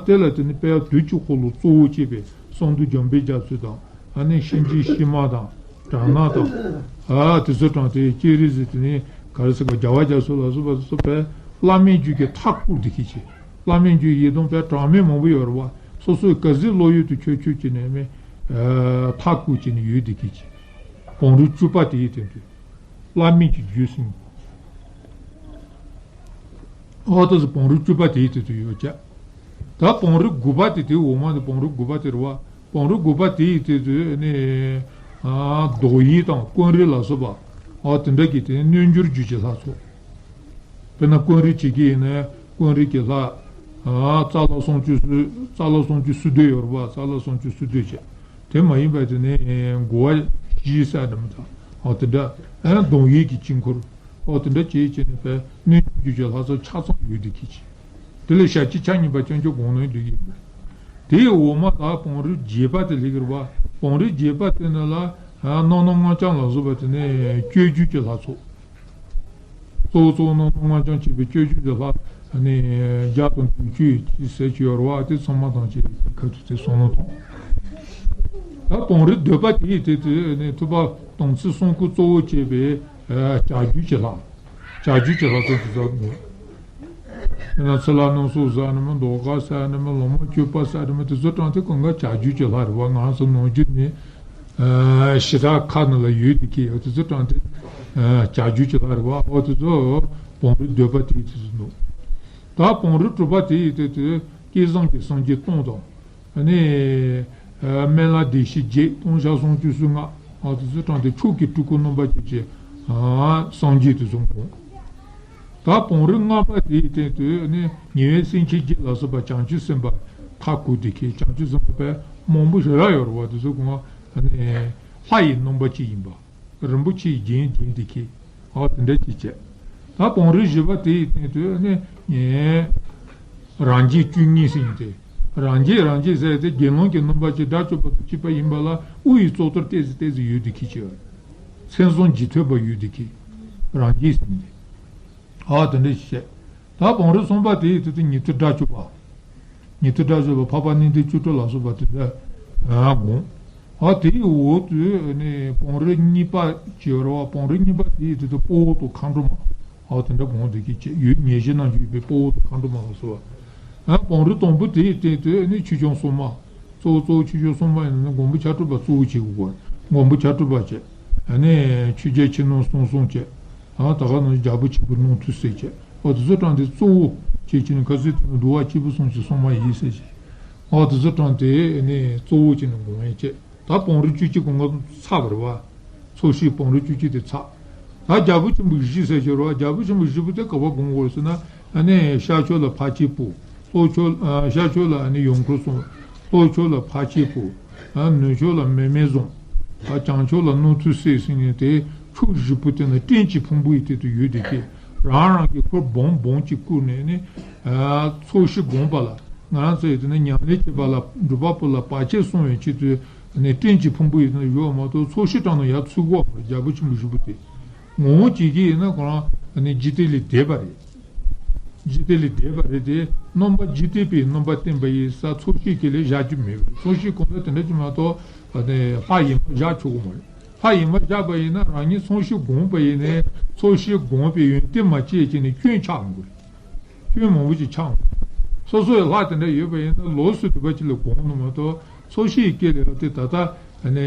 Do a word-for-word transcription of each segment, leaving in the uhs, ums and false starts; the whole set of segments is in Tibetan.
དེ་ལ་དེ་ནི་དཔལ་དུས་ཀྱི་འཁོར་ལོ་གཙོ་བོ་བྱས་པའི་གསང་འདུས་འཇམ་དཔལ་རྒྱ་མཚོ་དང་། ཨ་ནི་གཤིན་རྗེ་གཤེད་མ་དང་དྲག་སྣང་དང་། ཨ་དེ་ཚོ་དྲངས་ཏེ་ཀྱེ་རེ་ཟེར། དེ་ནི་ག་རེ་ཟེར་ག་རྒྱལ་བ་རྒྱ་མཚོ་ལ་སོགས་པ་སོགས་པས་བླ་མེད་རྒྱུད་ཀྱི་མཐའ་བསྐོར་ཏེ་ཁྱེར་ཅིག་བླ་མེད་རྒྱུད་ཡེ་གདོང་དཔལ་གྲངས་མེད་མང་པོ་ཡོད་རེད་བ། སོ་སོའི་ག་ཟིག་བློ་ཡུལ་དུ་ཆོད་ཆོད་ཅིག་ནས་མི་མཐའ་བསྐོར་ཅིག་ནས་ཡོད་དེ་ཁྱེར་ཅིག་བང་རིམ་བཅུ་པ་དེའི་སྟེང་དུ་བླ་མེད་ཀྱི་རྒྱུད་ཟིན། ཨོ་ད་སི་བང་རིམ་བཅུ་པ་དེའི་སྟེང་དུ་ཡོད་ཅག་ད་བང་རིམ་དགུ་པ་དེ་དེའི་འོག་མ་དེ་བང་རིམ་དགུ་པ་དེ་རེད་བ། བང་རིམ་དགུ་པ་དེའི་སྟེང་དུ་ནི་ཨ་མདོག་ཡིག་དང་ཀུན་རིག་ལ་སོགས་པ། ཨོ་དེ་འདྲ་གི་དེ་རྣལ་འབྱོར་རྒྱུད་ཀྱི་ལྷ་ཚོགས། དཔེར་ན་ཀུན་རིག་བྱེད་ཀྱི་ཡིན་ན་ཀུན་རིག་གི་ལྷ། ཨ་རྩ་ལག་སུམ་ཅུ་སོ། རྩ་ལག་སུམ་ཅུ་སོ་བདུན་ཡོད་རེད་བ། རྩ་ལག་སུམ་ཅུ་སོ་བདུན་བྱས། དེ་མ་ཡིན་པ་དེ་ནི་འགོ་བ་བཞི་ཟེར་འདྲ་མི་འདུག་ཨོ་དེ་འདྲ། ཨ་གདོང་ཡིག་གི་དཀྱིལ་འཁོར། ཨོ་དེ་འདྲ་བྱས་བྱས་ནས་དཔལ་རྣལ་འབྱོར་རྒྱུད་ཀྱི་ལྷ་ཚོགས་ཆ་ཚང་ཡོད་དེ་ཁྱེར་ཅིག་དེ་ལས་ཞབས་ཀྱི་ཆ་གཉིས་པ་སྤྱོད་འཇུག་དགོངས་ལུང་འདི་ཡིན་པས། དེའི་འོག་མ་ད་བང་རིམ་བརྒྱད་པ་དེ་སླེབས་ཀྱི་རེད་བ། བང་རིམ་བརྒྱད་པ་དེ་ནི་ལ་ཨ་རྣམ་སྣང་སྔགས་འཆང་ལ་སོགས་པ་དེ་ནི་སྤྱོད་བརྒྱུད་ཀྱི་ལྷ་ཚོགས། གཙོ་བོ་གཙོ་བོ་རྣམ་སྣང་སྔགས་འཆང་བྱས་པའི་སྤྱོད་བརྒྱུད་ཀྱི་ལྷ་ནི་བརྒྱ་དང་བདུན་ཅུ་ཅེས་ཟེར་གྱི་ཡོད་རེད་བ། དེ་ཚང་མ་དང་བཅས་ཁ་ཐུག་དེ་གསུང་ལུང་དང་། ད་བང་རིམ་བདུན་པ་དེའི་སྟེང་དུ་ནི་ཐུབ་པ་དམ་ཚིག་གསུམ་མགོན་གཙོ་བོ་བྱས་པའི་ཨ་བྱ་རྒྱུད་ཀྱི་ལྷ། བྱ་རྒྱུད་ཀྱི་ལྷ་ཚོགས་དེ་ཚོ་ནི། དེ་ན་ཚེ་ལྷ་སྣ་ཚོགས་ཟེར་ནི་མིན། མདོག་དཀར་ཟེར་ནི་མིན། ལོ་མ་བཅུ་པ་ཟེར་ནི་མིན། དེ་ཚོ་དྲངས་ཏེ་གང་ག་བྱ་རྒྱུད་ཀྱི་ལྷ་རེད་བ། ང་ཚོ་ནང་རྒྱུད་ནི་ཨ་ཞི་དྲག་ཁ་ནང་ལ་ཡོད་དེ་ཁྱེར་ཡོད། དེ་ཚོ་དྲངས་ཏེ་ཨ་བྱ་རྒྱུད་ཀྱི་ལྷ་རེད་བ། ཨོ་དེ་ཚོ་བང་རིམ་བདུན་པ་དེའི་དེ་ཚོ་འདུག་ད་བང་རིམ་དྲུག་པ་དེའི་དེ་དེ་སྐལ་བཟང་གི་སངས་རྒྱས་སྟོང་དང་། ཨ་ནི་ཨ་སྨན་བླ་བདེ་གཤེགས་བརྒྱད། སྟོང་ཕྲག་སུམ་ཅུ་སོ་ལྔ། ཨ་དེ་ཚོ་དྲངས་ཏེ་མཆོག་གི་སྤྲུལ་སྐུ་རྣམ་པ་བཅུ་ཅན་ཨ་སངས་རྒྱས་དེ་ཚོ་དགོངས། ད་བང་རིམ་ལྔ་པ་དེའི་སྟེང་དུ་ནི་ཉེ་བའི་སེམས་ཅན་བརྒྱད་ལ་སོགས་པ་བྱང་ཆུབ་སེམས་དཔའ་མཐའ་བསྐོར་ཏེ་ཁྱེར། བྱང་ཆུབ་སེམས་དཔའ་དཔེ་མང་པོ་ཞེ་དྲག་ཡོད་རེད་བ། དེ་ཚོ་གང་ནི་ལྷ་ཡི་རྣམ་པ་གཅིག་ཡིན་པ། རིན་པོ་ཆེའི་རྒྱན་བརྒྱན་ཏེ་ཁྱེར། ཨ་དེ་འདྲ་ཅིག་བྱས། ད་བང་རིམ་བཞི་པ་དེའི་སྟེང་དུ་ནི་རང་རྒྱལ་བཅུ་གཉིས་ཟེར་ཡིན་ཏེ། རང་རྒྱལ་རང་རྒྱལ་ཟེར་ཏེ་དགེ་སློང་གི་རྣམ་པ་ཅིག་དགྲ་བཅོམ་པ་དང་གཅིག་པ་ཡིན་པ་ལ་དབུ་ཡི་གཙུག་ཏོར་ཏོག་ཙམ་ཏོག་ཙམ་ཡོད་དེ་ཁྱེར་ཅིག་མཚན་བཟང་ལྗིད་ཐོད་པ་ཡོད་དེ་ཁྱེར། རང་རྒྱལ་ཟེར་ཡིན་ཏེ། ཨ་དེ་འདྲ་ཞིག་བྱས། ད་བང་རིམ་གསུམ་པ་དེའི་དེ་དུ་ཉན་ཐོས་དགྲ་བཅོམ་པ། ཉན་ཐོས་དགྲ་བཅོམ་པ་འཕགས་པ་གནས་བརྟན་བཅུ་དྲུག་ལ་སོགས་པ་དེ་འདྲ་དགོངས། ཨ་དེའི་འོག་ཏུ་ནི་བང་རིམ་གཉིས་པ་ཅིག་ཡོད་རེད་བ། བང་རིམ་གཉིས་པ་དེའི་དེ་དུ་དཔའ་བོ་དང་མཁའ་འགྲོ་མ། ཨ་དེ་འདྲ་དགོངས་དེ་གི་ཅིག་ཡོད། ཉེར་བཞི་ནང་བཞུགས་པའི་དཔའ་བོ་དང་མཁའ་འགྲོ་མ་ལ་སོགས་པ། ཨ་བང་རིམ་དང་པོ་དེའི་སྟེང་དུ་ནི་ཆོས་སྐྱོང་སྲུང་མ། གཙོ་བོ་གཙོ་བོ་ཆོས་སྐྱོང་སྲུང་མ་ཡིན་ན་མགོན་པོ་ཕྱག་དྲུག་པ་གཙོ་བོ་བྱེད་དགོས་པ། མགོན་པོ་ཕྱག་དྲུག་པ་བྱས། ཨ་ནི་ཆོས་རྒྱལ་ཕྱི་ནང་གསང་གསུམ་བྱས། ཨ་ད་ག་ནང་བཞིན་རྒྱལ་པོ་ཆེན་པོ་རྣམ་ཐོས་སྲས་བྱས། ཨོ་དེ་ཚོ་དྲངས་ཏེ་གཙོ་བོ་བྱས་ཀྱི་ནི་ཁ་སང་དེ་ནི་འདུལ་བ་སྐྱེས་བུ་གསུམ་གྱི་སྲུང་མ་ཡིན་ཟེར་བྱས། ཨོ་དེ་ཚོ་དྲངས་ཏེ་ནི་གཙོ་བོ་བྱས་ནས་དགོངས་ཡས་བྱས། ད་བང་རིམ་བཅུ་གཅིག་གོང་ག་ཚར་བ་རེད་བ། ཚོགས་ཞིང་བང་རིམ་བཅུ་གཅིག་དེ་ཚར། ད་རྒྱལ་པོ་ཆེན་པོ་བཞི་ཟེར་གྱི་རེད་བ། རྒྱལ་པོ་ཆེན་པོ་བཞི་པོ་དེ་ག་པར་དགོངས་དགོས་ཟེར་ན། ཨ་ནི་ཤར་ཕྱོགས་ལ་འཕགས་སྐྱེས་པོ། ལྷོ་ཕྱོགས་ཨ་ཤར་ཕྱོགས་ལ་ཨ་ནི་ཡུམ་འཁོར་གསུམ། ལྷོ་ཕྱོགས་ལ་འཕགས་སྐྱེས་པོ། ཨ་ནུབ་ཕྱོགས་ལ་མི་མེད་བཟང་། ཨ་བྱང་ཕྱོགས་ལ་རྣམ་ཐོས་སྲས་ཟེར་ནས་དེ་ཕྱོགས་བཞི་པོ་དེ་ནི་སྤྲིན་གྱི་ཕུང་པོ་ཡི་སྟེང་དུ་ཡོད་དེ་ཁྱེར། རང་རང་གི་འཁོར་སྦོམ་སྦོམ་གཅིག་བསྐོར་ནས་ནི་ཨ་ཚོགས་ཞིང་བསྒོམས་པ་ལ། ང་རང་ཚོའི་དེ་ནི་ཉམས་ལེན་བྱེད་པ་ལ་འགྲུབ་པ་པོ་ལ་བར་ཆད་སྲུང་བའི་ཆེད་དུ་ནི་སྤྲིན་གྱི་ཕུང་པོ་ཡི་སྟེང་དུ་ཡོད་མ་གཏོགས་ཚོགས་ཞིང་དྲངས་ན་ཡར་ཚུད་དགོས་པ་རེད། རྒྱལ་པོ་ཆེན་པོ་བཞི་པོ་དེ། ངོ་བོ་བྱེད་ཀྱི་ཡིན་ན་ཁོ་རང་ཨ་ནི་འཇིག་རྟེན་ལས་འདས་པ་རེད། འཇིག་རྟེན་ལས་འདས་པ་རེད་དེ། རྣམ་པ་འཇིག་རྟེན་པའི་རྣམ་པ་བསྟན་པ་ཡིན་ས་ཚོགས་ཞིང་གི་ལས་བཞག་རྒྱུ་མེད་པ་རེད། ཚོགས་ཞིང་གང་ལ་དེ་འདྲ་ཅིག་མ་གཏོགས་ཨ་ནི་ལྷ་ཡིན་པ་བཞག་ཆོག་གི་མ་རེད། ལྷ་ཡིན་པ་བཞག་པ་ཡིན་ན་རང་ཉིད་ཚོགས་ཞིང་བསྒོམས་པ་ཡིན་ནའི་ཚོགས་ཞིང་བསྒོམས་པའི་ཡོན་ཏན་མ་སྐྱེས་ཀྱི་ནི་སྐྱོན་ཆགས་འགྲོ་གི་རེད། སྐྱོན་མང་པོ་ཅིག་ཆགས་འགྲོ། སོ་སོའི་ལྷ་དེ་འདྲ་ཡོད་པ་ཡིན་ན་ལོགས་སུ་སྒྲུབ་པ་ཅིག་ལ་དགོངས་ནི་མ་གཏོགས། ཚོགས་ཞིང་གི་ལས་དེ་ད་ལྟ་ནས་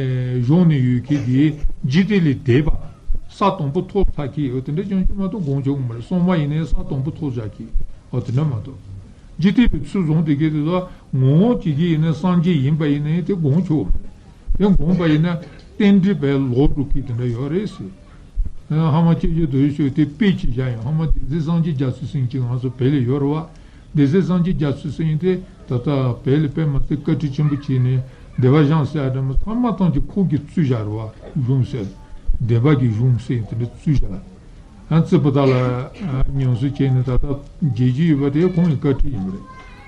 བཞུགས་ནས་ཡོད་མཁན་དེ་འཇིག་རྟེན་ལས་འདས་པ། ས་དང་པོ་ཐོབ་ཚར་མཁན་ཡོད་དེ་འདྲ་ཅང་ཅང་མ་གཏོགས་དགོངས་ཆོག་གི་མ་རེད། སྲུང་མ་ཡིན་ནའི་ས་དང་པོ་ཐོབ་བཞག་མཁན་ཡོད་དེ་འདྲ་མ་གཏོགས། འཇིག་རྟེན་པའི་ཚུལ་བཟུང་དེ་གས་དེ་ཚོ་ངོ་བོ་བྱེད་ཀྱི་ཡིན་ན་སངས་རྒྱས་ཡིན་པ་ཡིན་ནའི་དེ་དགོངས་ཆོག་གི་མ་རེད། དེ་དགོངས་པ་ཡིན་ན་རྟེན་འབྲེལ་བས་ལོག་འགྲོ་མཁན་དེ་འདྲ་ཡོད་རེད་ཟེར། ཨ་ཧ་མ་སྐྱབས་རྗེ་རྡོ་རྗེ་ཤུགས་དེ་དཔེ་ཅིག་བཞག་ཡོང་། ཧ་མ་སྡེ་སྲིད་སངས་རྒྱས་རྒྱ་མཚོའི་སེང་ཅིག་ང་ཚོ་བོད་ལ་ཡོད་རེད་བ། སྡེ་སྲིད་སངས་རྒྱས་རྒྱ་མཚོའི་སེང་དེ་ད་ལྟ་བོད་ལ་དཔེ་མ་སྲིད་བཀའ་དྲིན་ཆེན་པོ་བྱས་ནས་སྡེ་པ་བཞེངས་ཟེར་ཡ་འདྲ་མོ་ཐམས་ཅད་ཀྱི་ཁོག་གི་བཙུགས་བཞག་རེད་བ། གཞུང་ཟེར། སྡེ་པ་གི་གཞུང་ཟེར་དེ་འདྲ་བཙུགས་བཞག་ཨ་རྩེ་པོ་ཏ་ལ་ཉམས་གསོ་བྱས་ནས་ད་ལྟ་མཇལ་རྒྱུ་ཡོད་པ་དེ་ཁོང་གི་བཀའ་དྲིན་ཡིན་པ་རེད།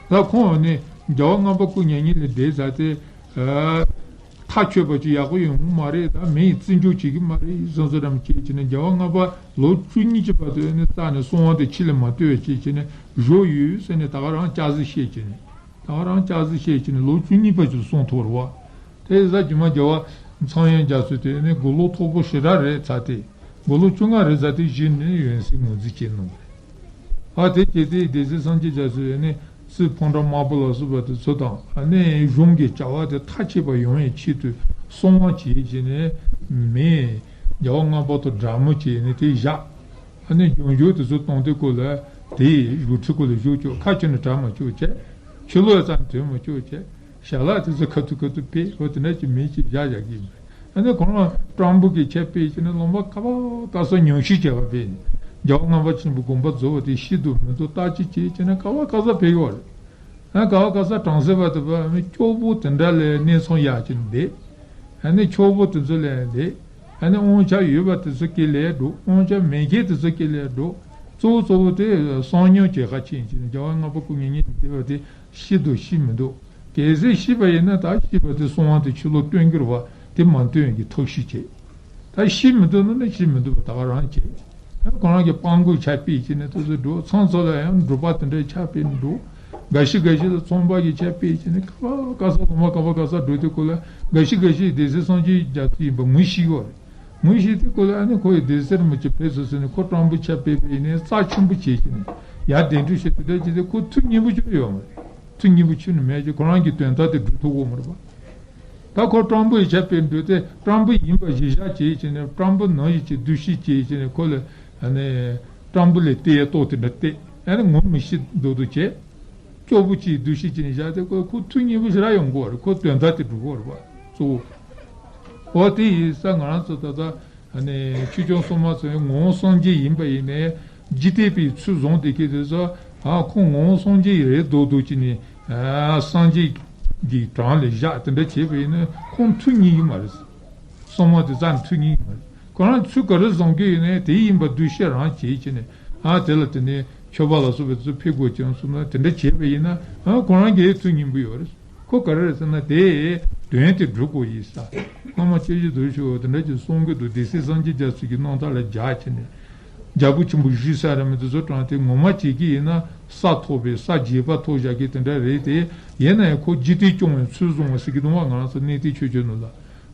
ད་ཁོང་ནི་རྒྱལ་བ་ལྔ་པ་སྐུ་མྱ་ངན་ལས་འདས་ཚར་ཏེ། མཐའ་ཆོད་པ་ཅིག་ཡག་པོ་ཡོང་གི་མ་རེད། ད་མི་ཡིས་བརྩི་འཇོག་བྱེད་ཀྱི་མ་རེད་བསམ་བསམ་འདྲ་མོ་བྱས་བྱས་ནས་རྒྱལ་བ་ལྔ་པ་ལོ་བཅུ་གཉིས་ཀྱི་བར་དུ་ནི་རྩ་ནས་གསང་བ་དེ་ཕྱི་ལ་མ་བཏོན་པ་བྱས་བྱས་ནས་བཞུགས་ཡོད་ཟེར་ནས་ད་ག་རང་སྐྱག་རྫུན་བཤད་བྱས་ནས། ད་ག་རང་སྐྱག་རྫུན་བཤད་ཀྱི་ནི་ལོ་བཅུ་གཉིས་པ་ཅིག་ལ་གསུང་ཐུབ་རེད་བ། དེ་ཡིན་ཙང་རྗེས་མ་རྒྱལ་བ་ཚངས་དབྱངས་རྒྱ་མཚོ་དེ་ནི་མགོ་ལོག་མཐོ་པོ་ཞེ་དྲག་རེད་ཚར་ཏེ། མགོ་ལོག་བཅོ་ལྔ་རེད་ཚར་ཏེ་གཞི་ནས་ཡོན་སྲིད་ངོས་འཛིན་བྱས་གནང་བ་རེད། ཨ་དེ་བྱས་ཏེ་སྡེ་སྲིད་སངས་རྒྱས་རྒྱ་མཚོས་ནི་རྩིས་ཕོ་བྲང་དམར་པོ་ལ་སོགས་པ་དེ་ཚོ་དང་ཨ་ནི་གཞུང་གི་བྱ་བ་དེ་མཐའ་ཆད་པ་ཡོང་བའི་ཆེད་དུ་གསང་བ་བྱས་བྱས་ནས་མི་རྒྱལ་བ་ལྔ་པ་དང་དགྲ་མོ་བྱས་ནས་དེ་བཞག་ཨ་ནི་ལྗོངས་རྒྱུ་དེ་ཚོ་གཏོང་དུས་སྐོར་ལ་དེའི་བཞུགས་ཁྲི་སྐོར་ལ་བཞུགས་ཆོག་ཁ་ཆེ་ནས་གྲགས་མ་ཆོག་བྱས། ཆུ་ལོག་ཙམ་དོན་མ་ཆོག་བྱས། ཞལ་ལག་དེ་ཚོ་ཁ་ཐུག་ཁ་ཐུག་ཕེབས་འོ་དེ་འདྲ་ཅིག་མི་ཅིག་བཞག་བཞག་གི་ཡིན་པས། ཨ་ནི་ཁོ་རང་སྤྲང་པོ་གི་ཆ་ཕེབས་ཀྱི་ནི་ལོ་མ་ག་བ་ག་ས་ཉུང་ཤས་བྱས་པ་ཕེབས་ནས་རྒྱལ་བ་ལྔ་པ་ཆེན་པོའི་དགོངས་པ་རྫོགས་པ་དེ་ཤི་འདུག་མི་འདུག་བརྟག་དཔྱད་བྱས་ཀྱི་ནི་ག་བ་ག་ས་ཕེབས་ཡོད་རེད། ཨ་ག་བ་ག་ས་གྲང་ཟེར་བ་དེ་བ་ཨ་ནི་སྐྱོ་པོ་དེ་འདྲ་ལས་གནས་ཚང་ཡག་ཅིག་འདེད། ཨ་ནི་ཆོག་པོ་དེ་ཚོ་ལས་འདེད། ཨ་ནི་དབང་ཆ་ཡོད་པ་དེ་ཚོ་སྐེ་ལས་འགྲོ། དབང་ཆ་མེད་མཁན་དེ་ཚོ་སྐེ་ལས་འགྲོ། གཙོ་བོ་གཙོ་བོ་དེ་གསང་མྱུལ་གྱི་ཁ་ཆེན་གྱི་རྒྱལ་བ་ལྔ་པ་སྐུ་ངེད་གཉིས་ཀྱི་དེ་བ་དེ་ཤི་འདུག་ཤི་མི་འདུག་གལ་སྲིད་ཤི་བ་ཡིན་ན་ད་ཤི་བ་དེ་གསང་བ་དེ་ཕྱི་ལོགས་སྟོན་གྱི་རེད་བ། དེ་མ་སྟོན་གྱི་ཐབས་ཤེས་བྱེད། ད་ཤི་མི་འདུག་ན་ནི་ཤི་མི་འདུག་པ་ད་ག་རང་བྱེད། ཁོ་རང་གི་སྤྲང་པོའི་ཆ་ཕེབས་བྱས་ནས་དེ་ཚོ་འགྲོ། ཚང་ཚོ་ལ་ཡང་འབྲོག་པ་དེ་འདྲའི་ཆ་ཕེབས་འགྲོ། འགའ་ཞིག་འགའ་ཞིག་ལ་ཚོང་པ་གི་ཆ་ཕེབས་བྱས་ནས་ག་བ་ག་ས་ལོ་མ་ག་བ་ག་ས་འགྲོ་དུས་སྐོར་ལ་འགའ་ཞིག་འགའ་ཞིག་སྡེ་སྲིད་སངས་རྒྱས་རྒྱ་མཚོ་ཡིན་པ་ངོ་ཤེས་ཡོད་རེད། ངོ་ཤེས་དུས་སྐོར་ལ་ཨ་ནི་ཁོ་ཡི་སྡེ་སྲིད་རིན་པོ་ཆེ་ཕེབས་སོང་ཟེར་ནས་ཁོ་སྤྲང་པོའི་ཆ་ཕེབས་པ་ཡིན་ནའི་རྩ་ཆེན་པོ་བྱས་བྱས་ནས་ཡར་གདན་འདྲེན་བྱེད་དུས་འདྲ་བྱས་ཏེ་ཁོ་ཐུགས་མཉེས་པོ་ཅིག་ཡོད་མ་རེད། ཐུགས་མཉེས་པོ་ཁྱོན་ནས་མེད་ཅིག་ཁོ་རང་གི་དོན་དག་དེ་སྒྲུབ་ཐུབ་ཀྱི་ཡོད་མ་རེད་པ། ད་ཁོ་སྤྲང་པོ་ཡི་ཆ་ཕེབས་འདུག་སྟེ་སྤྲང་པོ་ཡིན་པ་གཞི་བཞག་བྱས་བྱས་ནས་སྤྲང་པོ་ནང་བཞིན་གྱི་འདུ་ཤེས་བྱས་བྱས་ནས་ཁོ་ལ་ཨ་ནི་སྤྲང་པོ་ལས་ལྟས་ཏོག་དེ་འདྲ་བལྟས་ཨ་ནི་ངོ་མི་ཤེས་མདོག་མདོག་བྱས། སྐྱོ་པོ་གཅིག་འདུ་ཤེས་བྱས་ནས་བཞག་སྟེ་ཁོ་ཁོ་ཐུགས་མཉེས་པོ་ཞེ་དྲག་ཡོང་གི་ཡོད་རེད། ཁོ་དོན་དག་དེ་སྒྲུབ་ཀྱི་ཡོད་རེད་པ་གཙོ་བོ། འོ་དེ་ཡིན་ཙང་ང་རང་ཚོ་ད་ལྟ་ཨ་ནི་ཆོས་སྐྱོང་སྲུང་མ་ཚོ་ངོ་བོ་སངས་རྒྱས་ཡིན་པ་ཡིན་ནའི་འཇིག་རྟེན་པའི་ཚུལ་བཟུང་བསྡད་མཁན་དེ་ཚོ་ཨ་ཁོ་ངོ་བོ་སངས་རྒྱས་རེད་མདོག་མདོག་བྱས་ནས་ཨ་སངས་རྒྱས་ཀྱི་གྲངས་ལས་བཞག་དེ་འདྲ་བྱས་པ་ཡིན་ན་ཁོང་ཐུགས་མཉེས་ཀྱི་མ་རེད། སྲུང་མ་དེ་རྩ་ནས་ཐུགས་མཉེས་ཀྱི་མ་རེད། ཁོ་རང་ཚུལ་ག་རེ་བཟུང་གི་ཡོད་ནའི་དེ་ཡིན་པ་འདུ་ཤེས་རང་བྱེད་བྱས་ནས་ཨ་དེ་ལ་དེ་ནས་མཆོད་པ་ལ་སོགས་པའི་ཚུལ་ཕེབས་དགོས་ཀྱང་གསུངས་ན་དེ་འདྲ་བྱས་པ་ཡིན་ན་ཨ་ཁོ་རང་གིས་ཐུགས་མཉེས་པོ་ཡོད་རེད། ཁོ་ག་རེ་རེད་ཟེར་ན་དེ་དོན་དེ་སྒྲུབ་དགོས་ཡིན་ས། སྔ་མ་སྐྱབས་རྗེ་རྡོ་རྗེ་ཆོས་དབང་དེ་འདྲ་ཅིག་གསུང་གི་འདུག་སྡེ་སྲིད་སངས་རྒྱས་རྒྱ་མཚོ་གི་རྣམ་ཐར་ལ་སྦྱར་བྱས་ནས་རྒྱལ་པོ་ཆེན་པོ་བཞུགས་ས་ར་མི་དེ་ཚོ་དྲངས་ཏེ་ངོ་མ་བྱེད་ཀྱི་ཡིན་ན་ས་མཐོ་བའི་ས་རྒྱས་པ་མཐོ་བཞག་གི་དེ་འདྲ་རེད་དེ། ཡིན་ན་ཡང་ཁོ་འཇིག་རྟེན་སྐྱོང་བའི་ཚུལ་བཟུང་བ་ཟེར་གི་འདུག་བ། ང་རང་ཚོ་གནས་བརྟན་ཆོས་སྤྱོད་ནང་ལ།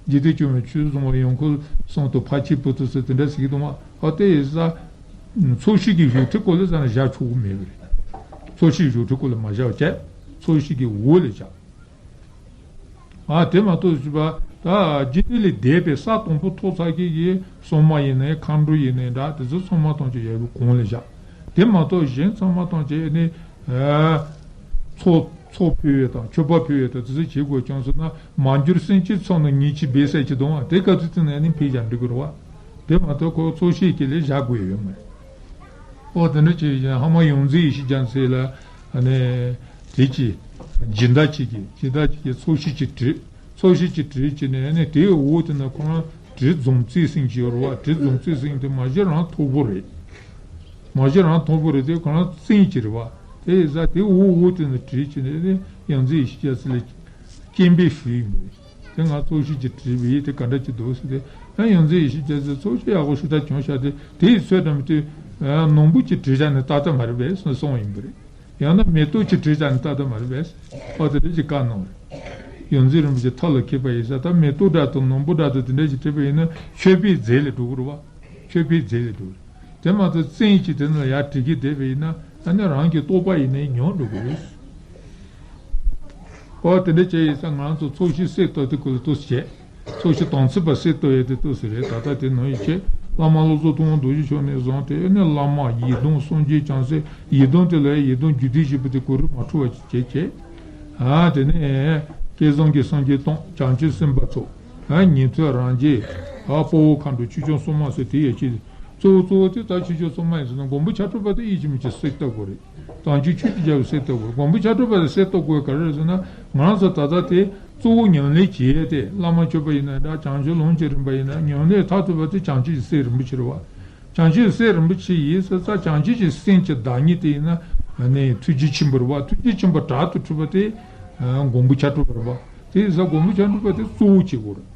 འཇིག་རྟེན་སྐྱོང་བའི་ཆོས་བཟུང་བ་ཡང་ཁོ་གསུམ་དུ་ཕར་ཕྱིན་བུ་དུ་ཟེར་དེ་འདྲ་ཟེར་གི་འདུག་བ། ཨ་དེ་ཡིན་ཙང་ཚོགས་ཞིང་གི་བཞུགས་ཁྲི་སྐོར་ལ་ཙམ་ལ་བཞག་ཆོག་གི་མེད་པ་རེད། ཚོགས་ཞིང་བཞུགས་ཁྲི་སྐོར་ལ་མ་བཞག་བྱས་ཚོགས་ཞིང་གི་འོག་ལ་བཞག་ཨ་དེ་མ་གཏོགས་ཞུས་པ་ད་འཇིག་རྟེན་ལས་འདས་པའི་ས་དང་པོ་ཐོབ་ཚར་མཁན་གྱི་སྲུང་མ་ཡིན་ནའི་མཁའ་འགྲོ་ཡིན་ནའི་འདྲ་དེ་ཚོ་ཚང་མ་གཏོང་བྱས་ཡར་གོང་ལ་བཞག་དེ་མ་གཏོགས་གཞན་ཚང་མ་གཏོང་བྱས་ནི་ཚོགས་ཚོགས་ཕུལ་བའི་དང་མཆོད་པ་ཕུལ་བའི་དང་དེ་ཚོ་བྱེད་དགོས་ཀྱང་སོང་ན་མ་གྱུར་སེམས་ཅན་ཚོགས་རྣམས་ཉིད་ཀྱིས་སྦས་ཟེར་གྱི་འདུག་བ། དེ་སྐབས་དུས་ཚོད་ནས་ནི་ཕེབས་བཞག་འགྲིག་གི་རེད་བ། དེ་མ་གཏོགས་ཁོ་ཚོགས་ཞིང་གི་ལས་བཞག་དགོས་ཡོད་མ་རེད། ཨོ་དེ་འདྲ་བྱས་ཡང་ཧ་མ་ཡོངས་འཛིན་ཡེ་ཤེས་རྒྱ་མཚོ་ལ་ཨ་ནི་དེ་ཅི་སྦྱིན་བདག་ཅིག་གིས་སྦྱིན་བདག་ཅིག་གིས་ཚོགས་ཞིང་ཅིག་བྲིས། ཚོགས་ཞིང་ཅིག་བྲིས་བྱས་ནས་ཨ་ནི་དེའི་འོག་དེ་ན་ཁོ་རང་བྲིས་རྫོང་རྩེ་སེང་ཅིག་ཡོད་རེད་བ། བྲིས་རྫོང་རྩེ་སེང་དེ་མ་གཞི་རང་མཐོ་པོ་རེད། མ་གཞི་རང་མཐོ་པོ་རེད་དེ་ཁོ་རང་བཙན་གྱི་རེད་བ། དེ་ཡིན་ཙང་དེ་འོག་འོག་དེ་ནས་བྲིས་བྱས་ནས་ཨ་ནི་ཡོངས་འཛིན་ཡེ་ཤེས་རྒྱ་མཚོ་ལ་སྤྱན་འབེབས་ཞུས་ཡིན་པ་རེད། དེ་ང་ཚོགས་ཞིང་ཅིག་བྲིས་པ་ཡིན་དེ་ག་འདྲ་ཅིག་འདུག་ཟེར་ཏེ་ཨ་ཡོངས་འཛིན་ཡེ་ཤེས་རྒྱ་མཚོས་ཚོགས་ཞིང་ཡག་པོ་ཞེ་དྲག་བྱུང་ཤག་དེ་དེ་ཡི་ཚོད་དྲན་པ་དེ་ནོར་བུ་ཅིག་བྲིས་བཞག་ནས་ཏག་ཏག་མ་རེད་པས་གསུངས་ཡིན་པ་རེད། ཡང་ན་མེ་ཏོག་ཅིག་བྲིས་བཞག་ནས་ཏག་ཏག་མ་རེད་པས། ཨོ་དེ་འདྲ་ཅིག་བཀའ་གནང་བ་རེད། ཡོངས་འཛིན་རིན་པོ་ཆེ་ཐབས་ལ་མཁས་པ་ཡིན་ས་ད་མེ་ཏོག་འདྲ་དང་ནོར་བུ་འདྲ་དང་དེ་འདྲ་ཅིག་བྲིས་པ་ཡིན་ན་མཆོད་པའི་རྫས་ལ་འགྲོ་གི་རེད་བ། མཆོད་པའི་རྫས་ལ་འགྲོ་གི་རེད། དེ་མ་གཏོགས་བཙན་གྱིས་དེ་ནང་ཡར་བྲིས་ཀྱི་བསྡད་པ་ཡིན་ན་ཨ་ནི་རང་གི་རྟོགས་པ་ཡིན་ནའི་ཉམས་འགྲོ་གི་རེད། ཨོ་དེ་འདྲ་བྱས་ཡིན་ཙང་ང་ཚོ་ཚོགས་ཞིང་གསེར་ཏོག་དེ་ཀུན་ལ་ཏོག་ཙམ་བྱས། ཚོགས་ཞིང་དམ་ཚིག་པ་གསེར་ཏོག་ཡོད་དེ་ཏོག་ཙམ་རེད། ད་ལྟ་དེ་ནང་ཡོད་ཅེས་བླ་མ་བློ་བཟང་ཐུབ་དབང་རྡོ་རྗེ་མཆོག་ནས་བཟུང་སྟེ་ནི་བླ་མ་ཡི་དམ་སངས་རྒྱས་བྱང་སེམས་ཡི་དམ་དེ་ལ་ཡི་དམ་རྒྱུད་སྡེ་བཞི་པོ་དེ་གོ་རིམ་མ་འཁྲུལ་བ་ཅིག་བྱས་བྱས། ཨ་དེ་ནས་བསྐལ་བཟང་གི་སངས་རྒྱས་སྟོང་བྱང་ཆུབ་སེམས་དཔའ་ཚོགས། ཨ་ཉན་ཐོས་རང་རྒྱལ། ཨ་དཔའ་བོ་མཁའ་འགྲོ་ཆོས་སྐྱོང་སྲུང་མ་ཟེར་དེ་ཡོད་ཅེས། གཙོ་བོ་གཙོ་བོ་དེ་ད་ཆོས་སྐྱོང་སྲུང་མ་ཡིན་ཟེར་ན་མགོན་པོ་ཕྱག་དྲུག་པ་དེ་ཡིད་ཀྱི་མི་ཆེས་གསེར་ཏོག་དགོས་རེད། དམ་ཆོས་ཆོས་ཀྱི་རྒྱལ་པོ་གསེར་ཏོག་དགོས། མགོན་པོ་ཕྱག་དྲུག་པ་དེ་གསེར་ཏོག་དགོས་ག་རེ་རེད་ཟེར་ན་ང་རང་ཚོ་ད་ལྟ་དེ་གཙོ་བོ་ཉམས་ལེན་བྱེད་ཡས་དེ་བླ་མ་མཆོད་པ་ཡིན་ན་འདྲ་བྱང་ཆུབ་ལམ་གྱི་རིམ་པ་ཡིན་ན་ཉམས་ལེན་མཐར་ཐུག་པ་དེ་བྱང་ཆུབ་ཀྱི་སྲས་རིན་པོ་ཆེ་རེད་བ། བྱང་ཆུབ་སྲས་རིན་པོ་ཆེ་ཡིན་ཟེར་ཙང་བྱང་ཆུབ་ཀྱི་སེམས་ཀྱི་བདག་ཉིད་དེ་ཡིན་ན་ནི་ཐུགས་རྗེ་ཆེན་པོ་རེད་བ། ཐུགས་རྗེ་ཆེན་པོ་དྲག་ཏུ་གྲུབ་པ་དེ་མགོན་པོ་ཕྱག་དྲུག་པ་རེད་བ། དེ་ཡིན་ཙང་མགོན་པོ་ཕྱག་དྲུག་པ་དེ་གཙོ་བོ་བྱེད་དགོས་རེད།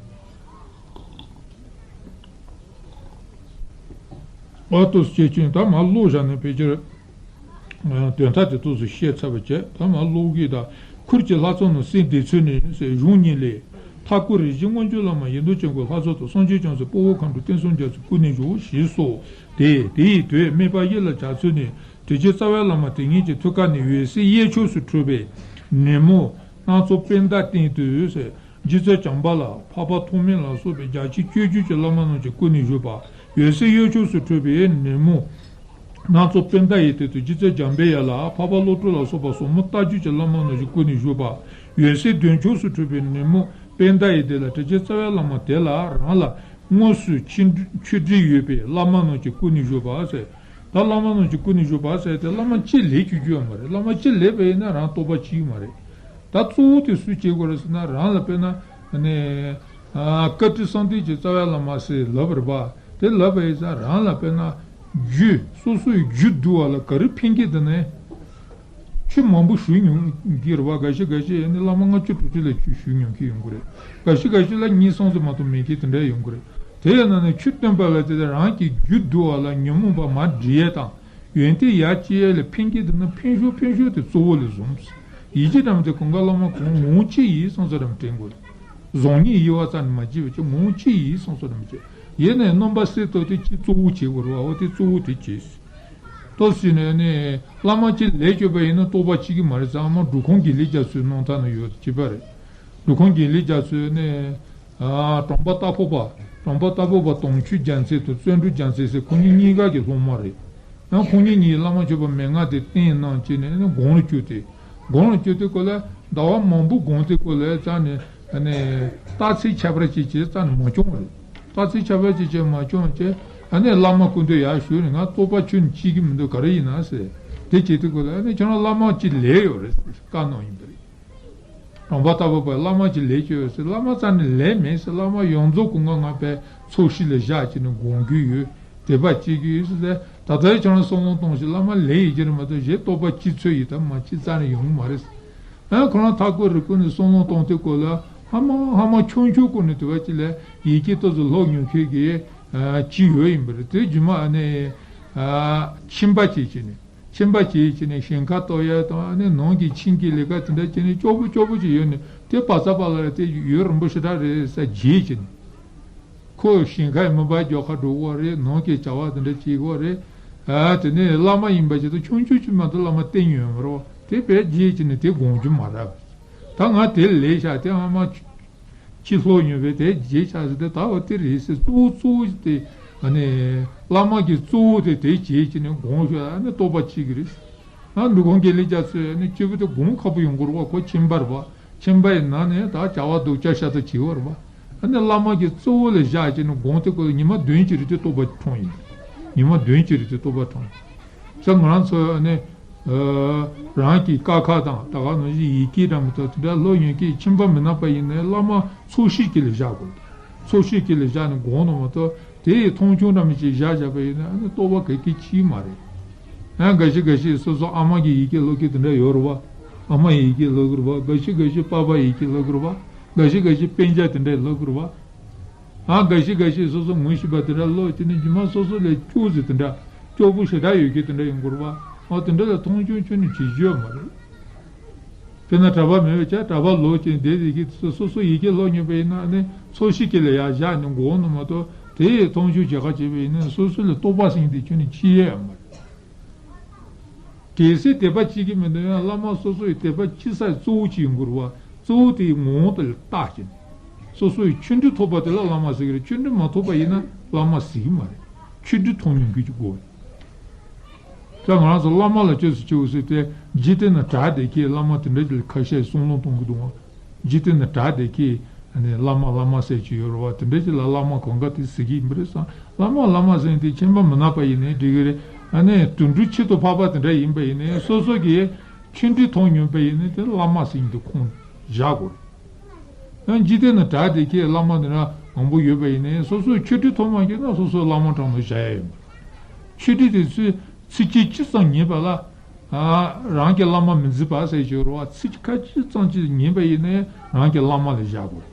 ཨ་ཏོ་སྐྱེ་ཆུང་ད་མ་ཀློག་བཞག་ནས་ཕལ་ཆེར་དོན་དག་དེ་ཏོག་ཙམ་བཤད་ཚར་བ་བྱས། ད་མ་ཀློག་གི་ད་ ཁུར་གྱི་ལྷ་ཚོགས་རྣམས་སྲས་སྡེ་ཚོ་ནས་ཟེར། གཞུང་གཉིས་ལས། མཐའ་སྐོར་རིགས་བཞི་མངོན་སྤྱོད་བླ་མ་ཡེ་གདོད་ཅན་སྐུ། ལྷ་ཚོགས་དང་སངས་རྒྱས་བྱང་སེམས་དཔའ་བོ་མཁའ་འགྲོ་བསྟན་སྲུང་རྒྱ་མཚོས་བཀུར་ནས་བཞུགས་ཞེས་སོ། དེ་དེ་ཡི་དུས་སྨད་པ་གཡུ་ལ་བྱ་ཚོ་ནས་དྲིན་ཅན་རྩ་བའི་བླ་མ་དེ་ཉིད་ཀྱི་ཐུགས་ཀ་ནས་འོད་ཟེར་གཡས་ཕྱོགས་སུ་འཕྲོས་པའི་ཉོན་མོངས་སྣ་ཚོགས་པད་ཟླ་སྟེང་དུ་ཟེར། རྗེ་བཙུན་བྱམས་པ་ལ་འཕགས་པ་ཐོགས་མེད་ལ་སོགས་པའི་རྒྱ་ཆེ་སྤྱོད་བརྒྱུད་ཀྱི་བླ་མ་རྣམས་ཀྱིས་བཀུར་ནས་བཞུགས་པ། འོད་ཟེར་གཡོན་ཕྱོགས་སུ་འཕྲོས་པའི་ཉོན་མོངས་སྣ་ཚོགས་པད་ཟླ་ཡི་སྟེང་དུ་རྗེ་བཙུན་འཇམ་པའི་དབྱངས་ལ་འཕགས་པ་བློ་གྲོས་ལ་སོགས་པ་ཟབ་མོ་ལྟ་བརྒྱུད་ཀྱི་བླ་མ་རྣམས་ཀྱིས་བཀུར་ནས་བཞུགས་པ། འོད་ཟེར་གདོང་ཕྱོགས་སུ་འཕྲོས་པའི་ཉོན་མོངས་པད་ཟླ་ཡི་སྟེང་ལ་དྲིན་ཅན་རྩ་བའི་བླ་མ་དེ་ལ་རང་ལ་དངོས་སུ་ཆོས་འབྲེལ་ཡོད་པའི་བླ་མ་རྣམས་ཀྱིས་བཀུར་ནས་བཞུགས་པ་ཟེར། ད་བླ་མ་རྣམས་ཀྱིས་བཀུར་ནས་བཞུགས་པ་ཟེར་ཏེ་བླ་མ་གཅིག་ལས་བཅུག་རྒྱུ་ཡོད་མ་རེད། བླ་མ་གཅིག་ལས་པ་ཡིན་ན་རང་རྟོགས་པ་སྐྱེ་གི་མ་རེད། ད་གཙོ་བོ་དེ་སུས་བྱེད་དགོས་རེད་ཟེར་ན། རང་ལ་དཔེར་ན་ནི་ཨ་བཀའ་དྲིན་གསང་བདེ་གི་རྩ་བའི་བླ་མ་ཟེར་ལབ་རེད་པ། དེ་ལབ་པ་ཡིན་ཙང་རང་ལ་དཔེར་ན་རྒྱུད་སོ་སོའི་རྒྱུད་བསྡུ་བ་ལ་ག་རེ་ཕན་གི་འདུག་ན། ཆོས་མང་པོ་ཞུ་མྱོང་གི་རེད་པ། འགའ་ཤས་འགའ་ཤས་ནི་བླ་མ་ལྔ་བཅུ་དྲུག་ཅུ་ལ་ཆོས་ཞུ་མྱོང་མཁན་ཡོང་གི་རེད། འགའ་ཤས་འགའ་ཤས་ལ་གཉིས་གསུམ་ཙམ་མ་གཏོགས་མེད་མཁན་དེ་འདྲ་ཡོང་གི་རེད། དེ་ཡིན་ན་ནི་ཆོས་སྟོན་པ་ལ་དེ་རང་གི་རྒྱུད་བསྡུ་བ་ལ་ཉོན་མོངས་པ་མར་འདྲེན་ཡས་དང་ཡོན་ཏན་ཡར་སྐྱེད་ཡས་ལ་ཕན་གྱི་འདུག་ན། ཕན་ཤོས་ཕན་ཤོས་དེ་གཙོ་བོ་ལ་བཟུང་། ཡིད་ཀྱི་དམ་དེ་གང་ག་བླ་མ་གང་ངོ་ཅི་ཡིན་སོང་ཙང་རམ་དྲན་དགོས། བཟང་ངན་དབྱེ་བ་རྩ་ནས་མ་བྱས་པ་ཅིག་ངོ་ཅི་ཡིན་སོང་ཙང་རམ་བྱས། ཡིན་ནའི་རྣམ་པ་གསལ་ཐོག་དེ་ཅི་གཙོ་བོ་བྱེད་དགོས་རེད་བ། འོ་དེ་གཙོ་བོ་དེ་བྱས། ཏོག་ཙམ་ནས་ནི་བླ་མ་གཅིག་ལས་བཅོས་པ་ཡིན་ན་རྟོགས་པ་སྐྱེ་གི་མ་རེད་ཙང་། ཨ་མ་འབྲུག་ཁོང་དགེ་ལེགས་རྒྱ་མཚོའི་རྣམ་ཐར་ན་ཡོད་ཅེས་པ་རེད། འབྲུག་ཁོང་དགེ་ལེགས་རྒྱ་མཚོས་ནི་ཨ་གྲོང་པ་ལྟ་ཕོ་པ། གྲོང་པ་ལྟ་ཕོ་པ་དུང་ཆོས་རྒྱལ་མཚན་དང་བརྩོན་འགྲུས་རྒྱལ་མཚན་ཟེར་ཁོང་གཉིས་གཉིས་ཀ་གི་སློབ་མ་རེད། ཡང་ཁོང་གཉིས་གཉིས་བླ་མ་མཆོད་པ་མན་ངག་དེ་བསྟན་གནང་བྱས་ནས་ནི་དགུང་ལ་བསྐྱོད་དེ། དགུང་ལ་བསྐྱོད་དུས་སྐབས་ལ་ཟླ་བ་མང་པོ་གུང་དུས་སྐབས་ལ་རྩ་ནས་ནི་རྟགས་མཚན་ཁྱད་པར་ཅན་ཅིག་རྩ་ནས་མ་བྱུང་བ་རེད། རྟགས་མཚན་ཁྱད་པར་ཅན་ཅིག་མ་བྱུང་བྱས། ཨ་ནི་བླ་མ་སྐུ་མདུན་ཡར་ཞུས་ནས་ང་རྟོགས་པ་ཁྱོན་ནས་སྐྱེ་གི་མི་འདུག་ག་རེ་ཡིན་ན་ཟེར། དེ་བྱེད་དུས་སྐབས་ལ་ཨ་ནི་ཁྱོད་རང་བླ་མ་གཅིག་ལས་ཡོད་རེད་ཟེར་བཀའ་གནང་ཡིན་པ་རེད། གྲོང་པ་ལྟ་བུ་པ་བླ་མ་གཅིག་ལས་ཡོད་ཟེར། བླ་མ་རྩ་ནས་ལས་མེད་ཟེར། བླ་མ་ཡོངས་རྫོགས་ཀུན་དགའ་ང་པའི་ཚོགས་ཞིང་ལ་བཞག་བྱས་ནས་དགོངས་ཀྱི་ཡོད། དད་པ་སྐྱེ་གི་ཡོད་ཟེར་ཏེ། ད་ལྟའི་ཁྱོད་རང་བསམ་བློ་གཏོང་ཞིག་བླ་མ་ལས་ཡིན་གྱི་རེད་མ་གཏོགས་གཞན་རྟོགས་པ་སྐྱེ་ཚོད་ཡིན་ད་མ་སྐྱེ་རྩ་ནས་ཡོང་གི་མ་རེད། ཨ་ཁོ་རང་མཐའ་སྐོར་རི་ཀུན་ནས་བསམ་བློ་གཏོང་དུས་སྐབས་ལ་ཧ་མ་ཧ་མ་ཆུང་ཆུང་སྐོར་ནས་དུ་བ་ཅིག་ལ་ཡི་གེ་ཏོག་ཙམ་ཀློག་མྱོང་མཁན་གྱི་ཨ་ཅིག་ཡོད་ཡིན་པ་རེད། དེ་རྗེས་མ་ཨ་ནི་ཨ་ཁྱིམ་པ་བྱས་བྱས་ནས་ཁྱིམ་པ་བྱས་བྱས་ནས་ཞིང་ཁ་གཏོར་ཡ་དང་ཨ་ནི་ནང་གི་ཁྱིམ་གྱི་ལས་ཀ་དེ་འདྲ་བྱས་ནས་སྐྱོ་པོ་སྐྱོ་པོ་ཅིག་ཡོད་ནས། དེ་བ་ཚ་པ་ལ་དེ་ཡུན་རིང་པོ་ཞེ་དྲག་རེད་ཟེར་བརྗེད་བྱས་ནས། ཁོ་ཞིང་ཁའི་མི་འབབ་རྒྱག་ཁ་འགྲོ་གི་རེད། ནང་གི་བྱ་བ་དེ་འདྲ་བྱེད་ཀྱི་རེད། ཨ་དེ་ནས་བླ་མ་ཡིན་པ་ཅིག་ཏུ་ཆུང་ཆུང་ཅིག་མ་གཏོགས་བླ་མ་བསྟེན་མྱོང་མ་རེད་བ། དེ་བས་བརྗེད་བྱས་ནས་དེ་དགོངས་རྒྱུ་མ་རེད། ད་ང་དེ་ལས་བྱ་དེ་ཨ་མ་ཅི་ལྷོ་ཡོང་བས་དེ་བརྗེད་བྱ་ཟེར་ཏེ། ད་བ་དེ་རེད་ཟེར། གཙོ་བོ་གཙོ་བོ་དེ་ཨ་ནི་བླ་མ་གི་གཙོ་བོ་དེ་དེ་བརྗེད་བྱས་ནས་དགོངས་ཞོག་ཨ་ནི་རྟོགས་པ་སྐྱེ་གི་རེད། ཨ་འབྲུག་ཁོང་དགེ་ལེགས་རྒྱ་མཚོས་ནི་སྐྱེས་བུ་དེ་དགོངས་ཁག་པོ་ཡོང་གི་རེད་བ། ཁོ་ཁྱིམ་པ་རེད་བ། ཁྱིམ་པ་ཡི་ནང་ནས་ད་བྱ་བ་སྡུག་ཅག་ཤ་སྟག་བྱེད་ཀྱི་རེད་བ། ཨ་ནི་བླ་མ་གི་གཙོ་བོ་ལ་བཞག་བྱས་ནས་དགོངས་དེ་ཁོ་ཉི་མ་བདུན་ཅིག་རེད་དེ་རྟོགས་པ་འཁྲུངས་ཡིན། ཉི་མ་བདུན་ཅིག་རེད་དེ་རྟོགས་པ་འཁྲུངས་ཡིན། ས་ང་རང་ཚོ་ཨ་ནི་ཨ་རང་གི་ཀ་ཁ་དང་ད་ག་ནང་བཞིན་ཡི་གེ་འདྲ་མི་འདུག་དེ་འདྲ་ཀློག་ཡོང་མཁན་ཁྱིམ་པ་མི་ནག་པ་ཡིན་ནའི་བླ་མ་ཚོགས་ཞིང་གི་ལ་བཞག་དགོས། ཚོགས་ཞིང་གི་ལ་བཞག་ནས་དགོངས་ནོ་མ་གཏོགས། དེ་ཡི་མཐོང་ཆུང་འདྲ་མི་ཅིག་བཞག་བཞག་པ་ཡིན་ན་ཨ་ནི་རྟོགས་པ་ག་གེ་སྐྱེ་མ་རེད། ཡང་འགའ་ཞིག་འགའ་ཞིག་སོ་སོ་ཨ་མ་གི་ཡི་གེ་ཀློག་མཁན་དེ་འདྲ་ཡོད་རེད་བ། ཨ་མ་ཡི་གེ་ཀློག་གི་རེད་བ། འགའ་ཞིག་འགའ་ཞིག་པ་ཕ་ཡི་གེ་ཀློག་གི་རེད་བ། འགའ་ཞིག་འགའ་ཞིག་དཔེ་ཆ་དེ་འདྲ་ཀློག་གི་རེད་བ། ཨ་འགའ་ཞིག་འགའ་ཞིག་སོ་སོ་ངོ་ཤེས་པ་དེ་འདྲ་ཀློག་བྱས་ནས་རྗེས་མ་སོ་སོ་ལས་སྐྱོ་ཟེར་དེ་འདྲ་སྐྱོ་པོ་ཞེ་དྲག་ཡོད་མཁན་དེ་འདྲ་ཡོང་གི་རེད་བ། ཨ་དེ་འདྲ་ལ་མཐོང་ཆུང་ཁྱོན་ནས་བྱེད་རྒྱུ་ཡོད་མ་རེད། དཔེར་ན་གྲྭ་པ་མེད་པ་ཅག་གྲྭ་པ་ལོག་ཅིང་བསྡད་དེ་གི་སོ་སོ་ཡི་གེ་ཀློག་མྱོང་པ་ཡིན་ན་ནི་ཚོགས་ཞིང་གི་ལ་ཡར་བཞག་ནས་དགོངས་ནོ་མ་གཏོགས། དེ་ཡི་མཐོང་ཆུང་བྱེད་ཁ་བྱེད་པ་ཡིན་ན་སོ་སོ་ལ་རྟོགས་པ་ཟེར་མཁན་དེ་ཁྱོན་ནས་སྐྱེ་ཡས་ཡོད་མ་རེད། གལ་སྲིད་དད་པ་སྐྱེ་གི་མི་འདུག་ཡང་བླ་མ་སོ་སོ་ཡི་དད་པ་སྐྱེ་སའི་གཙོ་བོ་ཅིག་ཡོང་གི་རེད་བ། གཙོ་བོ་དེའི་ངོ་བོ་དེ་ལ་བལྟས་ཀྱིན། སོ་སོ་ཡི་ཆོས་འབྲེལ་ཐོབ་པ་དེ་ལ་བླ་མ་ཟེར་གི་རེད། ཆོས་འབྲེལ་མ་ཐོབ་པ་ཡིན་ན་བླ་མ་ཟེར་གི་མ་རེད། ཆོས་འབྲེལ་ཐོབ་མྱོང་མཁན་གྱི་སྒོ་ནས། ད་ང་རང་ཚོ་བླ་མ་ལ་ཅི་ཞིག་བྱེད་དགོས་ཟེར་ཏེ། འཇིག་རྟེན་ན་གྲགས་བསྡད་མཁན་བླ་མ་དེ་འདྲ་ཅིག་ལ་ཁ་ཤས་བསམ་བློ་གཏོང་གི་འདུག་ཨང་། འཇིག་རྟེན་ན་གྲགས་བསྡད་མཁན་ནི་བླ་མ་བླ་མ་ཟེར་གྱི་ཡོད་རེད་བ། དེ་འདྲ་ཅིག་ལ་བླ་མ་གང་ག་དེ་ཟེར་གྱི་ཡིན་པ་རེད་བསམ། བླ་མ་བླ་མ་ཟེར་མཁན་དེ་ཁྱིམ་པ་མི་ནག་པ་ཡིན་ནའི་འགྲིག་གི་རེད། ཨ་ནི་དུད་འགྲོ་ཁྱི་དང་ཕག་པ་དེ་འདྲ་ཡིན་པ་ཡིན་ནའི་སོ་སོ་གི་ཆོས་འབྲེལ་ཐོབ་མྱོང་པ་ཡིན་ནའི་དེ་བླ་མ་ཟེར་མཁན་དེ་ཁོང་བཞག་དགོས་རེད། ཡང་འཇིག་རྟེན་ན་གྲགས་བསྡད་མཁན་བླ་མ་དེ་འདྲ་མང་པོ་ཡོད་པ་ཡིན་ནའི་སོ་སོས་ཆོས་འབྲེལ་ཐོབ་མ་ཁྱེར་ན་སོ་སོའི་བླ་མ་གྲངས་སུ་བཞག་ཡ་ཡོད་མ་རེད། ཆོས་འབྲེལ་དེ་ཚོས་ཚིག་གཅིག་གཅིག་ཙམ་ཉན་པ་ལ། ཨ། རང་གི་བླ་མ་མི་འཛིན་པ་ཟེར་ཞོར་བ། ཚིག་ཁ་གཅིག་ཙམ་གཅིག་ཉན་པ་ཡིན་ནའི་རང་གི་བླ་མ་ལ་བཞག་དགོས།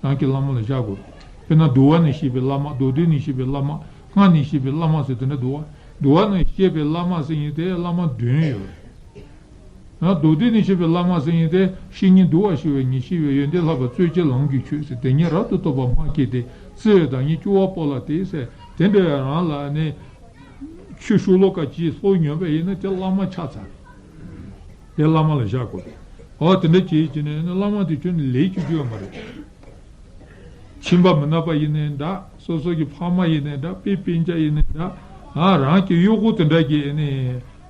རང་གི་བླ་མ་ལ་བཞག་དགོས། དཔེར་ན་འདུལ་བ་ནས་བཤད་པའི་བླ་མ། མདོ་སྡེ་ནས་བཤད་པའི་བླ་མ། སྔགས་ནས་བཤད་པའི་བླ་མ་ཟེར་དེ་འདྲ་འདུག་བ། འདུལ་བ་ནས་བཤད་པའི་བླ་མ་ཟེར་མཁན་དེ་བླ་མ་བདུན་ཡོད་རེད། ཡང་མདོ་སྡེ་ནས་བཤད་པའི་བླ་མ་ཟེར་མཁན་དེ་བཤེས་གཉེན་འདུལ་བ་ཞི་བའི་ཉེར་ཞི་བའི་ཡོན་ཏན་ལྷག་པ་རྩོད་བཅས་ལམ་གྱིས་ཆོད་ཟེར། དེ་ཉིད་རབ་ཏུ་རྟོགས་པ་མ་སྐྱེས་ཏེ། བརྩེ་བའི་བདག་ཉིད་སྐྱོ་བ་སྤོ་ལགས་ཏེ་ཟེར། དེ་འདྲ་བའི་རང་ལ་ནི་ཆོས་ཤོ་ལོ་ཀ་གཅིག་ལྷོག་ཉོན་པ་ཡིན་ན་དེ་བླ་མ་ཆགས་ཚར་རེད། དེ་བླ་མ་ལ་བཞག་དགོས་རེད། འོ་དེ་འདྲ་བྱེད་ཀྱི་ནས་བླ་མ་དེ་ཁྱོད་ནི་ལས་ཀྱི་རྒྱུ་ཡོད་མ་རེད། ཁྱིམ་པ་མི་ནག་པ་ཡིན་ནའི་འདྲ། སོ་སོ་གི་ཕ་མ་ཡིན་ནའི་འདྲ། དཔེ་སྤུན་ཀྱག་ཡིན་ནའི་འདྲ། ཨ་རང་གི་གཡོག་པོ་དེ་འདྲ་གི་ནི་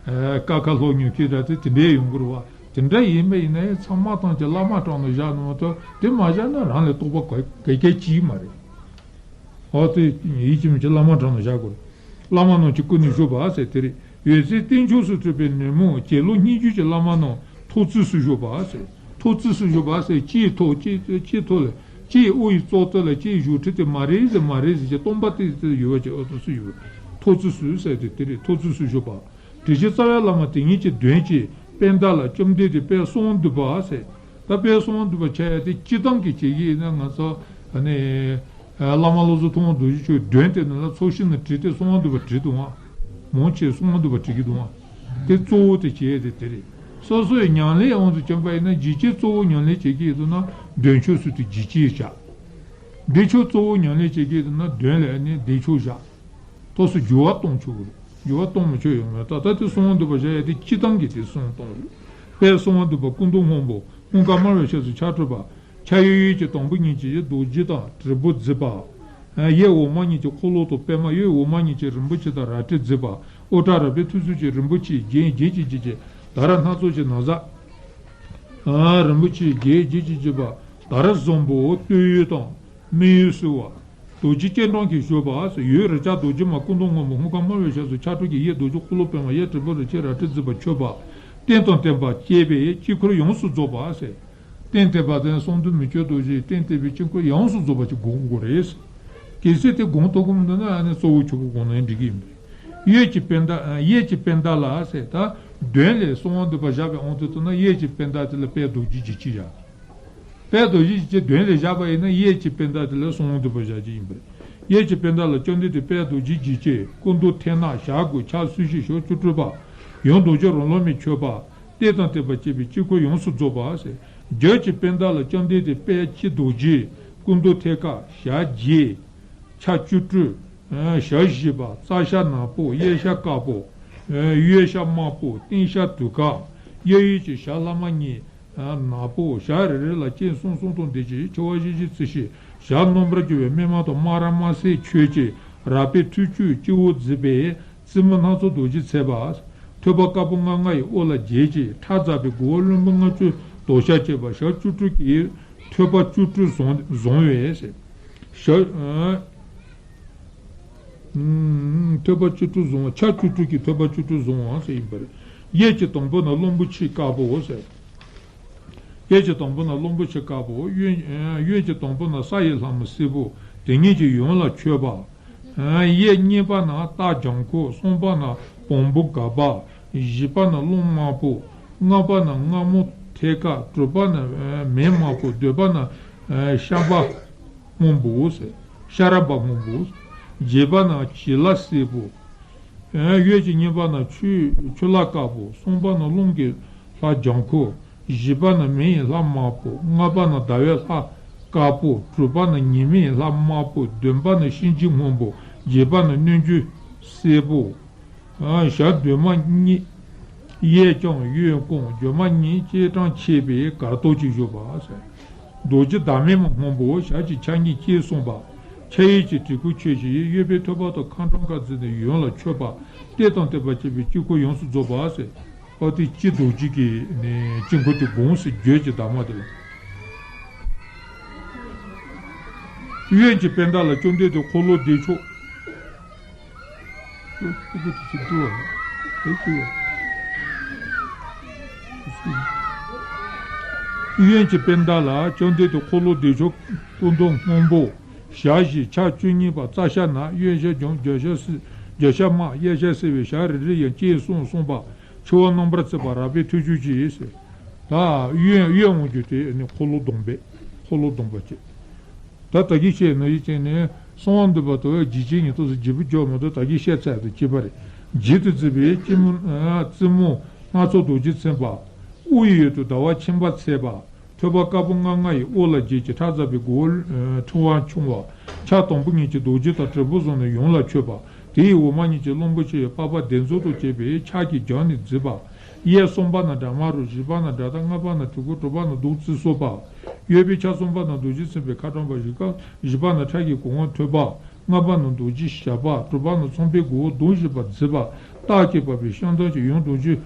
ཀ་ཁ་ལྷོག་ཉོ་མཁན་འདྲ་དེ་དེ་འདྲའི་ཡོང་གི་རེད་བ། དེ་འདྲ་ཡིན་པ་ཡིན་ནའི་ཚང་མ་ཐམས་ཅད་བླ་མ་དྲུང་ནས་བཞག་ནས་མ་གཏོགས་དེ་མ་བཞག་ན་རང་ལ་རྟོགས་པ་ག་ག་གལ་ཅིག་མ་རེད། འོ་དེ་ཡིད་ཀྱི་མི་ཆེས་བླ་མ་དྲུང་ནས་བཞག་དགོས་རེད། བླ་མ་རྣམས་ཀྱི་སྐུ་ནི་བཞུགས་པ་ཟེར་དེ་རེད། འོད་ཟེར་སྟེང་ཕྱོགས་སུ་འཕྲོས་པའི་ནུབ་མོ་གྱེན་ལོག་སྙིང་རྗེ་གི་བླ་མ་རྣམས་ཐོག་བརྩེགས་སུ་བཞུགས་པ་ཟེར། ཐོག་བརྩེགས་སུ་བཞུགས་པ་ཟེར་གཅིག་ཐོག་གཅིག་གཅིག་ཐོག་ལ་གཅིག་དབུ་ཡི་ཙོག་ཙེ་ལ་གཅིག་བཞུགས་ཁྲི་དེ་མ་རེད་ཟེར་མ་རེད་ཟེར་གྱི་སྟོང་པ་ཏིག་ཏིག་ཡོད་པ་ཅིག་འོ་ཐོག་བརྩེགས་སུ་ཡོད། ཐོག་བརྩེགས་སུ་ཟེར་དེ་དེ་རེད། ཐོག་བརྩེགས་སུ་བཞུགས་པ། དྲི་ཆུ་རྩ་བའི་བླ་མ་དེ་ཉིད་ཀྱི་གདོན་གྱི་པད་ཟླ་ལ་བཅོམ་ལྡན་འདས་དཔལ་གསང་བ་འདུས་པ་ཟེར། ད་དཔལ་གསང་བ་འདུས་པ་ཆགས་ཡ་དེ་སྤྱིར་བཏང་གི་བྱེད་ཀྱི་ཡིན་ན་ང་ཚོ་ཨ་ནི་བླ་མ་བློ་བཟང་ཐུབ་དབང་རྡོ་རྗེ་མཆོག་གདོན་དེ་ནང་ལ་ཚོགས་ཞིང་ནས་བྲིས་ཏེ་གསང་བ་འདུས་པ་བྲིས་འདུག་ཨང་། མང་ཆེ་གསང་བ་འདུས་པ་བྲིས་ཀྱི་འདུག་ཨང་། དེ་གཙོ་བོ་དེ་བྱེད་ཡ་དེ་དེ་རེད། སོ་སོའི་ཉམས་ལེན་དབང་དུ་བྱས་པ་ཡིན་ན་འཇིགས་བྱེད་གཙོ་བོ་ཉམས་ལེན་བྱེད་ཀྱི་ཡིན་འདུག་ན་གདོན་ཆོས་སུ་དེ་འཇིགས་བྱེད་བྱ། བདེ་མཆོག་གཙོ་བོ་ཉམས་ལེན་བྱེད་ཀྱི་ཡིན་འདུག་ན་གདོན་ལ་ནི་བདེ་མཆོག་བཞག་ཐོག་སུ་འགྱུར་བ་གཏོང་ཆོག་གི་རེད། འགྱུར་བ་གཏོང་མི་ཆོག་ཡོང་མེད། ད་ལྟ་དེ་གསང་བ་འདུས་པ་བཞག་ཡ་དེ་སྤྱིར་བཏང་གི་དེ་གསང་གཏོང་རེད། དཔལ་གསང་བ་འདུས་པ་སྐུ་མདོག་སྔོན་པོ་སྔོ་དཀར་དམར་བའི་ཞབས་སུ་ཕྱག་སྤྲུལ་པ། ཕྱག་གཡས་གཡོན་གྱི་དང་པོ་གཉིས་ཀྱིས་རྡོ་རྗེ་དང་དྲིལ་བུ་བརྫིས་པ། གཡས་འོག་མ་གཉིས་ཀྱིས་འཁོར་ལོ་དང་པདྨ། གཡོན་འོག་མ་གཉིས་ཀྱིས་རིན་པོ་ཆེ་དང་རལ་གྲི་བརྫིས་པ། དབུ་སྐྲ་རལ་པའི་ཐོར་ཚུགས་ཀྱིས་རིན་པོ་ཆེའི་རྒྱན་བརྒྱན་ཅིང་བརྒྱན་ཅིང་ད་ར་སྣ་ཚོགས་ཀྱི་ན་བཟའ། རིན་པོ་ཆེའི་རྒྱན་བརྒྱན་ཅིང་བརྒྱན་པ། ད་ར་བཟང་པོ་སྟོད་འོད་དང་སྨད་འོད་བསིལ་བ། རྡོ་རྗེ་སྤྱན་དྲངས་ཀྱིས་བཞུགས་པ། འོད་རེག་བྱ་རྡོ་རྗེ་མ་སྐུ་མདོག་སྔོན་པོ་སྔོ་དཀར་དམར་བའི་ཞབས་སུ་ཕྱག་སྤྲུལ་གྱི། གཡས་རྡོ་རྗེ་འཁོར་ལོ་པདྨ། གཡས་དྲིལ་བུ་རལ་གྲི་རལ་གྲི་བརྫིས་པ་མཆོད་པ། རྟེན་དང་བརྟེན་པ་བཅས་པའི་དཀྱིལ་འཁོར་ཡོངས་སུ་རྫོགས་པ་ཟེར། རྟེན་བརྟེན་པ་དང་གསང་འདུས་མི་བསྐྱོད་རྡོ་རྗེའི་རྟེན་བརྟེན་པའི་དཀྱིལ་འཁོར་ཡོངས་སུ་རྫོགས་པ་ཅིག་སྒོམ་དགོས་རེད། གལ་སྲིད་དེ་སྒོམ་ཐུབ་ཀྱི་མི་འདུག་ན་ཨ་ནི་གཙོ་བོ་ཆོས་སྐུ་སྒོམ་ན་འགྲིག་གི་ཡིན་པ་རེད། གཡས་ཀྱི་པད་ཟླ། གཡས་ཀྱི་པད་ཟླ་ལ་ཟེར་ད། གདོན་ལས་གསང་བ་འདུས་པ་བཞག་པའི་དབང་དུ་བཏང་ན་གཡས་ཀྱི་པད་ཟླ་དེ་ལ་དཔལ་རྡོ་རྗེ་འཇིགས་བྱེད་བཞག་དཔལ་རྡོ་རྗེ་འཇིགས་བྱེད་གདོན་ལས་བཞག་པ་ཡིན་ན་གཡས་ཀྱི་པད་ཟླ་དེ་ལ་གསང་བ་འདུས་པ་བཞག་རྒྱུ་ཡིན་པ་རེད། གཡས་ཀྱི་པད་ཟླ་ལ་བཅོམ་ལྡན་འདས་དཔལ་རྡོ་རྗེ་འཇིགས་བྱེད་སྐུ་མདོག་ཐེར་ནག་ཞལ་དགུ་ཕྱག་སོར་བཞི་ཞབས་བཅུ་སྤྲུལ་པ། ཡང་རྡོ་རྗེ་རོ་ལངས་མའི་མཆོད་པ། རྟེན་དང་བརྟེན་པ་བཅས་པའི་དཀྱིལ་འཁོར་ཡོངས་སུ་རྫོགས་པ་ཟེར། རྒྱབ་ཀྱི་པད་ཟླ་ལ་བཅོམ་ལྡན་འདས་དཔལ་སྤྱི་རྡོ་རྗེ་སྐུ་མདོག་ཐེར་དཀར་ཞལ་བརྒྱད། ཕྱག་བཅུ་སྤྲུལ། ཞལ་བཞི་པ། རྩ་ཞལ་ནག་པོ། གཡས་ཞལ་དཀར་པོ། གཡོན་ཞལ་དམར་པོ། སྟེང་ཞལ་དུད་ཁ། གཡས་གཡོན་གྱི་ཞལ་ལྷག་མ་གཉིས། ནག་པོ། ཞལ་རེ་རེ་ལ་སྤྱན་གསུམ་གསུམ་དང་ལྡན་ཅིང་མཆེ་བ་བཞི་བཞི་བརྩི་ཞིང་ཞལ་རྣམ་པར་འགྱུར་བའི་པདྨ་དང་སྨ་ར་མ་སེར་མཆོད་ཅིང་རལ་པའི་ཐོར་ཚུགས་སྤྱི་བོར་བརྫིས་པའི་རྩེ་མོ་སྣ་ཚོགས་རྡོ་རྗེས་མཛེས་པ། ཐོད་པ་དཀར་པོ་ལྔ་ལྔ་ཡི་དབུ་ལ་རྒྱན་གྱིས་ཁྲག་འཛག་པའི་མགོ་བོ་རློན་པ་ལྔ་བཅུ་དོ་ཤལ་བཅས་པ། ཞབས་བཅུ་སྤྲུལ་གྱི་ཐོད་པ་བཅུ་སྤྲུལ་བཟུང་བཟུང་བའི་ཞབས། ཐོད་པ་བཅུ་སྤྲུལ་བཟུང་བ། ཕྱག་བཅུ་སྤྲུལ་གྱི་ཐོད་པ་བཅུ་སྤྲུལ་བཟུང་བ་ཟེར་ཡིན་པ་རེད། གཡས་ཀྱི་དང་པོ་ན་གླང་པོ་ཆེ་དཀར་པོ་ཟེར། གཡས་ཀྱི་དང་པོ་ན་གླང་པོ་ཆེ་དཀར་པོ། གཡོན་གཡོན་གྱི་དང་པོ་ན་ས་ཡི་ལྷ་མོ་སེར་པོ་དེ་ཉིད་ཀྱི་ཡོན་ལ་མཆོད་པ། གཡས་གཉིས་པ་ན་སྟག་ལྗང་ཁུ། གསུམ་པ་ན་བོང་བུ་སྒ་པ། བཞི་པ་ན་གླང་དམར་པོ། ལྔ་པ་ན་རྔ་མོང་ཐད་ཀར། དྲུག་པ་ན་མེ་དམར་པོ། བདུན་པ་ན་ཤ་བ། སྔོན་པོ་ཟེར། ཤ་ར་བ་སྔོན་པོ། བརྒྱད་པ་ན་བྱི་ལ་སེར་པོ། གཡོན་གྱི་གཉིས་པ་ན་ཆུ་ཆུ་ལྷ་དཀར་པོ། གསུམ་པ་ན་རླུང་གི་ལྷ་ལྗང་ཁུ། བཞི་པ་ན་མེ་ཡི་ལྷ་དམར་པོ། ལྔ་པ་ན་ཟླ་བའི་ལྷ་དཀར་པོ། དྲུག་པ་ན་ཉི་མའི་ལྷ་དམར་པོ། བདུན་པ་ན་གཤིན་རྗེ་སྔོན་པོ། བརྒྱད་པ་ན་གནོད་སྦྱིན་སེར་པོ། ཞལ་འདབ་མ་གཉིས། གཡས་བརྐྱང་གཡོན་བསྐུམ། འགྱོད་མ་གཉིས། སྤྱན་དྲངས་མཆེད་པའི་གར་སྟོབས་ཀྱིས་བཞུགས་པ་ཟེར། རྡོ་རྗེ་བདག་མེད་མ་སྔོན་པོ། ཞལ་གྱི་ཕྱག་གཉིས་སྤྱན་གསུམ་པ། ཕྱག་གཡས་ཀྱི་གྲི་གུག་ཆོད་ཅིང་གཡོན་པས་ཐོད་པ་དང་ཁ་འབྲང་ཀ་བརྫིས་ནས་ཡོན་ལ་མཆོད་པ། རྟེན་དང་བརྟེན་པ་བཅས་པའི་དཀྱིལ་འཁོར་ཡོངས་སུ་རྫོགས་པ་ཟེར། ཨོ་དེ་སྤྱི་རྡོ་རྗེ་གི་ནི་དཀྱིལ་འཁོར་དེ་དགོངས་སུ་བརྗོད་ཀྱི་གདམས་ངག་དེ། གཡོན་གྱི་པད་ཟླ་ལ་བཅོམ་ལྡན་འདས་འཁོར་ལོ་བདེ་མཆོག་གཡོན་གྱི་པད་ཟླ་ལ་བཅོམ་ལྡན་འདས་འཁོར་ལོ་བདེ་མཆོག་སྐུ་མདོག་སྔོན་པོ། ཞལ་བཞི། ཕྱག་བཅུ་གཉིས་པ། རྩ་ཞལ་ནག། གཡོན་ཞལ་ལྗང་། རྒྱབ་ཞལ་སེར། རྒྱབ་ཞལ་དམར། གཡས་ཞལ་སེར་བའི་ཞལ་རེ་རེ་ཡང་སྤྱན་གསུམ་གསུམ་པ། མཆེ་བ་རྣམ་པར་བརྩེགས་པ་རལ་པའི་ཐོར་ཚུགས་ཀྱིས་ཟེར། ད་གཡོན་གཡོན་འོང་རྒྱུ་དེ་ནི་འཁོར་ལོ་སྡོམ་པས། འཁོར་ལོ་སྡོམ་པ་བྱེད། ད་ད་གིན་བཤད་ནོ་ཡི་ཅན་ནི་གསང་བ་འདུས་པ་དང་འཇིགས་བྱེད་ཉིད་ཐོག་སུ་བརྗེ་པོ་འཇོག་མ་གཏོགས་ད་གིན་བཤད་ཚར་དང་གཅིག་པ་རེད། རྗེས་སུ་བརྩིས་པའི་སྤྱི་མོ་རྩེ་མོ་སྣ་ཚོགས་རྡོ་རྗེས་མཚན་པ། དབུ་ཡི་འོད་དུ་ཟླ་བ་ཆེན་པ་ཚེས་པ། ཐོད་པ་དཀར་པོ་ལྔ་ལྔ་ཡི་དབུ་ལ་བརྒྱད་ཀྱི་ཁྲག་འཛག་པའི་མགོ་བོ་ཕྲེང་བ་ཕྱུང་བ། ཕྱག་དང་པོ་གཉིས་ཀྱིས་རྡོ་རྗེ་དང་དྲིལ་བུ་བཟུང་ནས་ཡུམ་ལ་མཆོད་པ། དེ་ཡི་འོག་མ་གཉིས་ཀྱིས་གླང་པོ་ཆེ་ཡི་པགས་པ་ལྡེམ་ཚོགས་དང་བཅས་པའི་ཆར་གྱིས་བརྒྱན་ནས་བརྫིས་པ། གཡས་གསུམ་པ་ན་དྲག་དམར་རོ། བཞི་པ་ན་དགྲ་སྟ། ལྔ་པ་ན་གྲི་གུམ། དྲུག་པ་ན་བདུད་རྩི་གསོལ་བ། གཡོན་པའི་ཕྱག་གསུམ་པ་ན་རྡོ་རྗེ་སེམས་དཔའི་ཁ་བཀྲམ་པ། བཞི་ཀ་བཞི་པ་ན་ཁྲག་གི་གོ་འོག་ཐོད་པ། ལྔ་པ་ན་རྡོ་རྗེའི་ཞགས་པ། དྲུག་པ་ན་ཚངས་པའི་མགོ་བོ་གདུང་བཞི་པ་བརྫིས་པ། རྟགས་ཀྱིས་སྤགས་པའི་ཤམ་ཐབས་ཀྱིས་ཡུམ་རྡོ་རྗེ།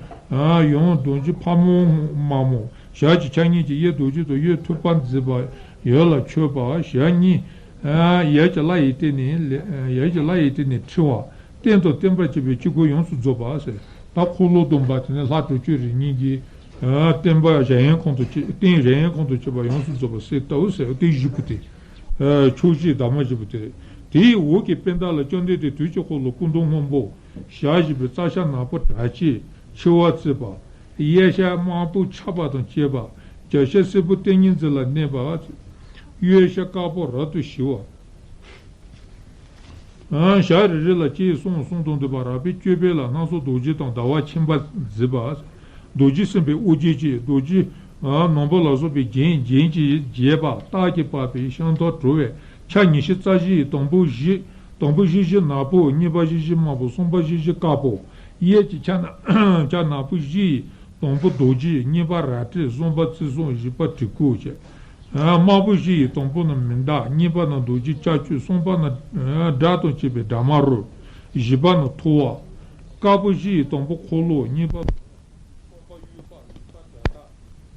ཡུམ་རྡོ་རྗེ་ཕག་མོ་དམར་མོ། ཞལ་གྱི་ཕྱག་གཉིས་ཀྱིས་གཡས་རྡོ་རྗེ་དང་གཡོན་ཐོད་པ་བརྫིས་པ། འོད་ལ་མཆོད་པ། ཞལ་གཉིས། ཡར་གྱི་ལྷ་ཡི་སྟེང་ནས་ལས། ཡར་གྱི་ལྷ་ཡི་སྟེང་ནས་འཕྲི་བ། རྟེན་དང་བརྟེན་པར་བཅས་པའི་དཀྱིལ་འཁོར་ཡོངས་སུ་རྫོགས་པ་ཟེར། ད་འཁོར་ལོ་སྡོམ་པ་དེ་ནི་ལྷ་དྲུག་ཅུ་རེ་གཉིས་ཀྱི། ཨ། བརྟེན་པ་གཞལ་ཡས་ཁང་དུ་བཅས། རྟེན་གཞལ་ཡས་ཁང་དུ་བཅས་པ་ཡོངས་སུ་རྫོགས་པ་ཟེར་ལྟ་བུ་ཟེར། རྟེན་བཞི་པོ་དེ། ཨ། ཕྱོགས་བཞིའི་འདབ་མ་བཞི་པོ་དེ། དེའི་འོག་གི་པད་ཟླ་ལ་བཅོམ་ལྡན་འདས་དུས་ཀྱི་འཁོར་ལོ་སྐུ་མདོག་སྔོན་པོ། ཞལ་བཞི་པའི་རྩ་ཤ་ནག་པོ་དྲག་ཅན་མཆེ་བ་གཙིགས་པ། གཡས་ཞལ་དམར་པོ་ཆགས་པ་དང་བཅས་པ། རྒྱབ་ཞལ་སེར་པོ་ཏིང་ངེ་འཛིན་ལ་གནས་པ། གཡོན་ཞལ་དཀར་པོ་རབ་ཏུ་ཞི་བ། ཨ། ཞལ་རེ་རེ་ལ་ཅེས་གསུངས་གསུངས་དང་བསྡུས་པ། རབ་དཔལ་བཅོ་བརྒྱད་ལ་སྣ་ཚོགས་རྡོ་རྗེ་དང་ཟླ་བ་ཆེན་པོ་བརྫིས་པ། རྡོ་རྗེ་སེམས་དཔའི་དབུ་རྒྱན་གྱིས་རྡོ་རྗེ། ཨ། ནོར་བུ་ལ་སོགས་པའི་རྒྱན་རྒྱན་གྱིས་བརྒྱན་པ། རྟགས་ཀྱིས་སྤགས་པའི་ཤམ་ཐབས་དྲུ་བས་ཕྱག་ཉི་ཤུ་རྩ་བཞི་ཡི་དང་པོ་བཞི། དང་པོ་བཞི་བཞི་ནག་པོ། གཉིས་པ་བཞི་བཞི་དམར་པོ། གསུམ་པ་བཞི་བཞི་དཀར་པོ། གཡས་ཀྱི་ཕྱག་ན་ཕྱག་ནག་པོ་བཞི་ཡི་དང་པོ་རྡོ་རྗེ། གཉིས་པ་རལ་གྲི། གསུམ་པ་རྩི་སྲུང་། བཞི་པ་གྲི་གུམ་བཅས། དམར་པོ་བཞི་ཡི་དང་པོ་ན་མི་འདའ། གཉིས་པ་ན་རྡོ་རྗེ་ལྕགས་ཀྱུ། གསུམ་པ་ན་དགྲ་དང་བཅས་པའི་དགྲ་དམར་རོ། བཞི་པ་ན་ཐོ་བ། དཀར་པོ་བཞི་ཡི་དང་པོ་འཁོར་ལོ། གཉིས་པ། གསུམ་པ་གཡོན་པ། བཞི་པ་དགྲ་སྟ།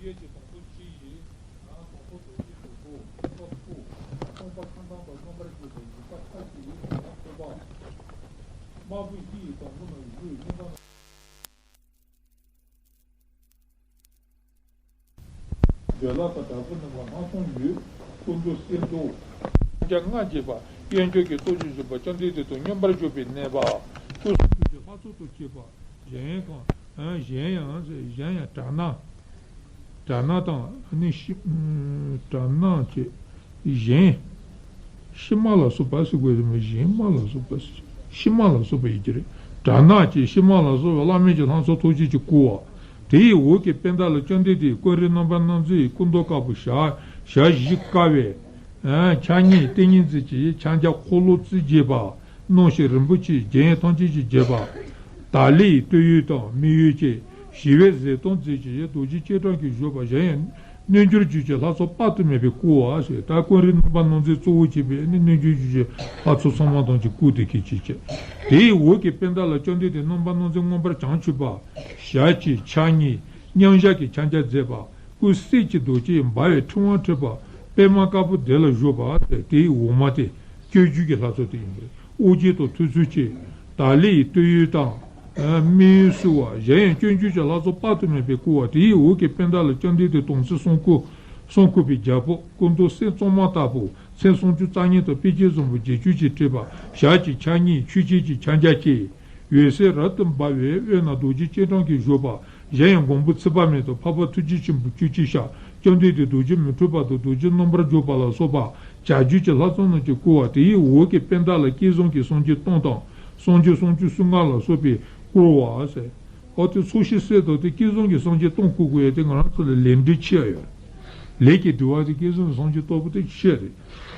གཡས་ཀྱི་དང་པོ་བཞི་ཡི། དང་པོ་རྡོ་རྗེ་དང་པོ་ཐོ་བ། གསུམ་པ་ཁ་ཐང་དང་མངོན་པར་བརྗོད་པ། བཞི་པ་ཁ་ཅིག་ཡི་དང་པོ་པ། དམར་པོ་བཞི་ཡི་དང་པོ་ན་གཡོན། གཉིས་པ་ན། འདོད་ལྷ་དང་དྲག་པོ་རྣམ་པ་སྣ་ཚོགས་ཡོད། སྐུ་མདོག་སེར་མདོག་ལྔ་བརྒྱད་པ། གཡས་འཁོར་གྱི་སྟོབས་ཀྱིས་བཞུགས་པ། བཅོམ་ལྡན་འདས་དང་མངོན་པར་བརྗོད་པའི་གནས་པ། སྐུ་གསུང་ཐུགས་ཀྱི་ལྷ་ཚོགས་དང་བཅས་པ། གཞན་ཡང་གང་། གཞན་ཡང་། གཞན་ཡང་དྲག་སྣང་། དྲག་སྣང་དང་ནི་ཤི། དྲག་སྣང་བཅས། གཞན། ཤི་མ་ལ་སོགས་པ་ཟེར་དགོས་རེད་མོད། གཞན་མ་ལ་སོགས་པ་ཟེར། ཤི་མ་ལ་སོགས་པ་ཡིན་གྱི་རེད། དྲག་སྣང་བཅས་ཤི་མ་ལ་སོགས་པ་བླ་མེད་ཀྱི་ལྷ་ཚོགས་ཐམས་ཅད་ཀྱིས་བསྐོར་བ། དེའི་འོག་གི་པད་ཟླ་ལ་བཅོམ་ལྡན་འདས་ཀཽ་རེ་རྣམ་པར་སྣང་མཛད་ཡི་སྐུ་མདོག་དཀར་པོ། ཞལ་ཞལ་བཞི་དཀར་བའི། ཕྱག་གཉིས་ཏིང་ངེ་འཛིན་གྱི་ཕྱག་རྒྱ་འཁོར་ལོ་རྩིབས་བརྒྱད་པ། སྣང་ཞིང་རིན་པོ་ཆེའི་རྒྱན་ཐམས་ཅད་ཀྱིས་བརྒྱན་པ། དར་ལི་ཡི་སྟོད་འོད་དང་སྨད་འོད་ཅན། ཞི་བའི་ཟེར་སྟངས་མཛད་ཅིང་རྡོ་རྗེ་སྤྱན་དྲངས་ཀྱིས་བཞུགས་པ། གཞན་ཡང་རྣལ་འབྱོར་རྒྱུད་ཀྱི་ལྷ་ཚོགས་དཔག་ཏུ་མེད་པས་བསྐོར་བ་ཟེར། ད་ཀཽ་རེ་རྣམ་པར་སྣང་མཛད་གཙོ་བོ་བྱས་པའི་ནི་རྣལ་འབྱོར་རྒྱུད་ཀྱི་ལྷ་ཚོགས་ཚང་མ་ཐམས་ཅད་བསྐོར་ཏེ་སྐད་ཅིག་བྱས། དེའི་འོག་གི་པད་ཟླ་ལ་བཅོམ་ལྡན་འདས་རྣམ་པར་སྣང་མཛད་མངོན་པར་བྱང་ཆུབ་པ། ཞལ་གཅིག་ཕྱག་གཉིས་མཉམ་བཞག་གི་ཕྱག་རྒྱ་མཛད་པ། སྐུ་གསེར་གྱི་མདོག་ཅན་འབར་བའི་ཕྲེང་བ་འཁྲིགས་པ། པདྨ་དཀར་པོ་མདུན་ལ་བཞུགས་པ་སྟེ། དེའི་འོག་མ་སྟེ། སྤྱོད་བརྒྱུད་ཀྱི་ལྷ་ཚོགས་དེ་ཡིན་པས། དབུ་རྒྱན་དང་ཐོད་ཚུལ་གཅིག་དར་ལི་ཡི་སྟོད་འོད་དང་། སྨད་འོད་བསིལ་བ། གཞན་ཡང་སྤྱོད་བརྒྱུད་ཀྱི་ལྷ་ཚོགས་དཔག་ཏུ་མེད་པས་བསྐོར་བ། དེའི་འོག་གི་པད་ཟླ་ལ་བཅོམ་ལྡན་འདས་དམ་ཚིག་གསུང་འཁོར། གསུང་འཁོར་པའི་རྒྱལ་པོ་སྐུ་མདོག་སེར་གཙང་མ་ལྟ་བུ། མཚན་སུམ་ཅུ་རྩ་གཉིས་དང་དཔེ་བྱད་བཟང་པོ་བརྒྱད་ཅུ་ཅིག་སྤྲས་པ། ཞལ་གཅིག་ཕྱག་གཉིས་མཆོག་སྦྱིན་གྱི་ཕྱག་རྒྱ་བཅས། འོད་ཟེར་རབ་ཏུ་འབར་བའི་དབུས་ན་རྡོ་རྗེ་སྤྱན་དྲངས་ཀྱིས་བཞུགས་པ། གཞན་ཡང་མགོན་པོ་ཚེ་དཔག་མེད་དང་འཕགས་པ་ཐུགས་རྗེ་ཆེན་པོ་བཅུ་གཅིག་ཞབས། བཅོམ་ལྡན་འདས་རྡོ་རྗེ་མི་འཁྲུགས་པ་དང་རྡོ་རྗེ་རྣམ་པར་རྒྱལ་བ་ལ་སོགས་པ་བྱ་རྒྱུད་ཀྱི་ལྷ་ཚོགས་རྣམས་ཀྱིས་བསྐོར་བ། དེའི་འོག་གི་པད་ཟླ་ལ་བསྐལ་བཟང་གི་སངས་རྒྱས་སྟོང་དང་། སངས་རྒྱས་སུམ་ཅུ་སོ་ལྔ་ལ་སོགས་པས་བསྐོར་བ་ཟེར། ཨོ་དེ་ཚོགས་ཞིང་གསེར་དང་དེ་བསྐལ་བཟང་གི་སངས་རྒྱས་སྟོང་བསྐོར་དགོས་ཡ་དེ་ང་རང་ཚོ་ལ་ལས་འབྲེལ་ཆེ་ཡ་ཡོད། ལས་ཀྱི་འབྲེལ་བ་དེ་བསྐལ་བཟང་གི་སངས་རྒྱས་སྟོང་པོ་དེ་ཆེ་རེད།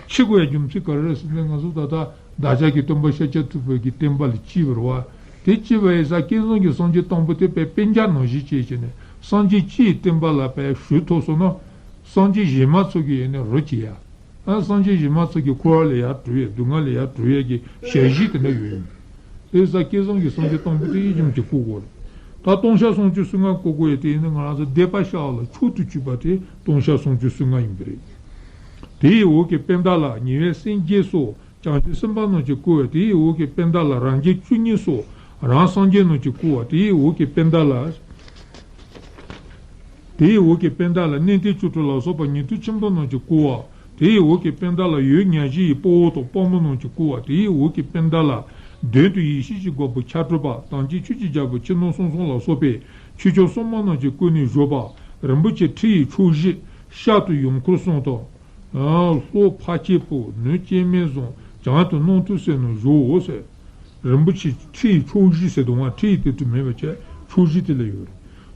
ཆེ་དགོས་ཡ་རྒྱུ་མཚན་ག་རེ་རེད་ཟེར་ན། ང་ཚོ་ད་ལྟ་བདག་ཅག་གི་སྟོན་པ་ཤཱཀྱ་ཐུབ་པ་གི་བསྟན་པ་ལ་སྐྱེས་པ་རེད་བ། དེ་སྐྱེས་པ་ཡིན་ཙང་བསྐལ་བཟང་གི་སངས་རྒྱས་སྟོང་པོ་དེ་དཔེ་སྤུན་ཀྱག་ནང་བཞིན་བྱས་བྱས་ནས་སངས་རྒྱས་སྤྱིའི་བསྟན་པ་ལ་དཔེ་ཞུ་ཐུབ་སོང་ན། སངས་རྒྱས་གཞན་མ་ཚོ་གི་ཡིན་ནའི་རོ་བྱེད་ཡ། ཨ། སངས་རྒྱས་གཞན་མ་ཚོ་གི་འཁོར་བ་ལས་ཡར་གྲོལ་ཡ། སྡུག་བསྔལ་ལས་ཡར་གྲོལ་ཡ་གི་ཞལ་བཞེས་དེ་འདྲ་ཡོད་ཡིན། དེ་ཙང་བསྐལ་བཟང་གི་སངས་རྒྱས་སྟོང་པོ་དེ་ཡིད་འཇོམས་ཀྱིས་བསྐོར་དགོས་རེད། ད་སྟོང་ཤ་སུམ་ཅུ་སོ་ལྔ་བསྐོར་དགོས་ཡ་དེ་ཡིན་ན་ང་རང་ཚོ་སྡེ་པ་ཤར་བ་ལ་མཆོག་ཏུ་གྱུར་པ་དེ་སྟོང་ཤ་སུམ་ཅུ་སོ་ལྔ་ཡིན་པ་རེད། དེའི་འོག་གི་པད་ཟླ་ལ་ཉེ་བའི་སེམས་བརྒྱད་སོགས་བྱང་ཆུབ་སེམས་དཔའ་རྣམས་ཀྱིས་བསྐོར་བ། དེའི་འོག་གི་པད་ཟླ་ལ་རང་རྒྱལ་བཅུ་གཉིས་སོགས་རང་སངས་རྒྱས་རྣམས་ཀྱིས་བསྐོར་བ། དེའི་འོག་གི་པད་ཟླ་ལ། དེའི་འོག་གི་པད་ཟླ་ལ་གནས་བརྟན་བཅུ་དྲུག་ལ་སོགས་པ་ཉན་ཐོས་ཆེན་པོ་རྣམས་ཀྱིས་བསྐོར་བ། དེའི་འོག་གི་པད་ཟླ་ལ་འོད་ཉག་བཞི་ཡི་དཔའ་བོ་དང་དཔའ་མོ་རྣམས་ཀྱིས་བསྐོར་བ། དེའི་འོག་གི་པད་ཟླ་ལ་མདུན་དུ་ཡེ་ཤེས་ཀྱི་མགོན་པོ་ཕྱག་གྲུ་པ་དམ་ཅན་ཆོས་ཀྱི་རྒྱལ་པོ་ཕྱི་ནང་གསང་གསུམ་ལ་སོགས་པའི་ཆོས་སྐྱོང་སྲུང་མ་རྣམས་ཀྱིས་བསྐོར་ནས་བཞུགས་པ། རིན་པོ་ཆེ་ཁྲི་ཡི་མཆོག་བཞི། ཤར་དུ་ཡུམ་འཁོར་གསུམ་དང་། ཨ། ལྷོ་འཕགས་སྐྱེས་པོ། ནུབ་སྐྱེ་མེད་བཟང་། བྱང་དུ་རྣམ་ཐོས་སྲས་རྣམས་བཞུགས་སོ་ཟེར། རིན་པོ་ཆེ་ཁྲི་ཡི་མཆོག་བཞི་ཟེར་དུས་ང་ཁྲི་ཡི་དེ་དུ་མེད་པ་བྱས། མཆོག་བཞི་དེ་ལ་ཡོད་རེད།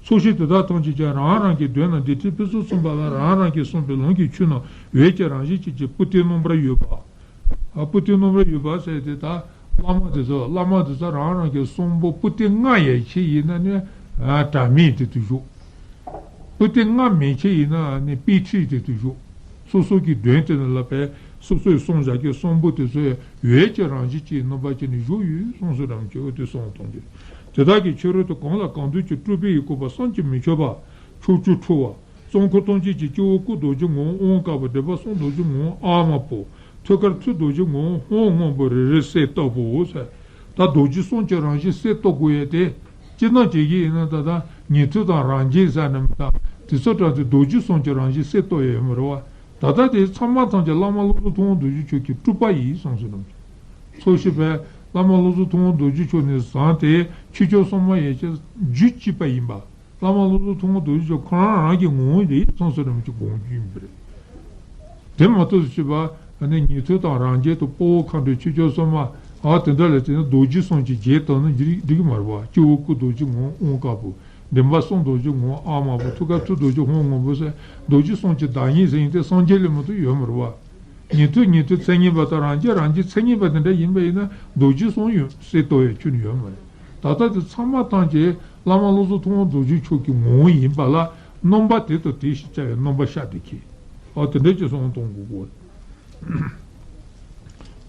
ཚོགས་ཞིང་དེ་དག་ཐམས་ཅད་ཀྱང་རང་རང་གི་གདོད་ན་འདི་ཁྲིད་ཕུན་སུམ་ཚོགས་པ་ལ་རང་རང་གིས་གསུངས་པའི་ལུང་གི་ཆོས་རྣམས་འོད་ཀྱི་རང་བཞིན་ཅན་གྱི་པུ་ཏིའི་སྣང་བར་ཡོད་པ། ཨ། པུ་ཏིའི་སྣང་བར་ཡོད་པ་ཟེར་དེ་ད་བླ་མ་དེ་ཚོ་བླ་མ་དེ་ཚོ་རང་རང་གི་གསུང་པོ་པུ་ཏི་ལྔ་ཡན་ཆད་ཡིན་ན་ནི། ཨ། དྲ་མིག་དེ་དུ་བཞུགས། པུ་ཏི་ལྔ་མན་ཆད་ཡིན་ན་ནི་དཔེ་ཁྲིད་དེ་དུ་བཞུགས། སོ་སོ་གི་གདོད་དེ་ནི་ལ་བས་སོ་སོའི་གསུང་བཞག་གི་གསུང་པོ་དེ་ཚོ་འོད་ཀྱི་རང་བཞིན་གྱི་རྣམ་པ་ཅན་ནི་བཞུགས་ཡོད་གསུངས་སོ་རམ་གྱི་འོ་དེ་གསུང་གཏོང་གི། དེ་དག་གི་ཕྱི་རོལ་དུ་གང་ལ་གང་འདུལ་གྱི་སྤྲུལ་པ་ཡི་བཀོད་པ་བསམ་གྱིས་མི་ཁྱབ་པ། ཕྱོགས་བཅུར་འཕྲོ་བ། གཙོ་འཁོར་ཐམས་ཅད་ཀྱི་སྤྱི་བོ་སྐུ་རྡོ་རྗེ་ངོ་བོ་དབང་དཀར་པོ། མགྲིན་པ་གསུང་རྡོ་རྗེ་ངོ་བོ་ཨ་མ་པོ། ཐུགས་ཀར་ཐུགས་རྡོ་རྗེ་ངོ་བོ་ཧཱུྃ་སྔོན་པོ་རེ་རེ་གསལ་བཏབ་པོ་ཟེར། ད་རྡོ་རྗེ་གསུམ་གྱི་རང་བཞིན་གསལ་བཏབ་དགོས་ཡས་དེ། སྤྱིར་བཏང་བྱེད་ཀྱི་ཡིན་ན་ད་ལྟ་ཉན་ཐོས་དང་རང་རྒྱལ་ཟེར་ནས་མི་ད་དེ་ཚོ་དྲངས་ཏེ་རྡོ་རྗེ་གསུམ་གྱི་རང་བཞིན་གསལ་བཏབ་ཡས་ཡོད་མ་རེད་བ། ད་ལྟ་དེ་ཚང་མ་ཐམས་ཅད་བླ་མ་བློ་བཟང་ཐུབ་དབང་རྡོ་རྗེ་མཆོག་གི་སྤྲུལ་པ་ཡིན་གསུངས་སོ་ནམ། ཚོགས་ཞིང་པས་བླ་མ་བློ་བཟང་ཐུབ་དབང་རྡོ་རྗེ་མཆོག་ནས་བཟུང་སྟེ་ཆོས་སྐྱོང་སྲུང་མ་ཡན་ཆད་རྒྱུད་གཅིག་པ་ཡིན་པ། བླ་མ་བློ་བཟང་ཐུབ་དབང་རྡོ་རྗེ་མཆོག་ཁོ་རང་རང་གི་ངོ་བོ་ཡིན་གསུངས་སོ་ནམ་གྱི་དགོངས་རྒྱུ་ཡིན་པ་རེད། དེ་མ་གཏོགས་སུ་ཞེས་པ་ནི་ཉན་ཐོས་དང་རང་རྒྱལ་དང་དཔའ་བོ་མཁའ་འགྲོའི་ཆོས་སྐྱོང་སྲུང་མ་ཨ་དེ་འདྲ་ལ་བརྩིས་ན་རྡོ་རྗེ་གསུམ་གྱི་རྗེས་བཏང་ན་འགྲིག་འགྲིག་གི་མ་རེད་བ། སྤྱི་བོ་སྐུ་རྡོ་རྗེ་ངོ་བོ་དབང་དཀར་པོ། མགྲིན་པ་གསུང་རྡོ་རྗེ་ངོ་བོ་ཨ་མ་པོ། ཐུགས་ཀར་ཐུགས་རྡོ་རྗེ་ཧཱུྃ་སྔོན་པོ་ཟེར་རྡོ་རྗེ་གསུམ་གྱི་བདག་ཉིད་ཟེར་ཡིན་ཏེ་སངས་རྒྱས་ལས་མ་གཏོགས་ཡོད་མ་རེད་བ། ཉན་ཐོས་ཉན་ཐོས་མཚན་ཉིད་པ་དང་རང་རྒྱལ་རང་རྒྱལ་མཚན་ཉིད་པ་དེ་འདྲ་ཡིན་པ་ཡིན་ན་རྡོ་རྗེ་གསུམ་ཡོད་གསལ་བཏབ་ཡས་ཁྱོན་ནས་ཡོད་མ་རེད། ད་ལྟ་དེ་ཚང་མ་ཐམས་ཅད་བླ་མ་བློ་བཟང་ཐུབ་དབང་རྡོ་རྗེ་མཆོག་གི་ངོ་བོ་ཡིན་པ་ལ་རྣམ་པ་དེ་དང་དེ་ཞེས་བྱ་བའི་རྣམ་པ་ཤར་ཏེ་ཁྱེད། ཨོ་དེ་འདྲ་ཅིག་གསུང་གཏོང་དགོས་གོ།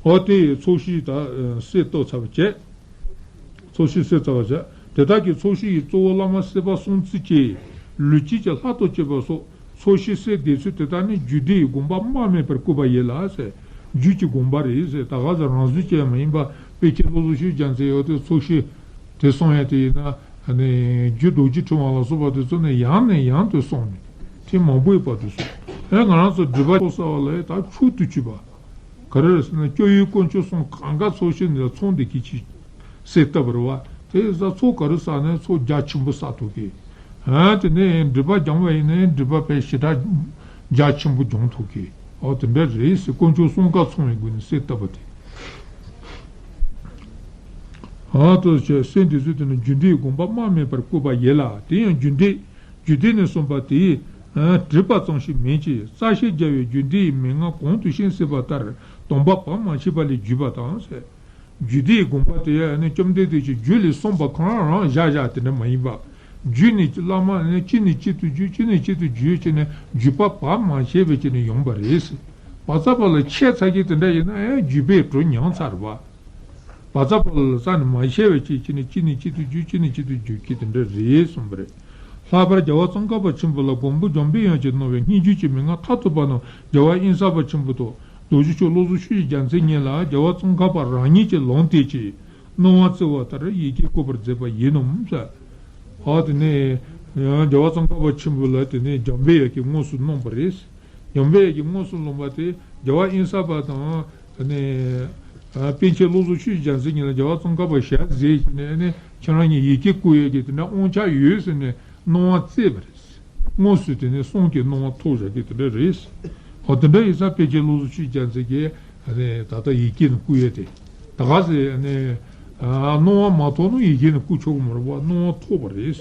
ཨོ་དེ་ཡི་ཚོགས་ཞིང་ད་གསལ་བཏབ་ཚར་བ་བྱས། ཚོགས་ཞིང་གསལ་བཏབ་པ་བྱས། དེ་དག་གི་ཚོགས་ཞིང་ཡི་གཙོ་བོ་བླ་མ་སྲིད་པ་གསུམ་བརྩི་བྱའི་ལུས་དཀྱིལ་གྱི་ལྷ་དང་བཅས་པ་སོགས་ཚོགས་ཞིང་གསལ་བསྡད་ཚུལ་དེ་དག་ནི་རྒྱུད་སྡེ་ཡི་དགོངས་པ་རྨ་མེད་པར་བཀོད་པ་ཡིན་ལ་ཟེར། རྒྱུད་ཀྱི་དགོངས་པ་རེད་ཟེར། ད་ག་ཟེར་རང་བཟོ་བྱས་མ་ཡིན་པ་དཔེ་ཆའི་བློ་བཟང་ཆོས་རྒྱལ་མཚན་ཡོད་དེ་ཚོགས་ཞིང་དེ་གསུང་ཡ་དེ་ཡིན་ན་ནི་རྒྱུད་རྡོ་རྗེ་ཕྲེང་བ་ལ་སོགས་པ་དེ་ཚོ་ནི་ཡང་ནས་ཡང་དུ་གསུངས་ནས་ཐེངས་མང་པོའི་བར་དུ་གསུངས། ཨེ་ང་རང་ཚོ་སྒྲིབ་པ་ཚོགས་བསགས་པ་ལ་ད་མཆོག་ཏུ་གྱུར་པ། ག་རེ་རེད་ཟེར་ན་སྐྱབས་ཡུལ་དཀོན་མཆོག་གསུམ་གང་ག་ཚོགས་ཞིང་ལ་ཚོགས་འདི་གི་ཅི་གསལ་བཏབ་པ་རེད་བ། དེ་ཡིན་ཙང་ཚོགས་ག་རེ་བསགས་ནའི་ཚོགས་རྒྱ་ཆེན་པོ་བསགས་ཐུབ་གི། ཨ་དེ་ནས་སྒྲིབ་པ་སྦྱང་བ་ཡིན་ནའི་སྒྲིབ་པ་དཔེ་ཞེ་དྲག་རྒྱ་ཆེན་པོ་སྦྱོང་ཐུབ་གི། ཨོ་དེ་འདྲ་རེད་ཟེར་དཀོན་མཆོག་གསུམ་ཀ་ཚང་བའི་སྒོ་ནས་གསལ་བཏབ་པ་དེ། ཨ་ཏོ་ཆེ་སེམས་འདི་ཚོ་དེ་ནི་རྒྱུ་འབྲས་དགོངས་པ་རྨ་མེད་པར་བཀོད་པ་ཡིན་ལ་དེ་ཡང་རྒྱུ་འབྲས། རྒྱུད་སྡེ་ནས་གསུངས་པ་དེས་བྲིས་པ་ཙམ་ཞིག་མིན་གྱི་རྩ་ཤེས་རྒྱལ་བའི་རྒྱུད་སྡེ་ཡི་མན་ངག་གོང་དུ་བཤད་ཟིན་པ་ལྟར་སྡོམ་པ་བག་མ་ཆད་པ་ལས་བརྒྱུད་པ་དང་ཟེར། རྒྱུད་སྡེ་ཡི་དགོངས་པ་དེ་ཡང་ནི་བཅོམ་ལྡན་འདས་ཀྱི་རྒྱུད་ལས་གསུངས་པ་ཁོ་རང་རང་བཞག་བཞག་དེ་འདྲ་མ་ཡིན་པ། རྒྱུད་ནས་བླ་མ་ནི་གཅིག་ནས་གཅིག་ཏུ་བརྒྱུད་གཅིག་ནས་གཅིག་ཏུ་བརྒྱུད་བྱས་ནས་བརྒྱུད་པ་བག་མ་ཆད་པའི་བྱས་ནས་ཡོང་པ་རེད། བ་ཚ་བ་ལ་ཆད་ཚར་གྱི་དེ་འདྲ་ཡིན་ན་ཡང་རྒྱུད་པས་གྲོལ་མྱོང་ཚར་བ། བ་ཚ་བ་ལ་ས་ནས་མ་ཤེས་པའི་ཆེད་ཀྱི་ནི་གཅིག་ནས་གཅིག་ཏུ་བརྒྱུད་གཅིག་ནས་གཅིག་ཏུ་བརྒྱུད་ཀྱི་དེ་འདྲ་རེད་གསུངས་པ་རེད། ལྷག་པར་རྒྱལ་བ་ཙོང་ཁ་པ་ཆེན་པོ་ལ་མགོན་པོ་འཇམ་དཔལ་དབྱངས་ཀྱིས་གནང་བའི་སྙན་བརྒྱུད་ཀྱི་མན་ངག་མཐར་ཐུག་པ་རྣམས་རྒྱལ་བ་དབེན་ས་པ་ཆེན་པོ་དང་རྡོ་རྗེ་མཆོག་བློ་བཟང་ཆོས་ཀྱི་རྒྱལ་མཚན་གཉིས་ལ་རྒྱལ་བ་ཙོང་ཁ་པ་རང་ཉིད་ཀྱིས་ལུང་བསྟན་གྱིས་གནང་བ་བསྩལ་བ་ལྟར་ཡི་གེ་བཀོད་པར་མཛད་པ་ཡིན་ནམ་ཟེར། ཨ་དེ་ནས་རྒྱལ་བ་ཙོང་ཁ་པ་ཆེན་པོ་ལ་དེ་ནས་འཇམ་དཔལ་དབྱངས་ཀྱིས་དངོས་སུ་གནང་བ་རེད། འཇམ་དཔལ་གྱིས་དངོས་སུ་ལུང་པ་དེ་རྒྱལ་བ་དབེན་ས་པ་དང་ནི་ཨ་པཎ་ཆེན་བློ་བཟང་ཆོས་ཀྱི་རྒྱལ་མཚན་གཉིས་ལ་རྒྱལ་བ་ཙོང་ཁ་པ་ཞལ་གཟིགས་ནས་ནི་ཁྱེད་རང་གཉིས་ཡི་གེ་བཀོད་ཡས་ཀྱི་དེ་འདྲ་དབང་ཆ་ཡོད་ཟེར་ནས་གནང་བ་བསྩལ་བ་རེད། དངོས་སུ་དེ་ནས་གསུང་གི་གནང་བ་ཐོབ་བཞག་གི་དེ་འདྲ་རེད། འོ་དེ་འདྲ་ཡིན་ཙང་པཎ་ཆེན་བློ་བཟང་ཆོས་ཀྱི་རྒྱལ་མཚན་གྱིས་ནི་ད་ལྟ་ཡི་གེ་ནས་བཀོད་ཡས་དེ་ད་ག་ཟེ་ནི་ཨ་གནང་བ་མ་ཐོབ་ན་ཡི་གེ་ནས་བཀོད་ཆོག་གི་མ་རེད་པ། གནང་བ་ཐོབ་པ་རེད།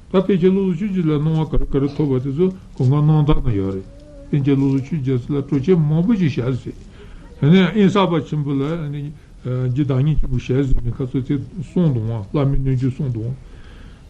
ད་པཎ་ཆེན་བློ་བཟང་ཆོས་རྒྱལ་ལ་གནང་བ་ག་རེ་ག་རེ་ཐོབ་པ་དེ་ཚོ་གོང་ག་གནང་སྟངས་ན་ཡོད་རེད། པཎ་ཆེན་བློ་བཟང་ཆོས་རྒྱལ་ལ་སྤྲོ་ཆེན་མང་པོ་ཞིག་ཞལ་གཟིགས། དེ་ནས་དབེན་ས་པ་ཆེན་པོ་ལ་ནི་རྒྱུད་བདག་ཉིད་ཆེན་པོ་ཞལ་གཟིགས་ནས་ཁ་ཚོ་དེ་གསུངས་འདུག་བ། བླ་མའི་རྣལ་འབྱོར་གསུངས་འདུག་བ།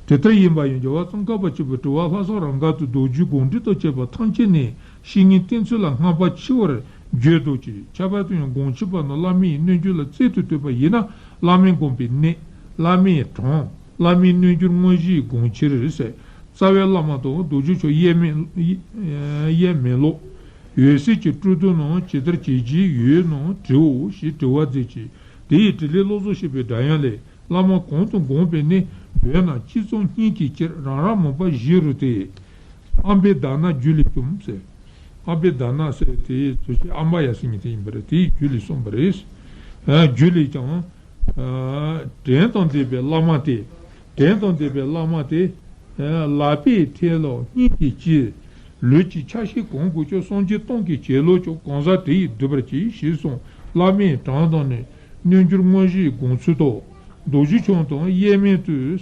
དེ་ལྟར་ཡིན་པ་ཡང་རྒྱལ་བ་ཙོང་ཁ་པ་ཆེན་པོའི་དྲི་བ་ལྷག་བསམ་རབ་འགའ་དང་མདོ་རྒྱུད་དགོངས་འགྲེལ་དང་བཅས་པ་ཐམས་ཅད་ནས་བཤེས་གཉེན་བསྟེན་ཚུལ་ལ་བསྔགས་པ་ཆེ་བར་བརྗོད་འདུག་ཅིང་། ཁྱད་པར་དུ་ཡང་དགོངས་ཆེན་པ་རྣམས་བླ་མའི་རྣལ་འབྱོར་ལ་རྩལ་དུ་བཏོད་པ་ཡིན་ན་བླ་མའི་དགོངས་པའི་གནད། བླ་མའི་གྲངས། བླ་མའི་རྣལ་འབྱོར་དངོས་གཞིའི་དགོངས་འཆར་ཟེར། རྩ་བའི་བླ་མ་དང་རྡོ་རྗེ་མཆོག་དབྱེར་མེད། དབྱེར་མེད་ལོ། འོད་གསལ་གྱི་སྤྲོ་བསྡུ་རྣམས་ཇི་ལྟར་བྱེད་ཀྱི་ཡོད་ནམ་དྲིའོ་ཞེས་དྲི་བ་མཛད་ཅིང་། དེ་ཡི་དྲིས་ལན་བློ་བཟང་བཤེས་པའི་སྒྲ་དབྱངས་ལས། བླ་མ་གང་དུ་དགོངས་པའི་གནས། བོད་ན་ཅི་ཙམ་སྙིང་གི་ཕྱིར། རང་རང་མོས་པ་བཞི་རུ་སྟེ། ཨམ་བི་དྷ་ན་རྒྱུད་ལས་བྱུང་ཟེར། ཨམ་བི་དྷ་ན་ཟེར་དེའི་ཚུལ་གྱིས་ཨམ་བ་ཡ་སི་ཉི་ཐེ་ཡིན་པ་རེད། དེའི་རྒྱུད་ལས་གསུངས་པ་རེད། རྒྱུད་ལས་ཀྱང་། དྲན་དང་ལྡན་པའི་བླ་མ་སྟེ། དྲན་དང་ལྡན་པའི་བླ་མ་སྟེ། ལག་པས་འཐེན་ལོ་སྙིང་གི་ལྕེ། ལུས་ཀྱི་ཆ་ཤས་གང་དགོས་ཀྱང་སངས་རྒྱས་སྟོང་གི་བྱིན་རླབས་ཀྱང་གང་ཟག་དེ་ཡིས་བསྡུ་བར་བྱེད་ཞེས་གསུངས། བླ་མའི་གྲངས་དང་ནི་རྣལ་འབྱོར་དངོས་གཞིའི་དགོངས་ཚུལ་ཏོ། རྡོ་རྗེ་འཆང་དང་དབྱེར་མེད་དུ།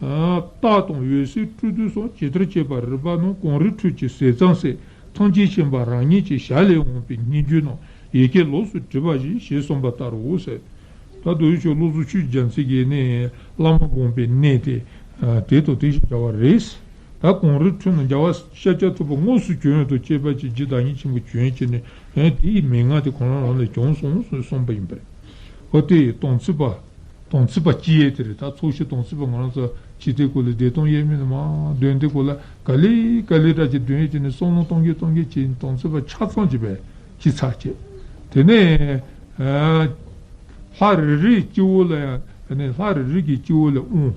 རྟགས་དང་འོད་གསལ་སྤྲོས་བསྡུས་སོགས་ཇི་ལྟར་བྱས་པ་རིགས་པ་རྣམས་གངས་རིའི་ཁྲོད་ཀྱི་ཟས་གཙང་སྲས་ཐམས་ཅད་མཁྱེན་པ་རང་ཉིད་ཀྱི་ཞལ་ལས་འོངས་པའི་སྙན་བརྒྱུད་རྣམས་ཡི་གེ་ལོགས་སུ་བྲིས་པ་བཞིན་ཞེས་གསུངས་པ་ལྟར་རོ་ཟེར། ད་རྡོ་རྗེ་འཆང་བློ་བཟང་ཆོས་ཀྱི་རྒྱལ་མཚན་གྱིས་ནི་བླ་མ་དགོངས་པའི་གནས་དེ་དེ་དང་དེ་བཞིན་བྱ་བ་རེད། ད་གངས་རིའི་ཁྲོད་ན་རྒྱལ་བ་ཤཱཀྱ་ཐུབ་པ་དངོས་སུ་བྱོན་ཡོད་དང་བཅས་པ་ཅིག་རྗེ་བདག་ཉིད་ཆེན་པོ་བྱོན་བྱས་ནས་དེའི་མན་ངག་དེ་ཁོ་རང་རང་ལས་བྱུང་སོང་ཟེར་གསུངས་པ་ཡིན་པས། འོ་དེ་དམ་ཚིག་པ། དམ་ཚིག་པ་སྐྱེ་ཡས་དེ་རེད། ད་ཚོགས་ཞིང་དམ་ཚིག་པ་ང་རང་ཚོ་ཇི་ལྟའི་སྐོར་ལ་བདེ་སྟོང་དབྱེར་མེད་ནས་མ་འདོན་དེ་སྐོར་ལ་ག་ལེ་ག་ལེ་འདྲ་ཅིག་འདོན་ཡས་ཀྱི་ནི་བསམ་བློ་གཏོང་གིན་གཏོང་གིན་བྱས་དམ་ཚིག་པ་ཆ་ཚང་ཅིག་པས་ཅི་ཚར་བྱས། དེ་ནས་ལྷ་རེ་རེའི་སྤྱི་བོ་ལ་ཡང་ལྷ་རེ་རེ་གི་སྤྱི་བོ་ལ་དབང་།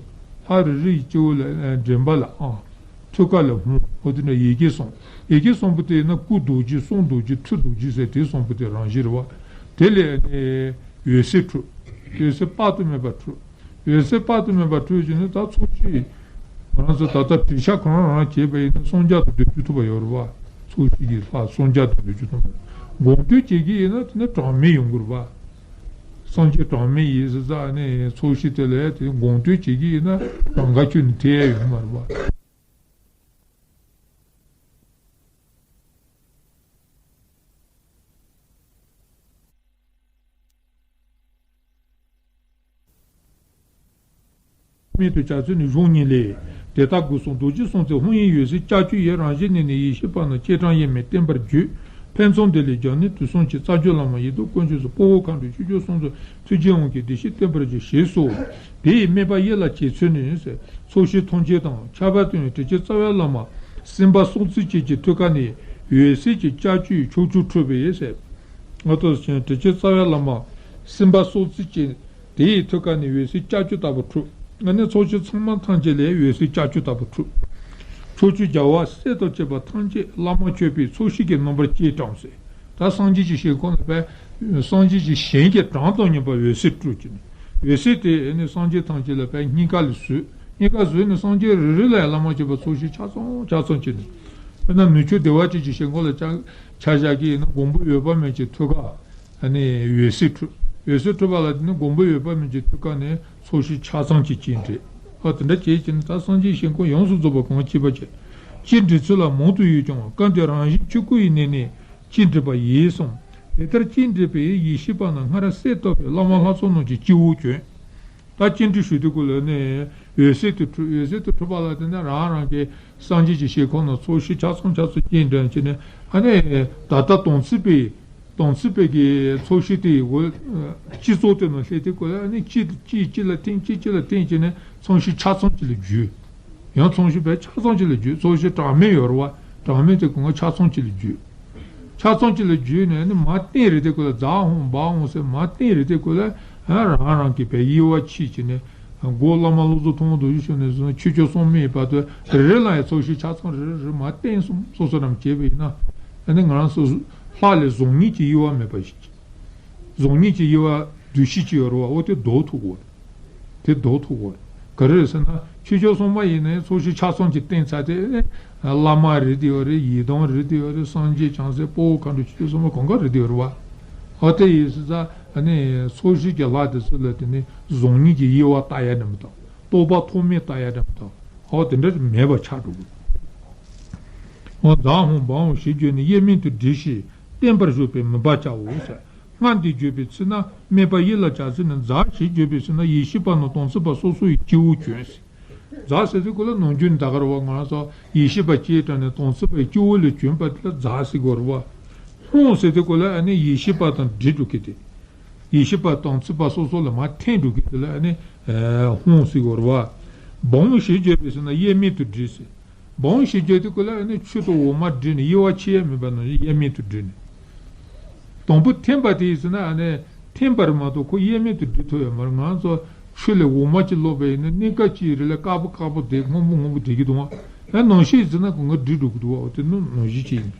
ལྷ་རེ་རེའི་སྤྱི་བོ་ལ་མགྲིན་པ་ལ་ཨང་། ཐུགས་ཀ་ལ་ཧཱུྃ། འོ་དེ་འདྲ་ཡི་གེ་གསུམ། ཡི་གེ་གསུམ་པོ་དེ་ཡིན་ན་སྐུ་རྡོ་རྗེ་གསུང་རྡོ་རྗེ་ཐུགས་རྡོ་རྗེ་ཟེར་དེ་གསུམ་པོ་དེ་རང་བཞིན་རེད་བ། དེ་ལས་ནི་འོད་ཟེར་འཕྲོས། འོད་ཟེར་དཔག་ཏུ་མེད་པ་འཕྲོས། འོད་ཟེར་དཔག་ཏུ་མེད་པ་འཕྲོས་ཀྱི་ནི་ད་ཚོགས་ཞིང་ང་རང་ཚོ་ད་ལྟ་བྲིས་ཆ་གང་རང་བྱས་པ་ཡིན་ན་སངས་རྒྱས་དང་བདུན་ཅུ་ཐུབ་པ་ཡོད་རེད་བ། ཚོགས་ཞིང་གི་ལྷ་སངས་རྒྱས་དང་བདུན་ཅུ་ཐུབ་པ། དགོངས་དོན་བྱེད་ཀྱི་ཡིན་ན་དེ་ནི་གྲངས་མེད་ཡོང་གི་རེད་བ། སངས་རྒྱས་གྲངས་མེད་ཡིན་ཟེར་ཙང་ནི་ཚོགས་ཞིང་དེ་ལ་དེ་དགོངས་དོན་བྱེད་ཀྱི་ཡིན་ན་གྲངས་ཀ་ཁྱོན་ནས་ཐེ་ཡ་ཡོད་མ་རེད་བ། མེད་དུ་བྱ་ཚུལ་ནི་གཞུང་གཉིས་ལས། དེ་ལྟར་སྒོ་གསུམ་རྡོ་རྗེ་གསུམ་མཚན་ཧཱུྃ་ཡིག་འོད་ཟེར་ལྕགས་ཀྱུ་ཡི་རང་བཞིན་ནི་ནི་ཡེ་ཤེས་པ་རྣམས་སྐྱེས་གྲངས་དབྱེར་མེད་བསྟན་པར་བརྗོད། ཕན་ཚུན་དེ་ལས་རྒྱ་ནི་དུས་གསུམ་གྱི་རྩ་རྒྱུད་བླ་མ་ཡི་དམ་དཀོན་མཆོག་སོགས་དཔའ་བོ་མཁའ་འགྲོ་ཆོས་སྐྱོང་སྲུང་མཛད་ཐུགས་རྗེའི་དབང་གིས་བདེ་གཤེགས་བསྟན་པར་བྱ་ཞེས་སོ། དེ་ཡི་དམིགས་པ་ཡིད་ལ་བྱེད་ཚུལ་ནི། ཚོགས་ཞིང་ཐམས་ཅད་དང་ཁྱད་པར་དུ་ཡང་དྲི་ཆུའི་རྩ་བའི་བླ་མ་སེམས་དཔའ་སྲོག་རྩོལ་ཅན་གྱི་ཐུགས་ཀ་ནས་འོད་ཟེར་གྱི་ལྕགས་ཀྱུ་ཡི་ཕྱོགས་བཅུར་འཕྲོས་པས་ཟེར། ང་ཏོ་ཞིང་དྲི་ཆུའི་རྩ་བའི་བླ་མ་སེམས་དཔའ་སྲོག་རྩོལ་ཅན། དེ་ཡི་ཐུགས་ཀ་ནས་འོད་ཟེར་ལྕགས་ཀྱུ་ལྟ་བུ་འཕྲོས། ང་ནི་ཚོགས་ཞིང་ཚང་མ་ཐམས་ཅད་ལས་འོད་ཟེར་ལྕགས་ཀྱུ་ལྟ་བུ་འཕྲོས། ཕྱོགས་བཅུའི་རྒྱལ་བ་སྲས་དང་བཅས་པ་ཐམས་ཅད་བླ་མ་མཆོད་པའི་ཚོགས་ཞིང་གི་རྣམ་པར་སྐྱེས་གྲངས་ཟེར། ད་སངས་རྒྱས་ཀྱི་ཞིང་ཁམས་ལ་བས། སངས་རྒྱས་ཀྱི་ཞིང་གི་གྲངས་དང་མཉམ་པ་འོད་ཟེར་འཕྲོས་ཀྱི་ནི། འོད་ཟེར་དེ་ནི་སངས་རྒྱས་ཐམས་ཅད་ལ་བས་སྙིང་ག་ལ་བཟོས། སྙིང་ག་བཟོས་ནས་སངས་རྒྱས་རེ་རེ་ལ་ཡང་བླ་མ་མཆོད་པའི་ཚོགས་ཞིང་ཆ་ཚང་ཆ་ཚང་བྱས་ནས། དཔེར་ན་ནུབ་ཕྱོགས་བདེ་བ་ཅན་གྱི་ཞིང་ཁམས་ལ་ཆ་ཆ་བཞག་གི་ཡིན་ན་མགོན་པོ་འོད་དཔག་མེད་ཀྱི་ཐུགས་ཀ་ཨ་ནི་འོད་ཟེར་འཕྲོས། འོད་ཟེར་འཕྲོས་པ་ལ་དེ་ནི་མགོན་པོ་འོད་དཔག་མེད་ཀྱི་ཐུགས་ཀ་ནས་ཚོགས་ཞིང་ཆ་ཚང་གཅིག་བྱས་འདྲེས། ཨ་དེ་འདྲ་བྱས་ཀྱི་ནི་ད་སངས་རྒྱས་ཞིང་ཁམས་ཡོངས་སུ་རྫོགས་པ་གང་སྐྱེས་པ་བྱས། སྤྱན་འདྲེན་ཚུལ་ལ་མང་དུ་ཡོད་ཀྱང་སྐབས་འདིར་རང་བཞིན་ཆོས་སྐུ་ཡི་གནས་ནས་སྤྱན་འདྲེན་པ་ཡིན་གསུངས། དེ་ལྟར་སྤྱན་འདྲེན་པའི་ཡེ་ཤེས་པ་རྣམས་སྔར་གསལ་བཏབ་པའི་བླ་མ་ལྷ་ཚོགས་རྣམས་ཀྱི་སྤྱི་བོར་བྱོན། ད་སྤྱན་འདྲེན་ཞུ་དུས་སྐབས་ལ་ནི་འོད་ཟེར་དེ་འཕྲོས། འོད་ཟེར་དེ་འཕྲོས་པ་ལ་དེ་ནི་རང་རང་གི་སངས་རྒྱས་ཀྱི་ཞིང་ཁམས་ན་ཚོགས་ཞིང་ཆ་ཚང་ཆ་ཚང་སྤྱན་འདྲེན་བྱས་ནས་ཨ་ནི་ད་ལྟ་དམ་ཚིག་པའི་དམ་ཚིག་པའི་གི་ཚོགས་ཞིང་དེའི་འོད་སྤྱི་ཚོགས་དེ་ནང་སླེབས་དུས་སྐབས་ལ་ཨ་ནི་གཅིག་གཅིག་གཅིག་ལ་བརྟེན་གཅིག་གཅིག་ལ་བརྟེན་བྱས་ནས་ཚོགས་ཞིང་ཆ་ཚང་གཅིག་ལ་བརྒྱུད། ཡང་ཚོགས་ཞིང་བས་ཆ་ཚང་གཅིག་ལ་བརྒྱུད། ཚོགས་ཞིང་གྲངས་མེད་ཡོད་རེད་བ། གྲངས་མེད་དེ་གང་ག་ཆ་ཚང་གཅིག་ལ་བརྒྱུད། ཆ་ཚང་གཅིག་ལ་བརྒྱུད་ནས་ནི་མར་བསྟན་རེད་དེ་ཁོ་ལ་ཛཿཧཱུྃ་བཿཧཱུྃ་ཟེར་མར་བསྟན་རེད་དེ་ཁོ་ལ་རང་རང་གི་བས་དབྱེ་བ་ཕྱེ་བྱས་ནས་སྒོ་བླ་མ་བློ་བཟང་ཐུབ་དབང་རྡོ་རྗེ་གཞུང་ནས་བཟུང་ཆོས་སྐྱོང་སྲུང་མའི་བར་དུ་རེ་རེ་ལ་ཡང་ཚོགས་ཞིང་ཆ་ཚང་རེ་རེ་རེ་མར་བསྟན་གསུམ་སོ་སོ་རང་བྱས་པ་ཡིན་ན་ཨ་ནི་ང་རང་སོ་སོ་ལྷ་ལས་བཟང་ངན་གྱི་དབྱེ་བ་མེད་པ་ཞིག་བཟང་ངན་གྱི་དབྱེ་བ་བསྡུས་ཤིག་ཅིག་ཡོད་རེད་བ། འོ་དེ་ལྡོག་ཐུབ་དགོས་རེད། དེ་ལྡོག་ཐུབ་དགོས་རེད། ག་རེ་རེད་ཟེར་ན་ཆོས་སྐྱོང་སྲུང་མ་ཡིན་ནའི་ཚོགས་ཞིང་ཆ་ཚང་གཅིག་བསྟན་ཚར་དེ་ནི་བླ་མ་རེད་དེ་ཡོད་རེད། ཡི་དམ་རེད་དེ་ཡོད་རེད། སངས་རྒྱས་བྱང་སེམས་དཔའ་བོ་མཁའ་འགྲོ་ཆོས་སྐྱོང་སྲུང་མ་གང་ག་རེད་དེ་ཡོད་རེད་བ། འོ་དེ་ཡིན་ཟེར་ཙང་ནི་ཚོགས་ཞིང་གི་ལྷ་དེ་ཚོ་ལ་དེ་ནི་བཟང་ངན་གྱི་དབྱེ་བ་ལྟ་ཡ་འདྲ་མི་འདུག་རྟོགས་པ་ཐོགས་མེད་ལྟ་ཡ་འདྲ་མི་འདུག་འོ་དེ་འདྲ་མེད་པ་ཆགས་འགྲོ་གི། འོ་ཛཿཧཱུྃ་བཿཧཱུྃ་ཞེས་བརྗོད་ནས་དབྱེར་མེད་དུ་བསྒྲིལ་ཞིང་བརྟན་པར་བཞུགས་པས་མོས་པ་བྱའོ་ཟེར། སྔགས་འདི་བརྗོད་པའི་ཚེ་ན་དམིགས་པ་ཡིད་ལ་བྱ་ཚུལ་ནི་ཛཿ་ཞེས་བརྗོད་པའི་ཚེ་ན་ཡེ་ཤེས་པ་རྣམས་དམ་ཚིག་པ་སོ་སོ་ཡི་སྤྱི་བོར་བྱོན་ཟེར། ཛཿ་ཟེར་དུས་སྐབས་ལ་ནམ་རྒྱུན་ད་ག་རེ་བ་ང་རང་ཚོ་ཡེ་ཤེས་པ་སྐྱེས་དྲགས་ནས་དམ་ཚིག་པའི་སྤྱི་བོ་ལ་བྱོན་པ་དེ་ལ་ཛཿ་ཟེར་དགོས་རེད་བ། ཧཱུྃ་ཟེར་དུས་སྐབས་ལ་ཨ་ནི་ཡེ་ཤེས་པ་དང་འདྲེས་འགྲོ་གི་དེ། ཡེ་ཤེས་པ་དམ་ཚིག་པ་སོ་སོ་ལ་མར་འཐེན་འགྲོ་གི་དེ་ལ་ཨ་ནི་ཧཱུྃ་ཟེར་དགོས་རེད་བ། བཿཧཱུྃ་ཞེས་བརྗོད་པའི་ཚེ་ན་དབྱེར་མེད་དུ་བསྒྲིལ་ཟེར། བཿཧཱུྃ་ཞེས་བརྗོད་དུས་སྐབས་ལ་ཨ་ནི་ཆུ་དང་འོ་མ་བསྒྲིལ་ནས་དབྱེ་བ་ཕྱེ་ཡ་མེད་པ་ནང་བཞིན་དབྱེར་མེད་དུ་བསྒྲིལ་ནས། དང་པོ་འཐེན་པ་དེ་ཡིན་ཟེར་ན་ཨ་ནི་འཐེན་པར་མ་གཏོགས་ཁོ་དབྱེར་མེད་དུ་བསྒྲིལ་ཐུབ་ཡོད་མ་རེད། ང་ཚོ་ཆུ་ལས་འོ་མ་ཅིག་བླུགས་པ་ཡིན་ན་གནས་སྐབས་ཅིག་རེ་ལ་དཀར་པོ་དཀར་པོ་དེ་སྔོན་པོ་སྔོན་པོ་དེ་གི་འདུག་ཨ། ཨ་ནང་བཞིན་ཡིན་ཟེར་ན་ཁོ་ང་བསྒྲིལ་འགྲོ་གི་འདུག་ཨ། དེ་ནི་ནང་བཞིན་ཅིག་ཡིན།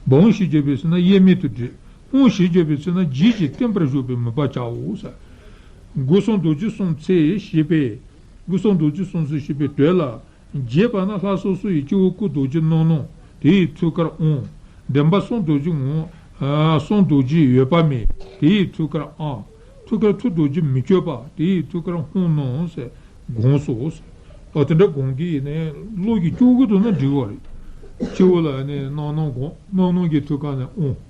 བཿཧཱུྃ་ཞེས་བརྗོད་པའི་ཚེ་ན་དབྱེར་མེད་དུ་བསྒྲིལ། ཧཱུྃ་ཞེས་བརྗོད་པའི་ཚེ་ན་བརྗིད་ཅིང་བརྟན་པར་བཞུགས་པའི་མོས་པ་བྱའོ་ཟེར། སྒོ་གསུམ་རྡོ་རྗེ་གསུམ་མཚན་ཞེས་པས། སྒོ་གསུམ་རྡོ་རྗེ་གསུམ་མཚན་ཞེས་པའི་དོན་ལ། རྒྱས་པ་ན་ལྷ་སོ་སོ་ཡི་སྤྱི་བོར་སྐུ་རྡོ་རྗེ་རྣོན་རྣོན་དེ་ཡི་ཐུགས་ཀར་དབང་། མགྲིན་པ་གསུང་རྡོ་རྗེ་ངོ་། གསུང་རྡོ་རྗེ་འོད་དཔག་མེད་དེ་ཡི་ཐུགས་ཀར་དབང་། ཐུགས་ཀར་ཐུགས་རྡོ་རྗེ་མི་བསྐྱོད་པ་དེ་ཡི་ཐུགས་ཀར་ཧཱུྃ་རྣོན་ཟེར་དགོངས་སོ། ཨ་དེ་འདྲ་དགོངས་ཀྱི་ཡིན་ནའི་བློ་གི་སྐྱོ་གི་འདུག་ན་འགྲིག་པ་རེད། སྤྱི་བོ་ལ་ནི་རྣམ་སྣང་དགོངས། རྣམ་སྣང་གི་ཐུགས་ཀ་ནས་དབང་།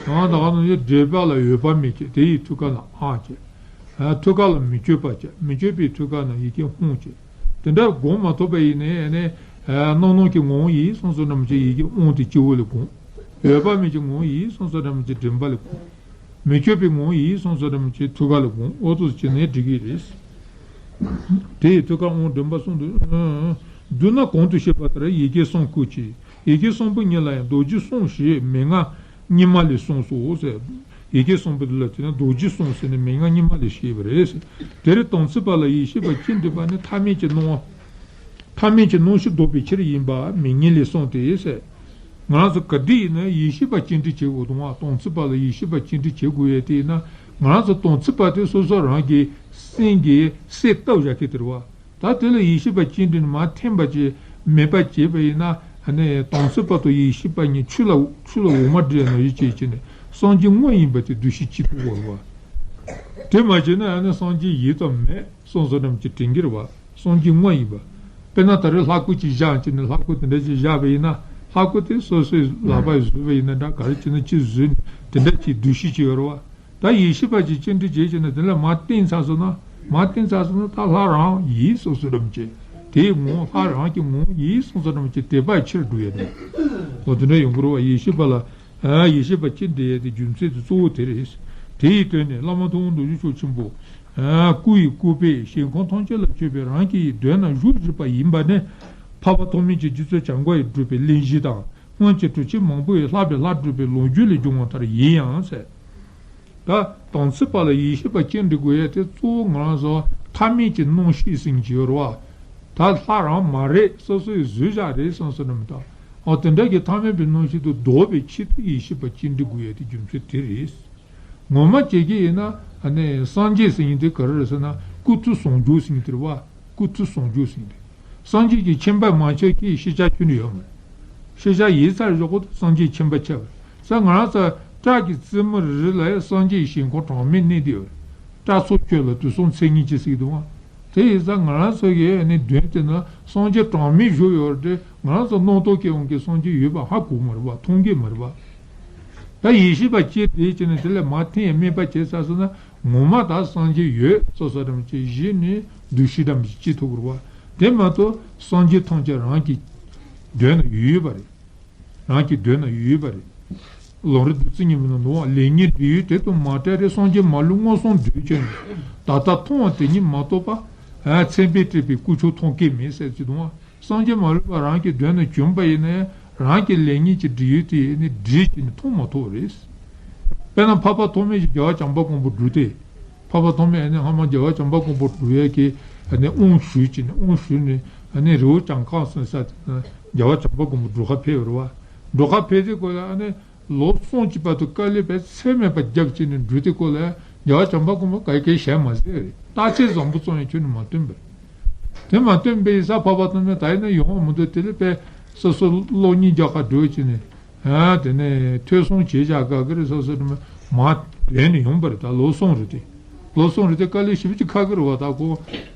ཡང་དག་ནི་འགྲེལ་པ་ལ་འོད་དཔག་མེད་ཀྱི་དེ་ཡི་ཐུགས་ཀ་ན་འང་བྱས། ཨ་ཐུགས་ཀ་ལ་མི་བསྐྱོད་པ་བྱས། མི་བསྐྱོད་པའི་ཐུགས་ཀ་ན་ཡི་གེ་ཧཱུྃ་བྱས། དེ་འདྲ་དགོངས་མ་ཐུབ་པ་ཡིན་ནའི་ནི་ཨ་རྣམ་སྣང་གི་ངང་ཡིད་གསུམ་སོགས་རྣམས་ཀྱི་ཡི་གེ་དབང་དེ་སྤྱི་བོ་ལ་དགོངས། འོད་དཔག་མེད་ཀྱི་ངང་ཡིད་གསུམ་སོགས་རྣམས་ཀྱི་མགྲིན་པ་ལ་དགོངས། མི་བསྐྱོད་པའི་ངང་ཡིད་གསུམ་སོགས་རྣམས་ཀྱི་ཐུགས་ཀ་ལ་དགོངས། འོ་ཐུགས་སུ་བྱས་ནས་འགྲིག་གི་རེད། དེ་ཡི་ཐུགས་ཀར་དབང་བདུན་པ་གསུམ་དུ། བསྡུ་ན་གོང་དུ་བཤད་པ་ལྟར་ཡི་གེ་གསུམ་བཀོད་ཅིང་། ཡི་གེ་གསུམ་པོ་ཉིད་ལ་ཡང་རྡོ་རྗེ་གསུམ་ཞེས་མན་ངག་རྙིང་མ་ལས་གསུངས་སོ་ཟེར། ཡི་གེ་གསུམ་པོ་འདི་ལ་བརྟེན་ནས་རྡོ་རྗེ་གསུམ་ཟེར་ནས་མན་ངག་རྙིང་མ་ལས་བཤད་པ་རེད། དེར་དམ་ཚིག་པ་ལ་ཡེ་ཤེས་པ་སྤྱི་འགྲིག་པ་ནི་ཐ་མལ་གྱི་སྣང་བ། ཐ་མལ་གྱི་སྣང་ཤས་ལྡོག་པའི་ཕྱིར་ཡིན་པ་མིང་ཉིད་ལས་གསུངས་ཏེ་ཟེར། ང་རང་ཚོ་ག་འདྲ་ཡིན་ན་ཡེ་ཤེས་པ་སྤྱི་འགྲིག་བྱེད་དགོས་དང་བ། དམ་ཚིག་པ་ལ་ཡེ་ཤེས་པ་སྤྱི་འགྲིག་བྱེད་དགོས་ཡས་དེ་ཡིན་ན། ང་རང་ཚོ་དམ་ཚིག་པ་དེ་སོ་སོ་རང་གི་སེམས་ཀྱི་གསལ་བཏབ་བཞག་མཁན་དེ་རེད་བ། ད་དེ་ལ་ཡེ་ཤེས་པ་སྤྱི་འགྲིག་ནི་མར་འཐེན་པ་ཅིག་མེད་པ་བྱས་པ་ཡིན་ན། ཨ་ནི་དམ་ཚིག་པ་དང་ཡེ་ཤེས་པ་གཉིས་ཆུ་ལ་ཆུ་ལ་འོ་མ་སྦྲུས་ནང་བཞིན་བྱས་བྱས་ནས་སངས་རྒྱས་དངོས་ཡིན་པ་དེ་འདུ་ཤེས་སྐྱེ་ཐུབ་དགོས་རེད་བ། དེ་མ་བྱས་ན་ཨ་ནི་སངས་རྒྱས་ཡོད་དམ་མེད་གསུངས་སོ་རྣམས་ཀྱི་དྲན་གྱི་རེད་བ། སངས་རྒྱས་དངོས་ཡིན་པ། དཔེར་ན་ད་རེས་ལྷ་སྐུ་ཅིག་བཞེངས་བྱས་ནས་ལྷ་སྐུ་དེ་འདྲ་ཅིག་བཞག་པ་ཡིན་ན། ལྷ་སྐུ་དེ་སོ་སོའི་ལག་པ་བཟོས་པ་ཡིན་ན་འདྲ། ག་རེ་བྱས་ན་ཅིག་བཟོས་ནས་དེ་འདྲ་ཅིག་འདུ་ཤེས་ཅིག་ཡོད་རེད་བ། ད་ཡེ་ཤེས་པ་ཅིག་སྤྱི་འགྲིག་བྱས་བྱས་ན་དེ་ལ་མར་བསྟན་ཚར་སོང་ན། མར་བསྟན་ཚར་སོང་ན་ད་ལྷ་རང་ཡིན་གསུངས་སོ་རྣམས་ཀྱི་དེའི་ངང་། ལྷ་རང་གི་ངང་ཡིན་གསུངས་སོ་རྣམས་ཀྱི་དད་པ་ཕྱིར་འགྲོ་ཡས་དེ། འོ་དེ་འདྲ་ཡོང་གི་རེད་བ། ཡེ་ཤེས་པ་ལ། ཨ་ཡེ་ཤེས་པ་སྤྱི་འགྲིག་ཡས་དེ་རྒྱུ་མཚན་དེ་གཙོ་བོ་དེ་རེད། དེ་ཡི་དོན་ནི་བླ་མ་ཐུབ་དབང་རྡོ་རྗེ་མཆོག་ཆེན་པོ། ཨ་སྐུ་ཡི་སྐུ་པས་ཞིང་ཁམས་ཐམས་ཅད་ལ་སྤྱོད་པའི་རང་གི་ཡིད་གདོད་ན་བཞུགས་བཞུགས་པ་ཡིན་པ་ནི། འཕགས་པ་ཐོགས་མེད་ཀྱི་རྗེ་བཙུན་བྱམས་མགོན་ཡིས་བསྒྲུབས་པའི་གླེང་གཞི་དང་སྔོན་གྱི་གྲུབ་ཆེན་མང་པོ་ཡིས་ལྷག་པའི་ལྷ་བསྒྲུབས་པའི་ལོ་རྒྱུས་ལས་འབྱུང་བ་ལྟར་ཡིན་ཡང་ཟེར། ད་དམ་ཚིག་པ་ལ་ཡེ་ཤེས་པ་སྤྱི་འགྲིག་དགོས་ཡས་དེ་གཙོ་བོ་ང་རང་ཚོ་ཐ་མལ་གྱི་སྣང་ཤས་ཟེར་གྱི་ཡོད་རེད་བ། ད་ལྷ་རང་མ་རེད། སོ་སོའི་བཟོས་བཞག་རེད་བསམ་སོ་ནམ་ད། འོ་དེ་འདྲ་གི་ཐ་མལ་པའི་སྣང་ཤས་དེ་ལྡོག་པའི་ཆེད་དུ་ཡེ་ཤེས་པ་སྤྱི་འགྲིག་དགོས་ཡས་དེ་རྒྱུ་མཚན་དེ་རེད། ངོ་མ་བྱེད་ཀྱི་ཡིན་ན། ཨ་ནི་སངས་རྒྱས་ཟེར་མཁན་དེ་ག་རེ་རེད་ཟེར་ན། སྐུ་ཚེ་བཟང་རྒྱུ་ཟེར་མཁན་དེ་རེད་བ། སྐུ་ཚེ་བཟང་རྒྱུ་ཟེར་མཁན་དེ། སངས་རྒྱས་ཀྱི་ཁྱིམ་པ་མ་ཆགས་ཀྱི་ཤེས་བྱ་ཁྱོན་ནས་ཡོད་མ་རེད། ཤེས་བྱ་ཡིན་ཚར་ཞོག་གོ། སངས་རྒྱས་ཁྱིམ་པ་ཆགས་པ་རེད་ཟེར། ང་རང་ཚོ་བྲག་གི་རྩེ་མོ་རི་ལ་སངས་རྒྱས་ཞིང་ཁམས་གྲངས་མེད་གནས་བསྡད་ཡོད་རེད། བྲག་ཚོགས་ཁྱོད་ལ་དུས་གསུམ་མཚན་ཉིད་ཅེས་ཟེར་གྱི་འདུག་ཨང་། དེ་ཡིན་ཙང་ང་རང་ཚོ་གི་ནི་མདུན་དེ་ན་སངས་རྒྱས་གྲངས་མེད་བཞུགས་ཡོད་རེད། ང་རང་ཚོ་སྣང་སྟོང་སྐྱེ་བོ་གི་སངས་རྒྱས་ཡོད་པ་ཧ་གོ་མ་རེད་བ། མཐོང་གི་མ་རེད་བ། ད་ཡེ་ཤེས་པ་སྐྱེ་དེ་བྱས་ནས་དེ་ལས་མར་འཐེན་ཡས་དམན་པ་བྱས་ཚར་སོང་ན། ངོ་མ་ད་སངས་རྒྱས་ཡོད་སོ་སོ་རམ་ཅིག་གཞི་ནས་འདུ་ཤེས་རམ་ཅིག་སྐྱེ་ཐུབ་ཀྱི་རེད་བ། དེ་མ་གཏོགས་སངས་རྒྱས་ཐམས་ཅད་རང་གི་མདུན་ན་ཡོད་ཡོད་པ་རེད། རང་གི་མདུན་ན་ཡོད་ཡོད་པ་རེད། ལམ་རིམ་བདུད་རྩི་སྙིང་པོ་ནང་འདུག་བ། ལེགས་ཉེས་སྒྲིབ་གཡོགས་དེ་དང་མ་བྲལ་རེ། སངས་རྒྱས་མ་ལུས་མངོན་སུམ་དུ་བྱོན་ནས། ད་ལྟ་མཐོང་བ་དེ་ཉིད་མ་རྟོགས་པ། མཚན་དཔེས་སྤྲས་པའི་སྐུ་མཆོག་མཐོང་གི་མེད་ཟེར་གྱི་འདུག་བ། སངས་རྒྱས་མ་ལུས་པ་རང་གི་མདུན་ན་བྱོན་པ་ཡིན་ན་ཡང་རང་གི་ལེགས་ཉེས་ཀྱི་སྒྲིབ་གཡོགས་དེ་ནི་སྒྲིབ་ཀྱིས་ནི་མཐོང་མ་ཐུབ་པ་རེད། དཔེར་ན་འཕགས་པ་ཐོགས་མེད་ཀྱིས་རྒྱལ་བ་བྱམས་པ་མགོན་པོ་སྒྲུབ་སྟེ། འཕགས་པ་ཐོགས་མེད་ཨ་ནི་སྔ་མ་རྒྱལ་བ་བྱམས་པ་མགོན་པོ་སྒྲུབ་ཡས་ཀྱི་ཨ་ནི་དབང་ཞུས་ཀྱི་ནི། དབང་ཞུས་ནས་ཨ་ནི་རི་བོ་བྱང་ཁམས་ཟེར་ས་དེ་ན་རྒྱལ་བ་བྱམས་པ་མགོན་པོ་སྒྲུབ་ཁ་ཕེབས་པ་རེད་བ། སྒྲུབ་ཁ་ཕེབས་དུས་སྐབས་ལ་ཨ་ནི་ལོ་གསུམ་གྱི་བར་དུ་དཀའ་ལས་དཔེ་ཚད་མེད་པ་བརྒྱབ་བྱས་ནས་སྒྲུབ་དུས་སྐབས་ལ་རྒྱལ་བ་བྱམས་པ་མགོན་པོ་ག་གེ་ཞལ་མ་གཟིགས་རེད། རྟགས་མཚན་བཟང་པོ་ཙམ་ཡང་ཁྱོན་ནས་མ་སྟོན་པ་རེད། དེ་མ་སྟོན་པའི་ས་འཕགས་པ་ཐོགས་མེད་ད་ཡིན་ན་ཡོང་བ་མི་འདུག་དེ་ལས་དཔེ་སོ་སོ་གློག་བརྙན་རྒྱག་ག་འགྲོ་བྱས་ནས། ཨ་དེ་ནས་ཐོས་བསམ་བྱེད་བཞག་ག་གི་རེད་སོ་སོ་དེ་མ་མར་དོན་ནས་ཡོང་པ་རེད། ད་ལོ་གསུམ་རེད་དེ། ལོ་གསུམ་རེད་དེ་དཀའ་ལས་ཞེ་པོ་ཅིག་ཁག་གི་རེད་བ། ད་ཁོ་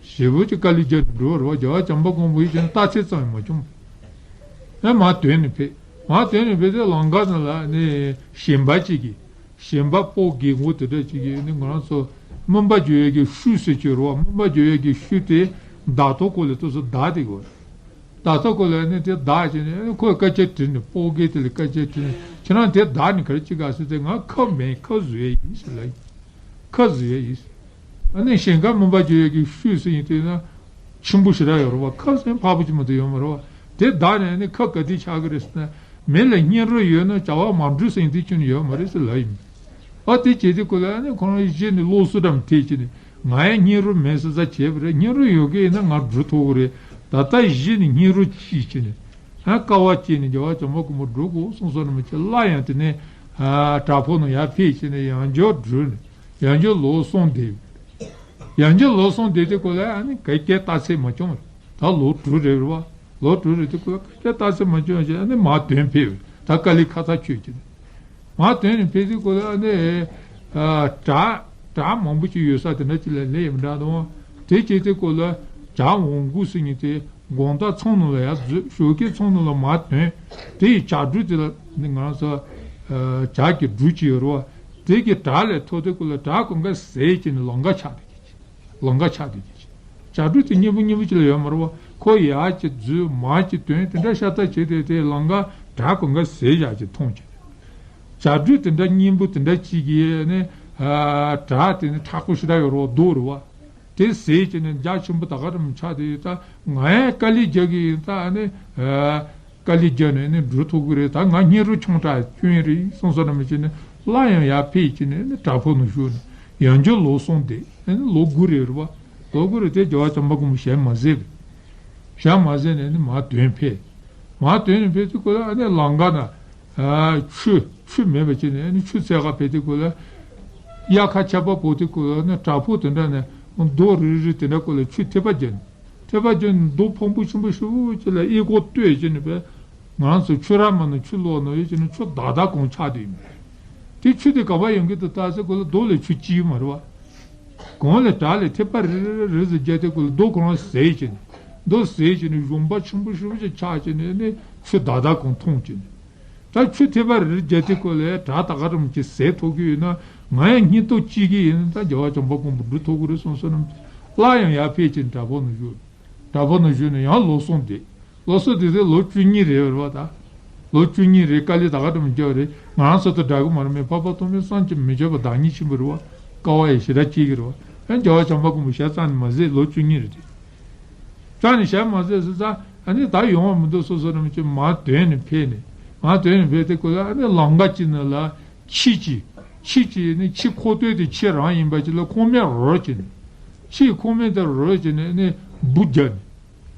ཞེ་པོ་ཅིག་དཀའ་ལས་རྒྱག་འགྲོ་བ་རེད་བ། རྒྱལ་བ་བྱམས་པ་མགོན་པོ་ཡིས་ཀྱང་རྟགས་མཚན་ཙམ་ཡང་མ་བྱུང་། ཨ་མར་དོན་ནས་ཕེབས། མར་དོན་ནས་ཕེབས་དུས་ལམ་ཁ་ནང་ལ་ནི་ཞིང་པ་ཅིག་གིས། ཞིང་པ་སྤོ་རྒན་གོག་དེ་འདྲ་ཅིག་གིས་ནི་ང་རང་ཚོ་སྨན་པ་འཇུ་ཡས་ཀྱི་ཤུལ་ཟེར་གྱི་རེད་བ། སྨན་པ་འཇུ་ཡས་ཀྱི་ཤུལ་དེ་བདག་ཐོག་སྐོར་ལ་ཏོག་ཙམ་བདག་དེ་གོ། ད་ལྟ་ཁོ་ལ་ནི་དེ་བདག་བྱས་ནས་ཁོས་སྐད་ཆ་དྲིས་ནས། སྤོ་རྒན་དེ་ལ་སྐད་ཆ་དྲིས་ནས། ཁྱེད་རང་དེ་བདག་ནི་ག་རེ་བྱེད་ག་ཟེར་ཏེ། ང་ཁབ་མེད། ཁབ་བཟོ་ཡས་ཡིན་ཟེར་ལབ་ཡིན། ཁབ་བཟོ་ཡས་ཡིན་ཟེར། ཨ་ནི་ཞིང་ཁ་སྨན་པ་འཇུ་ཡས་ཀྱི་ཤུལ་ཟེར་ཡིན་དུས་ན་ཆེན་པོ་ཞེ་དྲག་ཡོད་རེད་བ། ཁབ་ཟེར་ཕག་པ་ཅིག་མ་གཏོགས་ཡོད་མ་རེད་བ། དེ་བདག་ནས་ནི་ཁབ་ག་དུས་ཆགས་ཀྱི་རེད་ཟེར་ན། མི་ལ་སྙིང་རུས་ཡོད་ན་བྱ་བ་མ་འགྲུབ་ཟེར་ཡིན་དུས་ཁྱོན་ནས་ཡོད་མ་རེད་ཟེར་ལབ་ཡིན། ཨ་དེ་བྱེད་དུས་སྐབས་ལ་ཨ་ནི་ཁོ་རང་གཞི་ནས་སློབ་གསོ་འདྲ་མ་ཐེབས་བྱས་ནས། ང་ཡང་སྙིང་རུས་མེད་ཟེར་ས་བྱས་པ་རེད། སྙིང་རུས་ཡོད་ཀྱི་ཡིན་ན་ང་འགྲུབ་ཐུབ་ཀྱི་རེད། ད་ལྟ་གཞི་ནས་སྙིང་རུས་ཅིག་བྱས་ནས། ཨ་དཀའ་བ་སྤྱད་ནས་རྒྱལ་བ་བྱམས་པ་མགོན་པོ་སྒྲུབ་དགོས་གསུངས་སོ་ནམ་ཅིག་སླར་ཡང་དེ་ནས་ཨ་བྲག་ཕུག་ནང་ཡར་ཕེབས་བྱས་ནས་ཡང་བསྐྱར་བསྒྲུབས་ནས་ཡང་བསྐྱར་ལོ་གསུམ་བསྡད། ཡང་བསྐྱར་ལོ་གསུམ་བསྡད་དུས་སྐབས་ལ་ཨ་ནི་ག་གེ་རྟགས་མཚན་མ་བྱུང་བ་རེད། ད་ལོ་དྲུག་རེད་རེད་བ། ལོ་དྲུག་རེད་དུས་སྐབས་ལ་ག་གེ་རྟགས་མཚན་མ་བྱུང་བ་བྱས། ཨ་ནི་མར་དོན་ཕེབས། ད་དཀའ་ལས་ཁ་ཚ་ཁྱོད་ཀྱིས་ནི། མར་དོན་ནས་ཕེབས་དུས་སྐབས་ལ་ཨ་ནི་ཨ་བྲག་བྲག་མང་པོ་ཅིག་ཡོད་ས་དེ་འདྲ་ཅིག་ལ་སླེབས་ཡོད་འདྲ་འདུག་དེ་བྱེད་དུས་སྐབས་ལ་ བྱ་འོང་དགོས་ཟེར་མཁན་དེ་དགོང་དག་མཚམས་ནང་ལ་ཡར་འཛུལ། ཞོགས་ཀའི་མཚམས་ནང་ལ་མར་ཐོན། དེ་ཡི་བྱ་སྒྲོས་དེ་ལ་ནི་ང་རང་ཚོ་བྱ་གི་སྒྲོས་ཅིག་ཡོད་རེད་བ། དེ་གི་བྲག་ལས་མཐོ་དེ་ཀོ་ལ་བྲག་གང་ག་ཟད་ཀྱི་ནི་ལམ་ཁ་ཆགས་དེ་གི་ལམ་ཁ་ཆགས་དེ་གི་བྱ་སྒྲོས་དེ་སྙིང་པོ་སྙིང་པོ་ཅིག་ལ་ཡོད་མ་རེད་བ། ཁོ་ཡར་གྱི་འཛུལ་མར་གྱི་ཐོན་དེ་འདྲ་ཤ་སྟག་བྱས་ཏེ་དེ་ལམ་ཁ་བྲག་གང་ག་ཟད་བཞག་ཅིག་མཐོང་ཅིག་བྱ་སྒྲོས་དེ་འདྲ་སྙིང་པོ་དེ་འདྲ་ཅིག་གིས་ནི་བྲག་དེ་ནི་མཁྲེགས་པོ་ཞེ་དྲག་ཡོད་རེད་བ། རྡོ་རེད་བ། དེ་ཟད་ཀྱི་ནི་རྒྱ་ཆེན་པོ་ད་ག་རེ་མི་ཆགས་དེ་ད་ང་ཡང་དཀའ་ལས་རྒྱག་གི་ཡིན། ད་ནི་དཀའ་ལས་རྒྱག་ནས་ནི་འགྲོ་ཐུབ་ཀྱི་རེད། ད་ང་སྙིང་རུས་ཆུང་དྲགས་སྐྱོན་རེད་སོང་ས་ར་མི་བྱེད་ནི་སླར་ཡང་ཡར་ཕེབས་ཀྱི་ནི་ནི་བྲག་ཕུག་ནང་བཞུགས་ནས་ཡང་བསྐྱར་ལོ་གསུམ་བསྡད་ནི་ལོ་དགུ་རེད་རེད་བ། ལོ་དགུ་རེད་དེ་རྒྱལ་བ་བྱམས་པ་མགོན་པོ་ཞལ་མ་གཟིགས་པས། ཞལ་མ་གཟིགས་ནས་ནི་མར་ཐོན་ཕེབས། མར་ཐོན་ནས་ཕེབས་དུས་ཀོ་ལ་ཨ་ནི་ལམ་ཁ་ན་ཆུ་ཆུ་མེད་པ་བྱས་ནས་ཨ་ནི་ཆུ་འཚོལ་ག་ཕེབས་དུས་ཀོ་ལ་དབྱར་ཁ་ཆར་པ་བབས་དུས་ཀོ་ལ་ཨ་ནི་བྲག་ཕུག་དེ་འདྲ་ནས་རྡོ་རིལ་རིལ་དེ་འདྲ་ཀོ་ལ་ཆུ་ཐིགས་པ་བརྒྱབ་ནས་ཐིགས་པ་བརྒྱབ་ནས་རྡོ་ཕུང་པོ་ཆེན་པོ་ཞེ་པོ་ཅིག་ལ་གཡས་སྐོར་བཏོད་བྱས་ནས་བས། ང་རང་ཚོ་ཆུ་ར་མ་ནས་ཆུ་ལོག་ནང་ཡོད་བྱས་ནས་ཆུ་དག་དག་གང་ཆགས་བསྡད་ཡོད། དེ་ཆུ་དེ་ག་པར་ཡོང་གི་འདུག་ལྟ་ཚེ་ཀོ་ལ་རྡོ་ལས་ཆུ་སྐྱེས་ཡོད་མ་རེད་བ། གང་ལས་བྲག་ལས་ཐིགས་པ་རིལ་རིལ་རིལ་ཟེར་རྒྱག་དེ་ཀོ་ལ་རྡོ་ཁོ་རང་ཟད་བྱས་ནས་རྡོ་ཟད་བྱས་ནས་གཞོང་པ་ཆེན་པོ་ཞེ་པོ་ཅིག་ཆགས་བྱས་ནས་ནི་ཆུ་དག་དག་གང་མཐོང་བྱས་ནས། ད་ཆུ་ཐིགས་པ་རིལ་རྒྱག་དེ་ཀོ་ལས་བྲག་ད་ག་རམ་གྱི་ཟད་ཐུབ་ཀྱི་ཡོད་ན་ང་ཡང་སྙིང་སྟོབས་སྐྱེ་གི་ཡིན། ད་རྒྱལ་བ་བྱམས་པ་མགོན་པོ་འགྲུབ་ཐུབ་ཀྱི་རེད་སོང་ས་རྣམས་སླར་ཡང་ཡར་ཕེབས་བྱས་ནས་བྲག་ཕུག་ནང་བཞུགས། བྲག་ཕུག་ནང་བཞུགས་ནས་ཡང་ལོ་གསུམ་བསྡད། ལོ་གསུམ་བསྡད་དེ་ལོ་བཅུ་གཉིས་རེད་རེད་བ་ད། ལོ་བཅུ་གཉིས་རེད། དཀའ་ལས་ད་ག་འདྲ་མི་རྒྱག་རེད། ང་རང་ཚོ་དང་འདྲ་གི་མ་རེད། མི་འཕགས་པ་ཐོགས་མེད་བསམ་གྱིས་མི་ཁྱབ་པ་བདག་ཉིད་ཆེན་པོ་རེད་བ། དཀའ་བ་ཡི་ཞེ་དྲག་སྐྱེ་གི་རེད་བ། ཡང་རྒྱལ་བ་བྱམས་པ་མགོན་པོ་ཞལ་རྩ་ནས་མ་གཟིགས་ལོ་བཅུ་གཉིས་རེད་དེ། རྩ་ནས་ཞལ་མ་གཟིགས་ཟེར་ཙང་ཨ་ནི་ད་ཡོང་བ་མི་འདུག་སོ་སོ་རང་ཅིག་མར་ཐོན་ནས་ཕེབས་ནས་མར་ཐོན་ནས་ཕེབས་དེ་ཀོ་ལ་ཨ་ནི་ལམ་ཁ་ཅིག་ནང་ལ་ཁྱི་ཅིག་ཁྱི་ཅིག་ནི་ཁྱི་ཁོག་སྟོད་དེ་ཁྱི་རང་ཡིན་པ་ཅིག་ལ་ཁོག་སྨད་རོལ་ཅིག་ནས་ཁྱིའི་ཁོག་སྨད་དེ་རོལ་ཅིག་ནས་ནི་འབུ་རྒྱབ་ནས།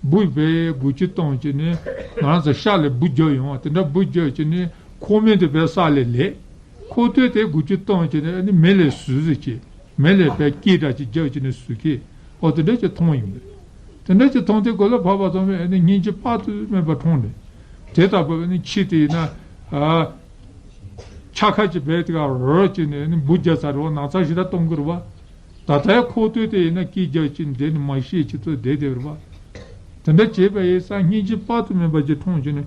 འབུ་བས་འགུལ་སྐྱོད་བཏང་བྱས་ནས་ང་རང་ཚོ་ཤ་ལས་འབུ་རྒྱབ་ཡོང་བ་དེ་འདྲ་འབུ་རྒྱབ་བྱས་ནས་ཁོག་སྨད་དེ་བས་ས་ལས་ལེགས། ཁོག་སྟོད་དེ་འགུལ་སྐྱོད་བཏང་བྱས་ནས་ཨ་ནི་མེ་ལས་ཟུག་ཟེར་གྱིས་མེ་ལས་བས་སྐད་སྒྲ་ཅིག་རྒྱབ་བྱས་ནས་ཟུག་གི་ཨོ་དེ་འདྲ་ཅིག་མཐོང་ཡིན་པས། དེ་འདྲ་ཅིག་མཐོང་དུས་ཀོ་ལ་འཕགས་པ་ཐོགས་མེད་ཨ་ནི་སྙིང་རྗེ་དཔག་ཏུ་མེད་པ་འཁྲུངས་ནས་དེ་ལྟ་བུ་ཨ་ནི་ཁྱི་དེ་ཡིན་ན་ཨ་འཁྱག་ཁ་ཅིག་བས་དེ་ག་རོལ་བྱས་ནས་ཨ་ནི་འབུ་རྒྱག་ཚར་རེད་བ། ནག་ཚ་ཞེ་དྲག་གཏོང་གི་རེད་བ། ད་ལྟའི་ཁོག་སྟོད་དེ་ཡིན་ན་སྐད་རྒྱག་ཅིག་བསྡད་ནས་མ་ཤེས་ཅིག་ཏུ་བསྡད་དེ་རེད་བ། དེ་འདྲ་བྱས་པ་ཡིན་ཙང་སྙིང་རྗེ་དཔག་ཏུ་མེད་པ་ཅིག་འཁྲུངས་བྱས་ནས།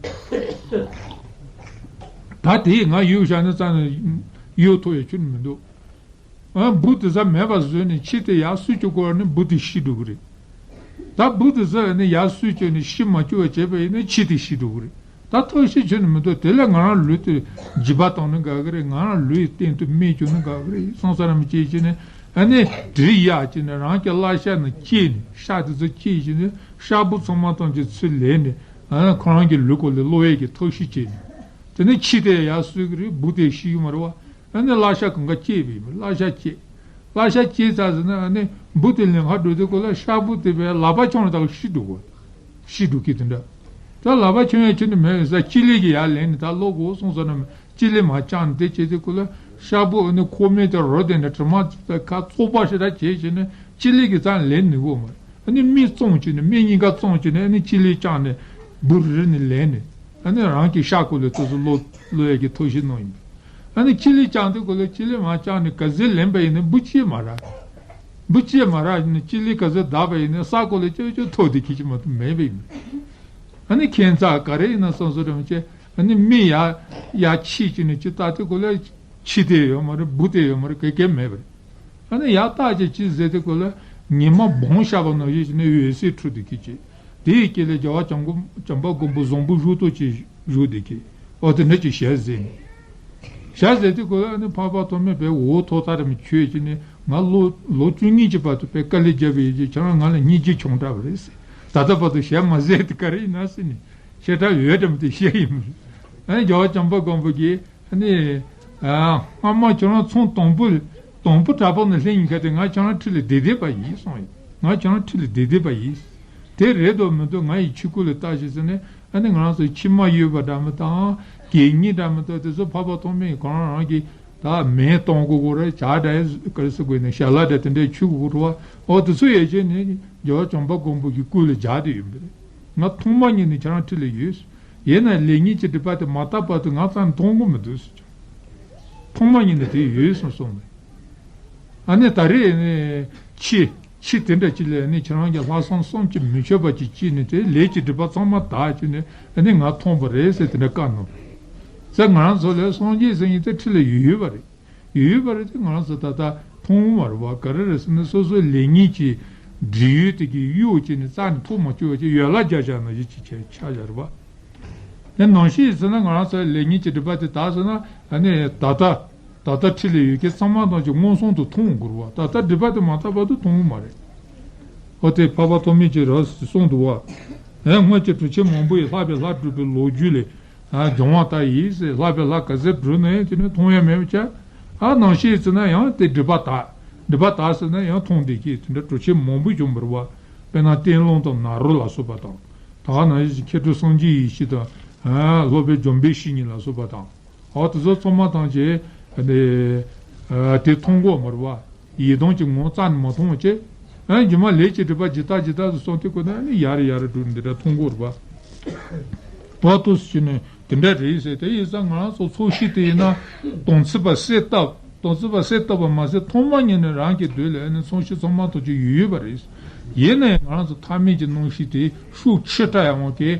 ད་དེ་ང་གཡུག་བཞག་ན་རྩ་ནས་གཡུག་ཐུབ་ཡ་ཁྱོན་ནས་མི་འདུག་ཨ་འབུ་དེ་ཚ་མེད་པ་བཟོས་ནས་ཁྱི་དེ་ཡར་སུས་ཀྱི་སྐོར་ནས་འབུ་དེ་ཤི་འགྲོ་གི་རེད། ད་འབུ་དེ་ཚ་ནི་ཡར་སུས་ཀྱི་ནས་ཤི་མ་བཅུག་པ་བྱས་པ་ཡིན་ན་ཁྱི་དེ་ཤི་འགྲོ་གི་རེད། ད་ཐབས་ཤེས་ཁྱོན་ནས་མི་འདུག་དེ་ལས་ང་རང་ལུས་དེ་འཇིབ་པ་བཏང་ན་དགའ་གི་རེད། ང་རང་ལུས་ཡི་སྟེང་དུ་རྨས་བཅུག་ན་དགའ་གི་རེད། སོང་ས་ར་མི་སྐྱེས་ཀྱི་ནས་ཨ་ནི་གྲི་གཡག་ཅིག་ནས་རང་གི་བརླ་ཤ་ནང་བསྐྱེད་ནས་ཤ་དེ་ཚོ་བསྐྱེད་ཀྱི་ནས་ཤ་འབུ་ཚང་མ་ཐམས་ཅད་ཚུར་ལེན་ནས་ཨ་ནི་ཁོ་རང་གི་ལུས་སྐོར་ལ་གློད་ཡས་ཀྱི་ཐབས་ཤེས་བྱས་ནས་དེ་ནས་ཁྱི་དེ་ཡར་སུས་གི་རེད། འབུ་དེ་ཤི་གི་མ་རེད་བ། ཨ་ནི་བརླ་ཤ་གང་ག་བསྐྱེད་པ་ཡིན་པས། བརླ་ཤ་བསྐྱེད། བརླ་ཤ་བསྐྱེད་ཚར་ཟིན་ན་ཨ་ནི་འབུ་དེ་ལེན་ག་འགྲོ་དུས་སྐོར་ལ་ཤ་འབུ་དེ་བས་ལག་པ་འཆང་ལ་ད་ག་ཤི་འགྲོ་གོ་ཤི་འགྲོ་གི་དེ་འདྲ། ད་ལག་པ་འཆང་ཡ་ཁྱོན་ནས་མེད་ས་སྤྱི་ལེ་གི་ཡར་ལེན་ནས་ད་ལོག་གོ་སོང་ཟེར་ན་སྤྱི་ལེ་མ་བཅངས་ནས་དེ་བྱེད་དུས་སྐོར་ལ་ཤ་འབུ་ཨ་ནི་ཁོག་སྨད་དེ་རོ་དེ་འདྲ་དྲི་མ་ཁ་བཙོག་པ་ཞེ་དྲག་བྱས་བྱས་ནས་སྤྱི་ལེ་གི་རྩ་ལེན་ནི་གོ་མ་ཨ་ནི་མིག་བཙོང་བྱས་ནས་མིག་གཉིས་ཀ་བཙོང་བྱས་ནས་ཨ་ནི་སྤྱི་ལེ་བཅངས་ནས་འབུ་རིལ་ནས་ལེན་ནས་ཨ་ནི་རང་གི་ཤ་སྐོར་ལ་དེ་ཚོ་གློད་གློད་ཡ་གི་ཐབས་ཤེས་གནང་ཡིན་པས། ཨ་ནི་སྤྱི་ལེ་བཅངས་དུས་སྐོར་ལ་སྤྱི་ལེ་མ་བཅངས་ནས་ག་ཚོད་ལེན་པ་ཡིན་ན་འབུ་གཅིག་མ་རག་འབུ་གཅིག་མ་རག་ནས་སྤྱི་ལེ་ག་ཚོད་བདག་པ་ཡིན་ན་ས་སྐོར་ལ་ཅོ་ཅོ་ཐོག་དེ་ཁྱི་ཅི་མ་གཏོགས་མེད་པ་ཡིན། ཨ་ནི་ཁྱད་མཚར་ག་རེ་ཡིན་ན་སོང་སོ་རེ་མ་བྱེད། ཨ་ནི་མི་ཡ་ཡ་ཁྱི་ཅི་ནས་ཅི་ལྟ་དུས་སྐོར་ལ་ཁྱི་དེ་ཡོད་མ་རེད། འབུ་དེ་ཡོད་མ་རེད། ག་གེ་མེད་པ་རེད། ཨ་ནི་ཡར་བལྟས་བྱས་ཅི་ཟེར་དུས་སྐོར་ལ་ཉི་མ་སྦོམ་ཤར་བ་ནང་བཞིན་བྱས་ནས་འོད་ཟེར་འཕྲོ་བསྡད་ཀྱི་བྱས། དེའི་དཀྱིལ་ལ་རྒྱལ་བ་བྱམས་མགོན་བྱམས་པ་མགོན་པོ་བཟང་པོ་བཞུགས་ཐོག་ཅིག་བཞུགས་བསྡད་ཀྱི། ཨོ་དེ་འདྲ་ཅིག་ཞལ་གཟིགས་ནས། ཞལ་གཟིགས་དུས་སྐོར་ལ་ཨ་ནི་འཕགས་པ་ཐོགས་མེད་པའི་འོད་ཐོག་ཐག་རིང་མོ་ཁྱོད་ཀྱིས་ནི་ང་ལོ་ལོ་བཅུ་གཉིས་ཀྱི་བར་དུ་དཔེ་དཀའ་ལས་བརྒྱབ་པ་ཡིན་གྱི་ཁྱེད་རང་ང་ལ་སྙིང་རྗེ་ཆུང་དྲགས་པ་རེད་ཟེར། ད་ལྟ་བར་དུ་ཞལ་མ་གཟིགས་དེ་ག་རེ་ཡིན་ན་ཟེར་ནས་ཞེ་དྲག་འོས་འདྲ་མི་དེ་བཤད་ཡིན་མོད། ཨ་ནི་རྒྱལ་བ་བྱམས་པ་མགོན་པོ་གིས། ཨ་ནི། ཨ། སྔ་མ་ཁྱོད་རང་ཚོང་དང་པོ། དང་པོ་བྲག་ཕུག་ནས་སླེབས་ཡིན་ཁ་དེ་ང་ཁྱོད་རང་འཁྲིས་ལ་བསྡད་བསྡད་པ་ཡིན་གསུངས་ཡིན། ང་ཁྱོད་རང་འཁྲིས་ལ་བསྡད་བསྡད་པ་ཡིན། དེ་རེད་དོ་མི་འདུག་ང་ཡི་ཆུ་ཁུག་ལ་ལྟ་ཞིག་ཟེར་ནས་ཨ་ནི་ང་རང་ཚོ་ཁྱི་མ་གཡོས་པ་འདྲ་མི་དང་གད་སྙིགས་འདྲ་མི་དང་དེ་ཚོ་འཕགས་པ་ཐོགས་མེད་ཁོ་རང་རང་གིས་ད་མེ་གཏོང་དགོས་དགོས་རེད། ཇ་འདྲ་ག་རེ་ཟེར་དགོས་ནས་ཞལ་ལག་འདྲ་དེ་འདྲའི་མཆོད་དགོས་དགོས་རེད་བ། འོ་དེ་ཚོ་ཡོད་ཅེ་ནས་རྒྱལ་བ་བྱམས་པ་མགོན་པོ་གི་སྐུ་ལ་སྦྱར་དེ་ཡོད་པ་རེད། ང་ཐོག་མ་ཉིད་ནས་ཁྱེད་རང་འཁྲིས་ལ་ཡོད། ཡིན་ན་ལེགས་ཉེས་ཀྱི་སྒྲིབ་པ་དེ་མ་དག་བར་དུ་ང་རྩ་ནས་མཐོང་གི་མི་འདུག་ཟེར་ཀྱང་། ཐོག་མ་ཉིད་ནས་དེ་ཡོད་གསུངས་སོང་མེད། ཨ་ནི་ད་རེས་ནི་ཁྱི། ཕྱིས་དེ་འདྲ་ཅིག་ལ་ནི་ཁྱེད་རང་གི་ལྷག་བསམ་བསམ་གྱིས་མི་ཁྱབ་པ་ཅིག་སྐྱེས་ནས་དེ་ལས་ཀྱི་སྒྲིབ་པ་ཚང་མ་དག་བྱས་ནས་ཨ་ནི་ང་མཐོང་བ་རེད་ཟེར་དེ་འདྲ་བཀའ་གནང་། ཟེར་ང་རང་ཚོ་ལ་སངས་རྒྱས་ཟེར་མཁན་དེ་འཁྲིས་ལ་ཡོད་ཡོད་པ་རེད། ཡོད་ཡོད་པ་རེད་དེ་ང་རང་ཚོ་ད་ལྟ་མཐོང་མ་རེད་བ། ག་རེ་རེད་ཟེར་ན་སོ་སོའི་ལས་ངན་གྱི་སྒྲིབ་ཡུལ་དེ་གི་གཡོ་བྱས་ནས་རྩ་ནས་ཐོག་མ་བཅུག་པ་ཅིག་ཡོ་ལ་རྒྱག་བཞག་ན་ཡིད་ཆེས་ཆགས་བཞག་རེད་བ། དེ་ནང་བཞིན་ཟེར་ན་ང་རང་ཚོའི་ལས་ངན་གྱི་སྒྲིབ་པ་དེ་དག་ཟེར་ན་ཨ་ནི་ད་ལྟ། ད་ལྟ་འཁྲིས་ལ་ཡོད་མཁན་ཚང་མ་ཐམས་ཅད་མངོན་སུམ་དུ་མཐོང་དགོས་རེད་བ། ད་ལྟ་སྒྲིབ་པ་དེ་མ་དག་བར་དུ་མཐོང་གི་མ་རེད། ཨོ་དེ་འཕགས་པ་ཐོགས་མེད་ཀྱིས་རབ་གསུངས་འདུག་བ། ཨེ་སྔོན་གྱི་གྲུབ་ཆེན་མང་པོ་ཡིས་ལྷག་པའི་ལྷ་བསྒྲུབས་པའི་ལོ་རྒྱུས་ལས། ཨ་སྦྱོང་བ་ལྟ་ཡིས་ཟེར། ལྷག་པའི་ལྷ་ག་ཚད་བསྒྲུབས་ན་ཡང་དེ་ནི་མཐོང་ཡ་མེད་པ་བྱས། ཨ་ནང་བཞིན་ཟེར་ན་ཡང་དེ་སྒྲིབ་པ་དག་སྒྲིབ་པ་དག་ཟེར་ན་ཡང་མཐོང་བསྡད་ཀྱི་དེ་འདྲ་གྲུབ་ཆེན་མང་པོ་བྱུང་བ་རེད་བ། དཔེར་ན་སྟེང་རླུང་དང་ནཱ་རོ་ལ་སོགས་པ་དང་། ད་ག་ནང་བཞིན་མཁས་གྲུབ་སངས་རྒྱས་ཡེ་ཤེས་དང་། ཨ་སློབ་དཔོན་འཇམ་དཔལ་བཤེས་གཉེན་ལ་སོགས་པ་དང་། འོ་དེ་ཚོ་ཚང་མ་ཐམས་ཅད་དེ་མཐོང་གོ་མ་རེད་བ། ཡིད་དམ་གྱི་ངང་རྩ་ནས་མ་མཐོང་བ་བྱས། ཨ་རྗེས་མ་ལས་ཀྱི་སྒྲིབ་པ་ཇི་ལྟ་ཇི་ལྟ་དུ་སོང་དུས་ཁོ་ན་ནི་ཡར་ཡར་འགྲོ་འདི་འདྲ་མཐོང་གོ་རེད་བ། འོ་དེ་ཚོ་བྱས་ནས་དེ་འདྲ་རེད་ཟེར། དེ་ཡིན་ཙང་ང་རང་ཚོ་ཚོགས་ཞིག་དེ་ཡིན་ན་དམ་ཚིག་པ་གསལ་བཏབ། དམ་ཚིག་པ་གསལ་བཏབ་པ་མ་ཟད་ཐོག་མ་ཉིད་ནས་རང་གི་མདུན་ལ་ནི་ཚོགས་ཞིག་ཚང་མ་ཐོག་ཅིག་ཡོད་ཡོད་པ་རེད། ཡིན་ནའི་ང་རང་ཚོ་ཐ་མལ་གྱི་སྣང་ཤས་དེ་ཤུགས་ཆེ་དྲགས་ཡོང་གི་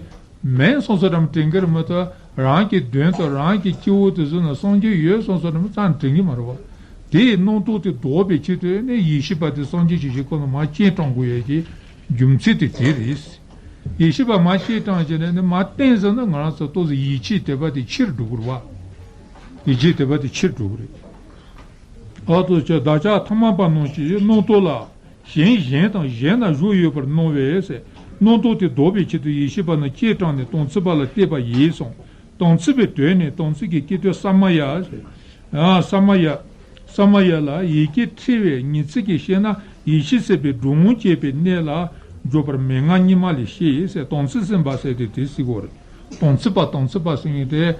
མིན་སོང་ས་རམ་དྲན་གྱི་རེད་མ་གཏོགས། རང་གི་དོན་དང་རང་གི་སྐྱེ་བོ་དེ་ཚོ་ན་སངས་རྒྱས་ཡོད་སོང་ས་རམ་རྩ་ནས་དྲན་གྱི་མ་རེད་བ། དེའི་རྣམ་རྟོག་དེ་ལྡོག་པའི་ཆེད་དུ་ནི་ཡེ་ཤེས་པ་དེ་སངས་རྒྱས་ཀྱི་ཞིང་ཁོ་ན་མར་སྤྱན་དྲངས་དགོས་ཡས་ཀྱི་རྒྱུ་མཚན་དེ་དེ་རེད། ཡེ་ཤེས་པ་མར་སྤྱན་དྲངས་བྱས་ནས་ནི་མར་བསྟན་ཟེར་ན་ང་རང་ཚོ་ཏོག་ཙམ་ཡིད་ཆེས་དད་པ་དེ་ཆེར་འགྲོ་གི་རེད་བ། ཡིད་ཆེས་དད་པ་དེ་ཆེར་འགྲོ་གི་རེད། ཨ་ཏོ་ཆ་བདག་ཅག་ཐ་མལ་པ་རྣམས་ཀྱི་རྣམ་རྟོག་ལ། གཞན་གཞན་དང་གཞན་ན་བཞུགས་ཡོད་པར་སྣང་བས་ཟེར། རྣམ་རྟོག་དེ་ལྡོག་པའི་ཆེད་དུ་ཡེ་ཤེས་པ་རྣམས་སྤྱན་དྲངས་ནས་དམ་ཚིག་པ་ལ་གཏད་པ་ཡིན་གསུངས། དམ་ཚིག་པའི་དོན་ནི་དམ་ཚིག་གི་སྐྱེ་དོན་ས་མ་ཡ་ཟེར། ཨ་ས་མ་ཡ། ས་མ་ཡ་ལ་ཡི་གེ་ཕྲེང་བའི་ཉི་ཚིག་གིས་བཤད་ན་ཡེ་ཤེས་སྲིད་པའི་གྲོང་ཁྱེར་པའི་གནས་ལ་འཇོག་པར་མན་ངག་སྙིང་མ་ལས་བཤད་ཟེར། དམ་ཚིག་སེམས་དཔའ་ཟེར་དེ་དེ་སྲིད་གོ་རེད། དམ་ཚིག་པ་དམ་ཚིག་པ་ཟེར་མཁན་དེ།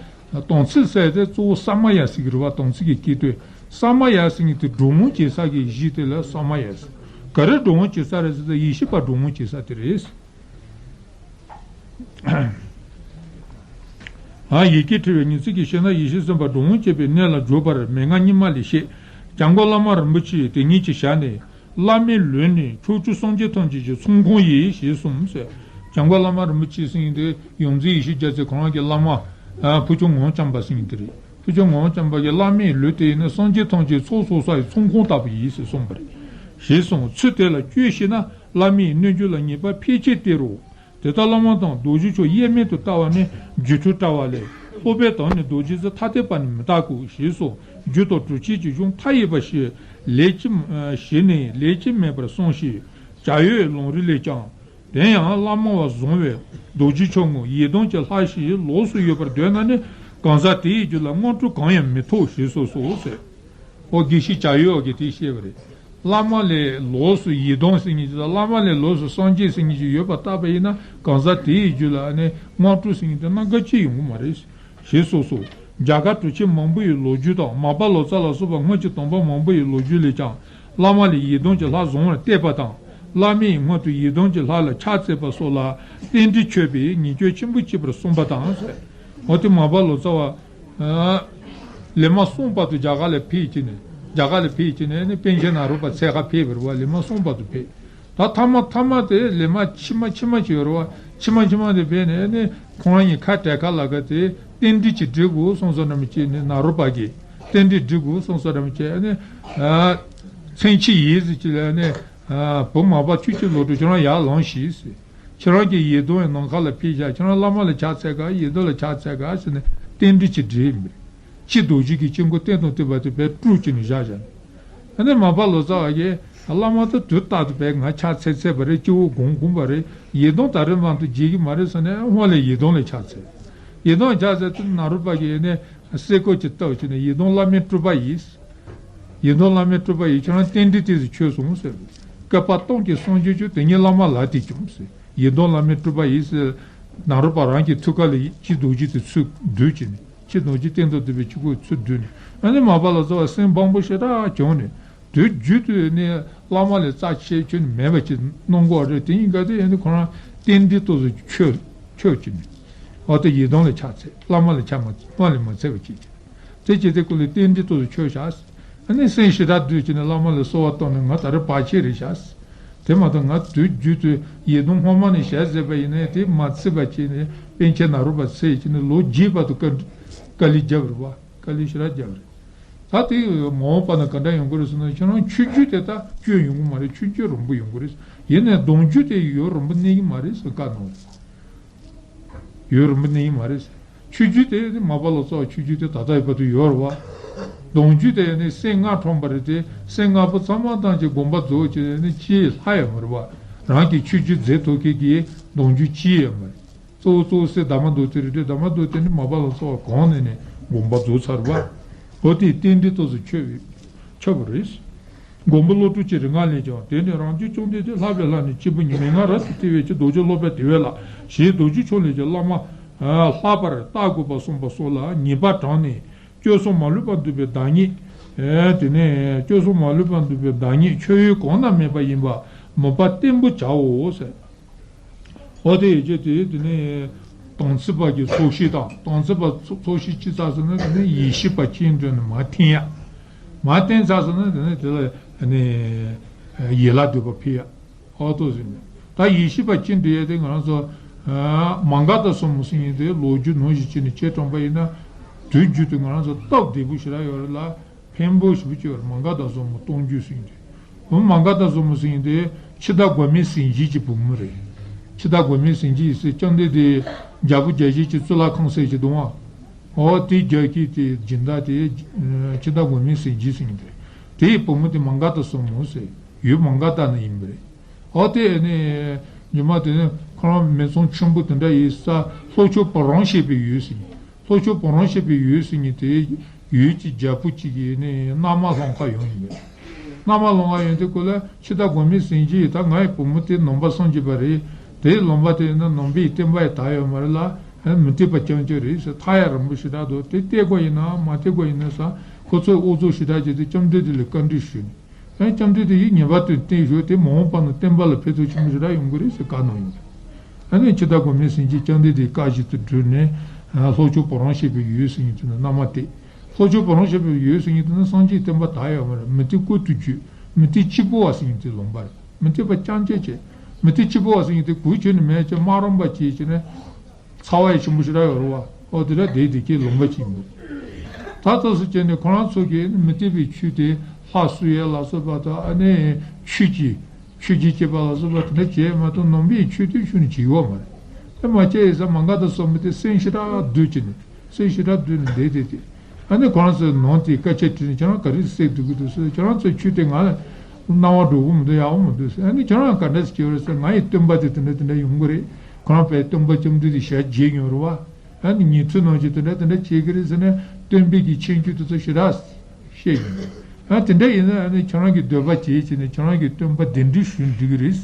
དམ་ཚིག་ཟེར་དེ་གཙོ་བོ་ས་མ་ཡ་ཟེར་གི་རེད་བ། དམ་ཚིག་གི་སྐྱེ་དོན། ས་མ་ཡ་ཟེར་མཁན་དེ་སྒྲུབ་ངོ་བྱེད་ས་གི་གཞི་དེ་ལ་ས་མ་ཡ་ཟེར། ག་རེ་སྒྲུབ་ངོ་བྱེད་ས་རེད་ཟེར་ན་ཡེ་ཤེས་པ་སྒྲུབ་ངོ་བྱེད་ས་དེ་རེད། ཨ་ཡི་གེ་ཕྲེང་བའི་ཉི་ཚིག་གིས་བཤད་ན་ཡེ་ཤེས་སེམས་དཔའ་སྒྲུབ་ངོ་བྱེད་པའི་གནས་ལ་འཇོག་པར་མན་ངག་སྙིང་མ་ལས་བཤད། བྱམས་མགོན་བླ་མ་རིན་པོ་ཆེས་དེ་ཉིད་ཀྱི་ཞལ་ནས། བླ་མའི་ལུས་ནི་ཕྱོགས་བཅུའི་སངས་རྒྱས་ཐམས་ཅད་ཀྱི་ཚོགས་ཁང་ཡིན་ཞེས་གསུངས་ཟེར། བྱམས་མགོན་བླ་མ་རིན་པོ་ཆེ་ཟེར་མཁན་དེ་ཡོངས་འཛིན་ཡེ་ཤེས་རྒྱལ་མཚན་ཁོ་རང་གི་བླ་མ། ཨ་ཕུར་ལྕོག་ངག་དབང་བྱམས་པ་ཟེར་མཁན་དེ་རེད། ཕུར་ལྕོག་ངག་དབང་བྱམས་པ་གིས་བླ་མའི་ལུས་དེ་ཡིན་ན་སངས་རྒྱས་ཐམས་ཅད་ཚོགས་གསོག་ས་ཡི་ཚོགས་ཁང་ལྟ་བུ་ཡིན་ཞེས་གསུངས་པ་རེད། ཞེས་གསུངས། ཚུལ་དེ་ལ་དཔྱོད་ཤེས་ན་བླ་མའི་རྣལ་འབྱོར་ལ་ངེས་པར་ཕལ་ཆེར་སྟེར་རོ། དེ་ལྟར་བླ་མ་དང་རྡོ་རྗེ་མཆོག་དབྱེར་མེད་དུ་ལྟ་བ་ནི་སྒྱུ་འཕྲུལ་དྲ་བ་ལས། སློབ་པའི་དོན་ནི་རྡོ་རྗེ་རྩེ་ཐ་དད་པ་ནི་མི་རྟག་གོ་ཞེས་སོགས་རྒྱུ་དང་སྒྲུབ་བྱེད་ཀྱི་གཞུང་མཐའ་ཡས་པ་ཞིག་ལས་ཀྱི་ཞིག་ནི་ལས་ཀྱི་མེད་པར་གསུངས་ཤིང་། བྱ་ཡུལ་ལུང་རིགས་ལས་ཀྱང་། དེ་ཡང་བླ་མ་བ་བཟུང་བའི་རྡོ་རྗེ་མཆོག་ངོ་ཡི་དམ་གྱི་ལྷ་ཞིག་ལོགས་སུ་ཡོད་པར་འདོད་ན་ནི་གང་ཟག་དེ་ཡི་རྒྱུད་ལ་དངོས་གྲུབ་གང་ཡང་མི་ཐོབ་ཞེས་སོ་སོ་ཟེར། ཨོ་དགེ་བཤེས་བྱ་ཡུལ་གྱིས་དེ་བཤད་པ་རེད། བླ་མ་ལས་ལོགས་སུ་ཡི་དམ་ཟེར་མཁན་ཅིག་དང་བླ་མ་ལས་ལོགས་སུ་སངས་རྒྱས་ཟེར་མཁན་ཅིག་ཡོད་པ་བརྟགས་པ་ཡིན་ན་གང་ཟག་དེ་ཡི་རྒྱུད་ལ་ནི་དངོས་གྲུབ་ཟེར་མཁན་དེ་རྣམ་དཀར་ཅིག་ཡོང་གི་མ་རེད། ཞེས་སོ་སོ། རྒྱ་གར་གྲུབ་ཆེན་མང་པོ་ཡི་ལོ་རྒྱུས་དང་མར་པ་ལོ་ཙཱ་ལ་སོགས་པ་སྔོན་གྱི་དམ་པ་མང་པོ་ཡི་ལོ་རྒྱུས་ལས་ཀྱང་། བླ་མ་ལས་ཡི་དམ་གྱི་ལྷ་བཟུང་བར་བལྟས་པ་དང་། བླ་མས་སྔོན་དུ་ཡི་དམ་གྱི་ལྷ་ལ་ཕྱག་འཚལ་བ་སོགས་ལ་རྟེན་འབྲེལ་ཆོད་པས་ཉེས་སྐྱོན་ཆེན་པོ་སྐྱེས་པར་གསུངས་པ་དང་ཟེར། འོ་དེ་མར་པ་ལོ་ཙཱ་བ། ལེ་མ་གསུམ་བར་དུ་རྒྱ་གར་ལ་ཕེབས་ཀྱི་ནས་རྒྱ་གར་ལ་ཕེབས་ཀྱི་ནས་ནི་པཎ་ཆེན་ནཱ་རོ་པ་འཚོལ་ག་ཕེབས་པ་རེད་བ། ལེ་མ་གསུམ་བར་དུ་ཕེབས། ད་ཐ་མ་ཐ་མ་དེ་ལེ་མ་ཕྱི་མ་ཕྱི་མ་ཅིག་ཡོད་རེད་བ། ཕྱི་མ་ཕྱི་མ་དེ་བས་ནས་ནི་ཁོང་རང་གཉིས་ཁ་བྲལ་ཁ་ལ་ག་དེ་རྟེན་འབྲེལ་ཅིག་སྒྲིག་དགོས་གསུངས་སོ་ནམ་ཅིག་ནི་ནཱ་རོ་པ་གིས་རྟེན་འབྲེལ་སྒྲིག་དགོས་གསུངས་སོ་ནམ་ཅིག་ནི། མཚན་ཕྱི་ཡིས་ཟེར་ཅིག་ལ་ནི། བུ་མར་པ་ཁྱོད་ཀྱི་ལོ་དྲུག་ཁྱོད་རང་ཡར་ལངས་ཤིག་ཟེར། ཁྱེད་རང་གི་ཡི་དམ་ཡི་ནམ་མཁའ་ལ་ཕེབས་ཤག་ཁྱེད་རང་བླ་མ་ལ་ཕྱག་འཚལ་ག་ཡི་དམ་ལ་ཕྱག་འཚལ་ག་ཟེར་ནས་རྟེན་འབྲེལ་ཅིག་སྒྲིག་མི། ཕྱི་རྡོ་རྗེ་གི་དཀྱིལ་འཁོར་རྟེན་དང་བརྟེན་པ་དེ་བས་སྤྲུལ་གྱིས་ནི་བཞག་བཞག་ཨ་ནི་མར་པ་ལོ་ཙཱ་བ་གིས་བླ་མ་དེ་དུས་རྟག་ཏུ་བས་ང་ཕྱག་འཚལ་འཚལ་བ་རེད། སྐྱེ་བོ་དགོངས་དགོངས་པ་རེད། ཡི་དམ་ད་རེས་མ་གཏོགས་མཇལ་གྱི་མ་རེད་ཟེར་ནས་སྔོན་ལ་ཡི་དམ་ལ་ཕྱག་འཚལ། ཡི་དམ་ལ་ཕྱག་འཚལ་དུས་ནཱ་རོ་པ་གིས་ནི་སེ་གོལ་གྱི་སྟབས་ཀྱིས་ནི་ཡི་དམ་བླ་མའི་སྤྲུལ་པ་ཡིས། ཡི་དམ་བླ་མའི་སྤྲུལ་པ་ཡིས་ཁྱེད་རང་རྟེན་འབྲེལ་དེ་ཚོ་ཆོད་སོང་ཟེར། བསྐལ་པ་སྟོང་གི་སངས་རྒྱས་ཆོས་དེ་ཉིད་བླ་མ་ལ་དེ་བྱུང་ཟེར། ཡི་དམ་བླ་མའི་སྤྲུལ་པ་ཡིས་ཟེར། ནཱ་རོ་པ་རང་གི་ཐུགས་ཀ་ལ་ཕྱི་རྡོ་རྗེ་དེ་ཚུར་བསྡུས་ཀྱིས་ནི། ཕྱི་རྡོ་རྗེ་རྟེན་དང་བརྟེན་པའི་དཀྱིལ་འཁོར་ཚུར་བསྡུས་ནས། ཨ་ནི་མར་པ་ལོ་ཙཱ་བ་སེམས་ཕམ་པོ་ཞེ་དྲག་བྱུང་ནས། དུས་རྒྱུན་དུ་ནི་བླ་མ་ལས་རྩ་ཆེ་ཆུང་མེད་པ་ཅིག་གནང་གི་ཡོད་རེད། དེ་ཡིན་ག་དེ་ཡིན་དུས་ཁོ་རང་རྟེན་འབྲེལ་ཏོག་ཙམ་ཆོད་ཆོད་ཀྱིས་ནི། འོ་དེ་ཡི་དམ་ལ་ཕྱག་འཚལ། བླ་མ་ལ་ཕྱག་མ་བླ་མ་ལ་མ་འཚལ་བ་ཅིག་ཀྱང་། དེ་བྱས་ཏེ་ཁོ་ལ་རྟེན་འབྲེལ་ཏོག་ཙམ་ཆོད་བཞག་ཨ་ནི་སེམས་ཞེ་དྲག་སྡུག་བྱས་ནས་བླ་མ་ལ་གསོལ་བ་བཏབ་ནས་ང་ད་རེས་བར་ཆད་རེད་བཞག་དེ་མ་གཏོགས་ང་དུས་རྒྱུན་དུ་ཡི་དམ་ལྷ་མོ་ནས་ཞལ་གཟིགས་པ་ཡིན་ནའི་དེ་མ་ཚིག་པ་བྱས་ནས་པཎ་ཆེན་ནཱ་རོ་པ་ཚེ་ཡི་ནས་ལོ་བརྒྱད་བར་དུ་དཀའ་དཀའ་ལས་བརྒྱབ་རེད་བ། དཀའ་ལས་ཞེ་དྲག་བརྒྱབ་རེད། ད་དེ་མ་འོངས་པ་ན་ག་འདྲ་ཡོང་གི་རེད་ཟེར་ན། ཁྱེད་རང་ཆོས་བརྒྱུད་དེ་ད་སྐྱོན་ཡོང་གི་མ་རེད། ཆོས་བརྒྱུད་རིང་པོ་ཡོང་གི་རེད། ཡིན་ནའི་གདུང་རྒྱུད་དེ་ཡུན་རིང་པོ་གནས་ཀྱི་མ་རེད་ཟེར་བཀའ་གནང་རེད། ཡུན་རིང་པོ་གནས་ཀྱི་མ་རེད་ཟེར། ཆོས་བརྒྱུད་དེ་ནི་མ་པ་ལོ་ཙཱ་བ་ཆོས་བརྒྱུད་དེ་ད་ལྟ་བར་དུ་ཡོད་རེད་བ། གདུང་རྒྱུད་དེ་ནི་སྲས་ལྔ་འཁྲུངས་པ་རེད་དེ། སྲས་ལྔ་པོ་ཚང་མ་ཐམས་ཅད་དགོངས་པ་རྫོགས་བྱས་ནས་ཅིའི་ལྷ་ཡང་མ་རེད་བ། རང་གི་ཆོས་བརྒྱུད་མཛད་ཐུབ་མཁན་གྱི་གདུང་རྒྱུད་ཅིའི་ཡང་མ་རེད། གཙོ་བོ་གཙོ་བོ་སྲས་དར་མ་མདོ་སྡེ་རེད་དེ། དར་མ་མདོ་སྡེ་ནི་མ་པ་ལོ་ཙཱ་བ་གོང་ནས་ནི་དགོངས་པ་རྫོགས་ཚར་བ། འོ་དེའི་རྟེན་འབྲེལ་ཏོག་ཙམ་ཆོད་པའི་ཆོད་པ་རེད། མགོན་པོ་བློ་གྲོས་ཀྱི་རིག་སྔགས་ལས་ཀྱང་། དེ་ནི་རང་རྒྱུད་བཅོམ་ལྡན་འདས། ལྷག་པའི་ལྷ་ནི་སྐྱེས་བུ་ཉིད། མན་ངག་རབ་ཏུ་བསྟན་པའི་ཕྱིར། རྡོ་རྗེ་སློབ་དཔོན་དེ་བས་ལྷག། ཞེས་རྡོ་རྗེ་ཕྱོགས་ལས་ཀྱང་བླ་མ་ལྷག་པར་བལྟ་དགོས་པར་གསུངས་པ་སོགས་ལ་ངེས་པ་དྲངས་ནས། སྐྱོ་གསུམ་མ་ལུས་པར་འདུམ་པའི་བདག་ཉིད། ཨེ་དེ་ནས་སྐྱོ་གསུམ་མ་ལུས་པར་འདུམ་པའི་བདག་ཉིད་མཆོད་ཡུལ་གང་ན་མེད་པ་ཡིན་པར་མོས་པ་བརྟན་པོ་བྱའོ་ཟེར། འོ་དེ་ཡི་རྗེས་དེ་དེ་ནས་དམ་ཚིག་པ་གི་ཚོགས་ཞིག་དང་། དམ་ཚིག་པ་ཚོགས་ཚོགས་ཞིག་ཅི་ཙམ་ཟེར་ན། དེ་ནས་ཡེ་ཤེས་པ་སྤྱན་འདྲེན་ནི་མར་འཐེན་ཡ། མར་འཐེན་ཚར་སོང་ན་དེ་ནས་དེ་ལ་ནི་ཡན་ལག་བསྡུས་པ་ཕུལ་ཡ། ཨོ་ཏོ་ཟེར་ནས། ད་ཡེ་ཤེས་པ་སྤྱན་འདྲེན་ཡ་དེ་ང་རང་ཚོ་མ་ག་དྷ་སོར་མོ་ཟེར་མཁན་དེ་ལོ་རྒྱུས་ནང་བཞིན་བྱས་ནས་བྱས་དྲངས་པ་ཡིན་ན། དུས་རྒྱུན་དུ་ང་རང་ཚོ་སྟབས་བདེ་པོ་ཞེ་དྲག་ཡོད་རེད་ལ། ཕན་པོ་ཞེ་པོ་ཅིག་ཡོད་རེད། མ་ག་དྷ་སོར་མོ་གཏོང་རྒྱུ་ཟེར་མཁན་དེ། འོ་མ་ག་དྷ་སོར་མོ་ཟེར་མཁན་དེ་འཆི་བདག་མགོན་མེད་ཟས་སྦྱིན་གྱི་བུ་མོ་རེད། འཆི་བདག་མགོན་མེད་ཟས་སྦྱིན་ཟེར་བཅོམ་ལྡན་འདས་རྒྱལ་པོ་རྒྱལ་བྱེད་ཀྱི་གཙུག་ལག་ཁང་ཟེར་གྱི་འདུག་ཨང་། འོ་དེ་རྒྱལ་ཁྱེད་དེ་སྦྱིན་བདག་དེ་འཆི་བདག་མགོན་མེད་ཟས་སྦྱིན་ཟེར་མཁན་དེ་རེད། དེའི་བུ་མོ་དེ་མ་ག་དྷ་སོར་མོ་ཟེར། ཡུལ་མ་ག་དྷ་ན་ཡིན་པ་རེད། འོ་དེ་ནི་ཉི་མ་དེ་ནི་ཁོ་རང་མི་ཚང་ཆེན་པོ་དེ་འདྲ་ཡིན་ས། ལྷོ་ཕྱོགས་བུ་རམ་ཞེས་པའི་ཡུལ་ཟེར། ལྷོ་ཕྱོགས་བུ་རམ་ཞེས་པའི་ཡུལ་ཟེར་མཁན་དེ་ཡུལ་གྱི་རྒྱལ་པོ་གཅིག་གི་ནི་མནའ་མ་སློང་ག་ཡོང་ཡིན་པས། མནའ་མ་སློང་ག་ཡོང་དུས་སྐབས་ལ་འཆི་བདག་མགོན་མེད་ཟས་སྦྱིན་ད་ངའི་བུ་མོ་དེ་ནང་པ་སངས་རྒྱས་པ་རེད། དེའི་ལུང་པ་དེ་ནི་ནང་པའི་བསྟན་པ་ཡི་དར་ཡོད་མ་རེད་ལ། མི་བཏུབ་པ་རྐྱང་རྐྱང་རེད་ཟེར། ཐག་ཡ་རིང་པོ་ཞེ་དྲག་འདུག་དེ་བཏུབ་དགོས་ཡིན་ན་མ་བཏུབ་དགོས་ཡིན་ན་ཟེར། ཁོ་ཚོས་ཨུ་ཚུགས་ཞེ་དྲག་བྱས་ཏེ་བཅོམ་ལྡན་འདས་ལ་བཀའ་འདྲི་ཞུས་ནས། ཨ་ནི་བཅོམ་ལྡན་འདས་ཀྱིས་ངེས་པར་དུ་བསྟན་ཞུ། དེ་མ་འོངས་པ་ན་བསྟན་པ་ལ་ཕན་ཐོགས་ཆེན་པོ་ཞེ་དྲག་ཡོང་གི་རེད་ཟེར་བཀའ་གནང་ཡོད། ཨ་ནི་འཆི་བདག་མགོན་མེད་ཟས་སྦྱིན་བཅོམ་ལྡན་འདས་བཀའ་བཞིན་དུ་བསྒྲུབས་ནས། ལྷོ་ཕྱོགས་བུ་རམ་ཞེས་པའི་ཡུལ་ཟེར་མཁན་དེ་ན་མནའ་མ་གཏད། ལྷོ་ཕྱོགས་བུ་རམ་ཞེས་པའི་ཡུལ་ཟེར་མཁན་དེ་ན་སངས་རྒྱས་བསྟན་པ་དར་ཡོད་མ་རེད། མུ་སྟེགས་ཀུན་ཏུ་རྒྱུ། མུ་སྟེགས་གཅིག་པུ་བ་ཟེར་མཁན་དེ་ལུང་པ་རེད། མུ་སྟེགས་པ་རྐྱང་རྐྱང་བྱས། མུ་སྟེགས་གཅིག་པུ་བ་ཟེར་མཁན་དེ་གུས་ཆེ་ནི་མེད་ཅེས་དམག་རུམ་པ་བྱས་བྱས་ནས། ཚ་བ་ཡང་ཆེན་པོ་ཞེ་དྲག་ཡོད་རེད་བ། ཨོ་དེ་འདྲ་བསྡད་དེ་ཁྱེད་ལུང་པ་ཅིག་ཡིན་པ། ད་ལྟ་སུ་བྱས་ནས་ཁོ་རང་ཚོ་གིས་མུ་སྟེགས་པའི་ཆོས་དེ་ལྷ་གསོལ་ཡས་ལ་སོགས་པ་དང་། ཨ་ནི་ཆོས་ཀྱི་ཆོས་ཀྱི་སྐྱེས་པ་ལ་སོགས་པ་དེ་འདྲ་བྱས་མ་གཏོགས་ནང་པའི་ཆོས་དེ་ཤུགས་ནས་བྱེད་ཡོད་མ་རེད། དེ་མ་བྱས་ཡིན་ཙང་མ་ག་དྷ་སོར་མོ་དེ་སེམས་ཞེ་དྲག་སྡུག་བྱས་ནས་སེམས་ཞེ་དྲག་སྡུག་ནས་བསྡད་དེ་དེ། ཨ་ནི་ཁོ་རང་ཚོའི་ནང་དེ་སྐད་ཆ་དྲིས་ནས། ཁྱེད་རང་ག་རེ་སེམས་སྡུག་གི་འདུག་ཟེར། ཁྱེད་རང་ཚོའི་ཆོས་དེ་ང་ལ་སྣང་བ་འགྲོ་གི་མི་འདུག་ཡག་པོ་མི་འདུག་ཟེར། ཨ་ནི་ཁྱེད་རང་ག་འདྲ་ཞིག་བྱེད་པ་རེད་ཟེར། ང་ཡི་སྟོན་པ་དེ་དེ་འདྲ་དེ་འདྲ་ཡོང་གི་རེད། ཁོ་རང་དཔེ་སྟོན་པ་བཅོམ་ལྡན་འདས་ཞལ་མཇལ་མྱོང་རེད་བ། ཨ་ནི་ཉན་ཐོས་རྣམས་ཀྱིས་དེ་འདྲ་དེ་འདྲ་བྱེད་ཀྱི་རེད་ཟེར་ནས་སྟོན་པའི་གི་མཁྱེན་དཔྱོད་དེ་ཚོ་ཞེ་དྲག་བཤད་ཡོང་། ཨ་དེ་འདྲ་ཡིན་ན་ཨ་ནི་ཁྱེད་རང་གི་འདོད་པ་བྱེད་བྱས་ནས་ཁྱེད་རང་གི་སྟོན་པ་གདན་འདྲེན་ཞུས་འགྲིག་གི་རེད།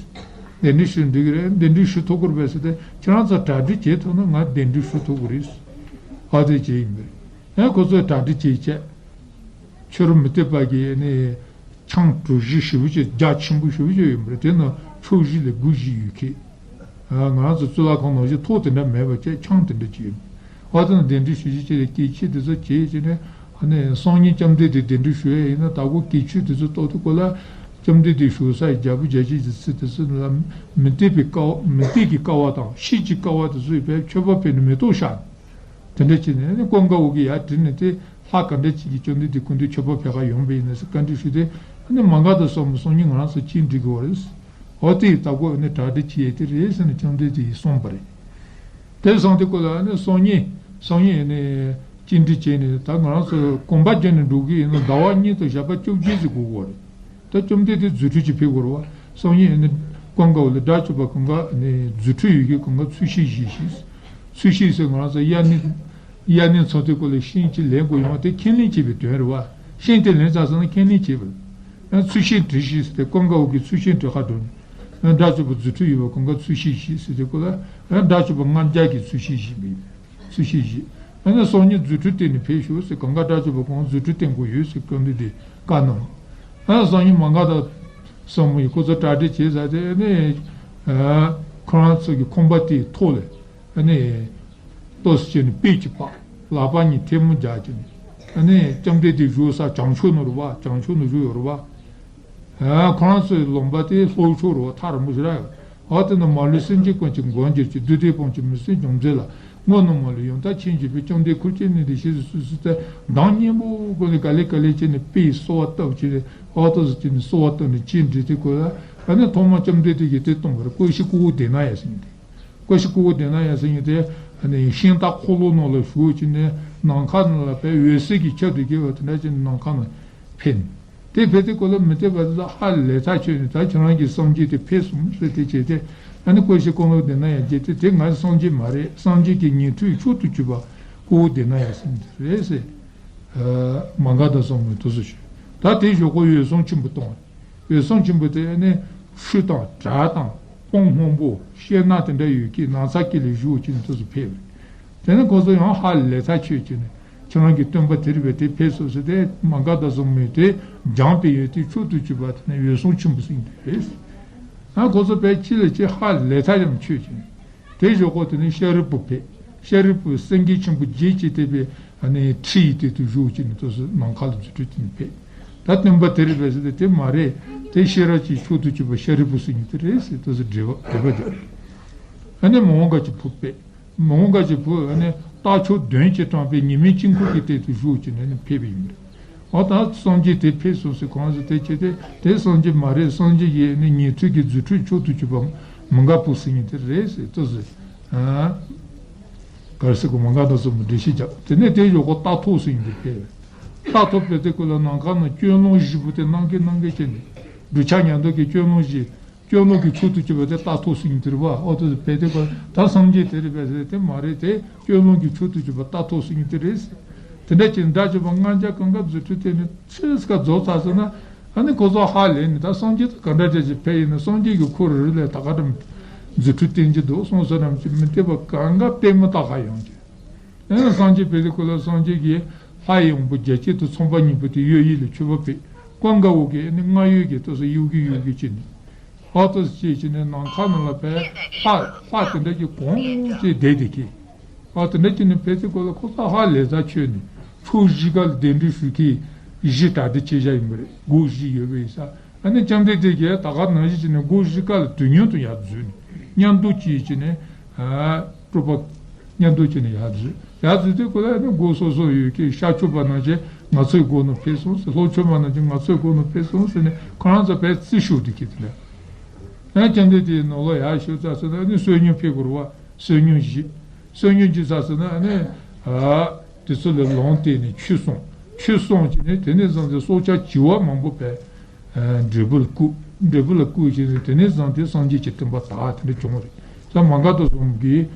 གདན་འདྲེན་ཞུས་འགྲིག་གི་རེད། གདན་འདྲེན་ཞུ་ཐུབ་ཀྱི་རེད་པས་ཟེར་ཏེ། ཁྱེད་རང་ཚོ་གྲ་སྒྲིག་བྱེད་ཐུབ་ན་ང་གདན་འདྲེན་ཞུ་ཐུབ་ཀྱི་རེད། ཨ་དེ་བྱས་ཡིན་པས། ཨ་ཁོ་ཚོས་གྲ་སྒྲིག་བྱས་བྱས། ཕྱི་རུ་མུ་སྟེགས་པ་གི་ནི་ཆང་གྲོ་བཞི་ཞེ་པོ་ཅིག་རྒྱ་ཆེན་པོ་ཞེ་པོ་ཅིག་ཡོད་པ་རེད། དེ་ནང་ཕྱོགས་བཞི་ལ་སྒོ་བཞི་ཡོད་མཁན། ཨ་ང་རང་ཚོ་གཙུག་ལག་ཁང་ནང་བཞིན་ཐོག་དེ་འདྲ་མེད་པ་བྱས། ཆང་དེ་འདྲ་ཅིག་ཡོད། ཨ་དེ་ནང་གདན་འདྲེན་ཞུ་བཞིན་བྱས་ཏེ་སྐྱེ་འཆི་དེ་ཚོ་བྱས་བྱས་ནས། ཨ་ནི་སང་ཉིན་བཅོམ་ལྡན་འདས་གདན་འདྲེན་ཞུ་ཡས་ཡིན་ན། ད་གོ་སྐྱེ་འཆི་དེ་ཚོ་ལྟོགས་དུས་སྐོར་ལ་བཅོམ་ལྡན་འདས་བཞུགས་ས་ཡི་རྒྱལ་པོ་རྒྱལ་བྱེད་ཀྱི་ཚུལ་དེ་ཚོ་ལ་མུ་སྟེགས་པའི་དཀའ་བ། མུ་སྟེགས་ཀྱི་དཀའ་བ་དང་ཤེད་ཀྱི་དཀའ་བ་དེ་ཚོ་ཡི་བས་མཆོད་པ་ཕུལ་ནས་མེ་ཏོག་བཞག། དེ་འདྲ་བྱས་ནས་ནི་ཀུན་དགའ་བོ་གི་ཡར་དྲིས་ནས་དེ། ལྷ་ག་འདྲ་ཅིག་གིས་བཅོམ་ལྡན་འདས་སྐུ་མདུན་མཆོད་པ་ཕུལ་ག་ཡོང་པ་ཡིན་ན་ཟེར་བཀའ་འདྲི་ཞུས་ཏེ། ཨ་ནི་མ་ག་དྷ་སོར་མོ་སང་ཉིན་ང་རང་ཚོ་སྤྱན་འདྲེན་དགོས་པ་རེད། འོ་དེ་ཡི་ད་གོ་ཨ་ནི་གྲ་སྒྲིག་བྱེད་ཡས་དེ་རེད་ཟེར་ནས་བཅོམ་ལྡན་འདས་ཀྱིས་གསུངས་པ་རེད། དེ་སོང་དུས་སྐབས་ལ་ཨ་ནི་སང་ཉིན་སང་ཉིན་ཨ་ནི་སྤྱན་འདྲེན་བྱས་ནས། ད་ང་རང་ཚོ་གོམ་པ་བརྒྱབ་ནས་འགྲོ་གི་ཡིན་ན་ཟླ་བ་གཉིས་དང་ཞག་པ་བཅོ་བརྒྱད་ཙམ་འགོར་གི་རེད། ད་བཅོམ་ལྡན་འདས་རྫུ་འཕྲུལ་ཅིག་ཕུལ་དགོས་རེད་བ། སང་ཉིན་ཨ་ནི་ཀུན་དགའ་བོ་ལ་དགྲ་བཅོམ་པ་གང་ག་ཨ་ནི་རྫུ་འཕྲུལ་ཡོད་མཁན་གང་ག་ཚུལ་ཤིང་བཞེས་ཤིག། ཚུལ་ཤིང་ཟེར་ང་རང་ཚོ་དབྱར་གནས། དབྱར་གནས་ཚོགས་དུས་སྐབས་ལ་ཤིང་གཅིག་ལེན་དགོས་ཡོང་བ་དེ་ཁས་ལེན་བྱས་པའི་དོན་རེད་བ། ཤིང་དེ་ལེན་ཚར་སོང་ན་ཁས་ལེན་བྱས་པ་རེད། ཡང་ཚུལ་ཤིང་བྲི་ཤིག་ཟེར་ཏེ་ཀུན་དགའ་བོ་གིས་ཚུལ་ཤིང་བྲི་ག་འགྲོ་ནས། ཡང་དགྲ་བཅོམ་པ་རྫུ་འཕྲུལ་ཡོད་པ་གང་ག་ཚུལ་ཤིང་བཞེས་ཟེར་དུས་སྐབས་ལ། ཡང་དགྲ་བཅོམ་པ་ལྔ་བརྒྱ་གིས་ཚུལ་ཤིང་བཞེས་པ་ཡིན། ཚུལ་ཤིང་བཞེས། ཡང་ན་སང་ཉིན་རྫུ་འཕྲུལ་བསྟན་ནས་ཕེབས་ཤོག་ཟེར། གང་ག་དགྲ་བཅོམ་པ་གང་རྫུ་འཕྲུལ་བསྟན་དགོས་ཡོད་ཟེར་བཀའ་འདི་དེ་བཀའ་གནང་། ཡང་སང་ཉིན་མ་ག་དྷ་སོར་མོ་ཡིས་ཁོ་ཚོ་གྲ་སྒྲིག་བྱས་ཚར་ཏེ་ནས། ཁོ་རང་ཚོ་གི་ཁང་པ་དེའི་ཐོག་ལ། ཨ་ནི་ལྟོས་བྱས་ནས་པིས་ཅིག་ཕབ། ལག་པ་གཉིས་ཐལ་མོ་སྦྱར་བྱས་ནས། ཨ་ནི་བཅོམ་ལྡན་འདས་བཞུགས་ས་བྱང་ཕྱོགས་ནང་རེད་བ། བྱང་ཕྱོགས་ནང་བཞུགས་ཡོད་རེད་བ། ཁོ་རང་ཚོའི་ལུང་པ་དེ་ལྷོ་ཕྱོགས་རུ་ཐག་རིང་པོ་ཞིག་རེད། འོ་དེ་ནས་མ་ལུས་སེམས་ཅན་ཀུན་གྱི་མགོན་གྱུར་ཅིག་བདུད་སྡེ་དཔུང་གིས་མི་བསད་ཅུང་ཟད་ལ། དངོས་རྣམས་མ་ལུས་ཡང་དག་མཁྱེན་གྱུར་པའི། བཅོམ་ལྡན་ཁུར་ཆེན་ནི་འདི་ཞེས་སུ་གསོལ་ཟེར་ཏེ། གདངས་སྙན་པོ་ཀུན་ནས་ག་ལེ་ག་ལེ་བྱས་ནས་དཔེ་གསོལ་བ་བཏབ་བྱས་ཏེ། འོ་དེ་ཚོ་བྱས་ནས་གསོལ་བ་བཏབ་ནས་ཅི་འདྲི་དེ་ཁོ་ལ། ཨ་ནི་ཐོག་མ་བཅོམ་ལྡན་འདས་ཀྱིས་དེ་གཏོང་བར་ཀུན་ཤེས་ཀོའུ་དེ་ན་ཡ་ཟེར་མཁན་དེ། ཀུན་ཤེས་ཀོའུ་དེ་ན་ཡ་ཟེར་མཁན་དེ། ཨ་ནི་ཤིང་རྟ་འཁོར་ལོ་ནང་ལ་བཞུགས་བྱས་ནས་ནམ་མཁའ་ནང་ལ་དཔེ་འོད་ཟེར་གྱི་ཆར་དུ་བརྒྱུས་པ་དེ་འདྲ་བྱས་ནས་ནམ་མཁའ་ནང་ཕེབས་ནས། དེ་ཕེབས་དུས་ཁོ་ལ་མི་སྡིག་པ་དེ་ཚོ་ཧ་ལས་ཐག་ཆོད་ནས། ད་ཁྱེད་རང་གི་སངས་རྒྱས་དེ་ཕེབས་སོང་ཟེར་ཏེ་བྱས་ཏེ། ཨ་ནི་ཀུན་ཤེས་ཀོའུ་དེ་ན་ཡ་བྱས་ཏེ། དེ་ང་སངས་རྒྱས་མ་རེད། སངས་རྒྱས་ཀྱི་ཉན་ཐོས་མཆོག་ཏུ་གྱུར་པ་ཀོའུ་དེ་ན་ཡ་ཟེར་མཁན་དེ་རེད་ཟེར། མ་ག་དྷ་བཟང་མོས་དེ་ཚོ་ཞུས། ད་དེའི་ཞོར་ཁོ་འོད་སྲུང་ཆེན་པོ་བཏང་། འོད་སྲུང་ཆེན་པོ་དེ་ནི་ཆུ་དང་བྲག་དང་སྤང་སྔོན་པོ་ཤེལ་ནག་དེ་འདྲ་ཡོད་ཀྱི་ནགས་ཚལ་དཀྱིལ་ལ་བཞུགས་བྱས་ནས་དེ་ཚོ་ཕེབས། དེ་ནས་ཁོ་ཚོ་ཡང་ཧ་ལས་ཐག་ཆོད་བྱས་ནས། ཁྱེད་རང་གི་སྟོན་པ་དེ་རེད་པས། དེ་ཕེབས་སོང་ཟེར་ཏེ། མ་ག་དྷ་བཟང་མོས་དེ་སྦྱངས་པའི་ཡོན་ཏན་མཆོག་ཏུ་གྱུར་པ་དེ་ནི་འོད་སྲུང་ཆེན་པོ་ཟེར་མཁན་དེ་རེད། ཨ་ཁོ་ཚོ་དཔེ་ཅི་ལ་ཅི་ཧ་ལས་ཐག་ཡང་ཆོད་བྱས་ནས། དེའི་ཞོར་ཁོ་དེ་ནས་ཤཱ་རིའི་བུ་ཕེབས། ཤཱ་རིའི་བུས་སེང་གེ་ཆེན་པོ་བརྒྱད་ཀྱིས་བཏེགས་པའི་ཨ་ནི་ཁྲི་ཡི་སྟེང་དུ་བཞུགས་བྱས་ནས་དེ་ཚོ་ནམ་མཁའ་ལ་རྫུ་འཕྲུལ་བསྟན་ནས་ཕེབས། ད་སྟོན་པ་དེ་རེད་པས་ཟེར་ཏེ། དེ་མ་རེད། དེ་ཤེས་རབ་ཀྱི་མཆོག་ཏུ་གྱུར་པ་ཤཱ་རིའི་བུ་ཟེར་མཁན་དེ་རེད་ཟེར། དེ་ཚོ་འགྲེལ་པ་འགྲེལ་པ་རྒྱབ། ཨ་ནི་མོའུ་འགལ་གྱི་བུ་ཕེབས། མོའུ་འགལ་གྱི་བུ་ཨ་ནི་རྟ་མཆོག་བདུན་གྱིས་དྲངས་པའི་ཉི་མའི་དཀྱིལ་འཁོར་གྱི་སྟེང་དུ་བཞུགས་བྱས་ནས་ནི་ཕེབས་པ་ཡིན་པས། འོ་ད་སངས་རྒྱས་དེ་ཕེབས་སོང་ཟེར་གང་ཟེར་དེ་བྱས་ཏེ། དེ་སངས་རྒྱས་མ་རེད། སངས་རྒྱས་ཀྱི་ནི་ཉན་ཐོས་ཀྱི་རྫུ་འཕྲུལ་མཆོག་ཏུ་གྱུར་པ་མོའུ་འགལ་བུ་ཟེར་མཁན་དེ་རེད་ཟེར་ཏོ་ཟེར། ཨ། ག་རེ་ཟེར་གོ། མ་ག་དྷ་བཟང་མོས་འགྲེལ་བཤད་རྒྱབ། དེ་ནས་དེའི་ཞོར་ཁོ་རྟ་ཐོག་ཟེར་མཁན་དེ་ཕེབས། རྟ་ཐོག་ཕེབས་དུས་ཁོ་ལ་ནམ་མཁའ་ནང་སྐྱོན་ལམ་བཞི་པོ་དེ་སྣང་གིན་སྣང་གིན་བྱས་ནས། འབྲུག་ཆགས་ཉམས་རྟོགས་ཀྱི་སྐྱོན་ལམ་བཞི། སྐྱོན་ལམ་གྱི་མཆོག་ཏུ་གྱུར་པ་དེ་རྟ་ཐོག་ཟེར་མཁན་དེ་རེད་པ། འོ་དེ་ཕེབས་དུས་ཁོ་ད་སངས་རྒྱས་དེ་རེད་པས་ཟེར། དེ་མ་རེད། དེ་སྐྱོན་ལམ་གྱི་མཆོག་ཏུ་གྱུར་པ་རྟ་ཐོག་ཟེར་མཁན་དེ་རེད་ཟེར། དེ་འདྲ་བྱས་ནས་དགྲ་བཅོམ་པ་ལྔ་བརྒྱ་གང་ག་རྫུ་འཕྲུལ་བསྟན་ནས་ཚིག་ཁ་རྫོགས་ཚར་སོང་ན། ཨ་ནི་ཁོ་ཚོ་ཧ་ལས་ནས། ད་སངས་རྒྱས་དེ་ག་འདྲ་བྱས་ཅིག་ཕེབས་ཡིན་ན། སངས་རྒྱས་ཀྱིས་ཁོ་རེ་རེ་ལ་ད་ག་འདྲ་རྫུ་འཕྲུལ་བསྟན་གྱི་འདུག་གསུངས་སོང་ན། ཅིག་མི་སྡིག་པ་གང་ག་དཔེ་མི་རྟགས་ཁ་ཡོང་གི། ཨ་ནི་སངས་རྒྱས་ཕེབས་དུས་ཁོ་ལ་སངས་རྒྱས་ཀྱིས་ལྷ་ཡི་དབང་པོ་བརྒྱ་བྱིན་དང་ཚངས་པ་མཉེས་པོ་དེ་གཡོ་ཡིས་ལ་མཆོད་པ་ཕུལ། ཀུན་དགའ་བོ་གིས་ཨ་ནི་རྔ་ཡབ་ཀྱིས་ཏོག་ཙམ་གཡོ་གི་གཡོ་གི་བྱས་ནས། ཨ་ཏོག་ཙམ་བྱས་བྱས་ནས་ནམ་མཁའ་ནང་ལ་དཔེ་ལྷ་ལྷ་དེ་འདྲ་ཅིག་གོང་ཅིག་བསྡད་དེ་ཁེ། ཨ་དེ་འདྲ་བྱས་ནས་ཕེབས་དུས་ཁོ་ལ་ཁོ་ཚོ་ཧ་ལས་ས་ཆོད་ནས། ཕྱོགས་བཞི་ཀ་ལ་གདན་འདྲེན་ཞུ་མཁན་བཞི་གྲ་སྒྲིག་བྱས་བཞག་ཡིན་པ་རེད། སྒོ་བཞི་ཡོད་པ་ཡིན་ས། ཨ་ནི་བཅོམ་ལྡན་འདས་ཀྱིས་ད་ག་ནང་བཞིན་བྱས་ནས་སྒོ་བཞི་ཀ་ལ་དུས་མཉམ་དུ་ཡར་འཛུལ་ནས། མཉམ་དུ་བྱས་བྱས་ནས། ཨ། སྤྲུལ་པ་མཉམ་དུ་བྱས་ནས་ཡར་འཛུལ། ཡར་འཛུལ་དུས་ཁོ་ལ་ཨ་ནི་སྒོ་སོ་སོ་ཡོད་མཁན་ཤར་ཕྱོགས་པ་ནང་བཞིན་ང་ཚོའི་སྒོ་ནང་ཕེབས་སོང་ཟེར། ལྷོ་ཕྱོགས་པ་ནང་བཞིན་ང་ཚོའི་སྒོ་ནང་ཕེབས་སོང་ཟེར་ནས། ཁོ་རང་ཚོ་དཔེ་རྩིས་ཞུ་དུས་ཁེ་དེ་འདྲ། ཨ་བཅོམ་ལྡན་འདས་ནང་ལོགས་ཡར་ཞུགས་ཚར་སོང་ན། ཨ་ནི་བསོད་སྙོམས་ཕུལ་དགོས་རེད་པ། བསོད་སྙོམས་བཞེས། བསོད་སྙོམས་བཞེས་ཚར་སོང་ན། ཨ་ནི། ཨ། དེ་ཚོ་ལ་ལུང་བསྟན་ནས་ཆོས་གསུངས། ཆོས་གསུངས་བྱས་ནས་དེ་ནས་བཟུང་སྟེ་སྲོག་ཆགས་བྱི་བ་མང་པོ་དཔེ། ཨ། འབྲས་བུ་ལ་བཀོད། འབྲས་བུ་ལ་བཀོད་བྱས་ནས་དེ་ནས་བཟུང་སྟེ་སངས་རྒྱས་ཀྱི་བསྟན་པ་དར། དེ་འདྲ་བྱུང་བ་རེད། ས་མ་ག་དྷ་བཟང་གིས།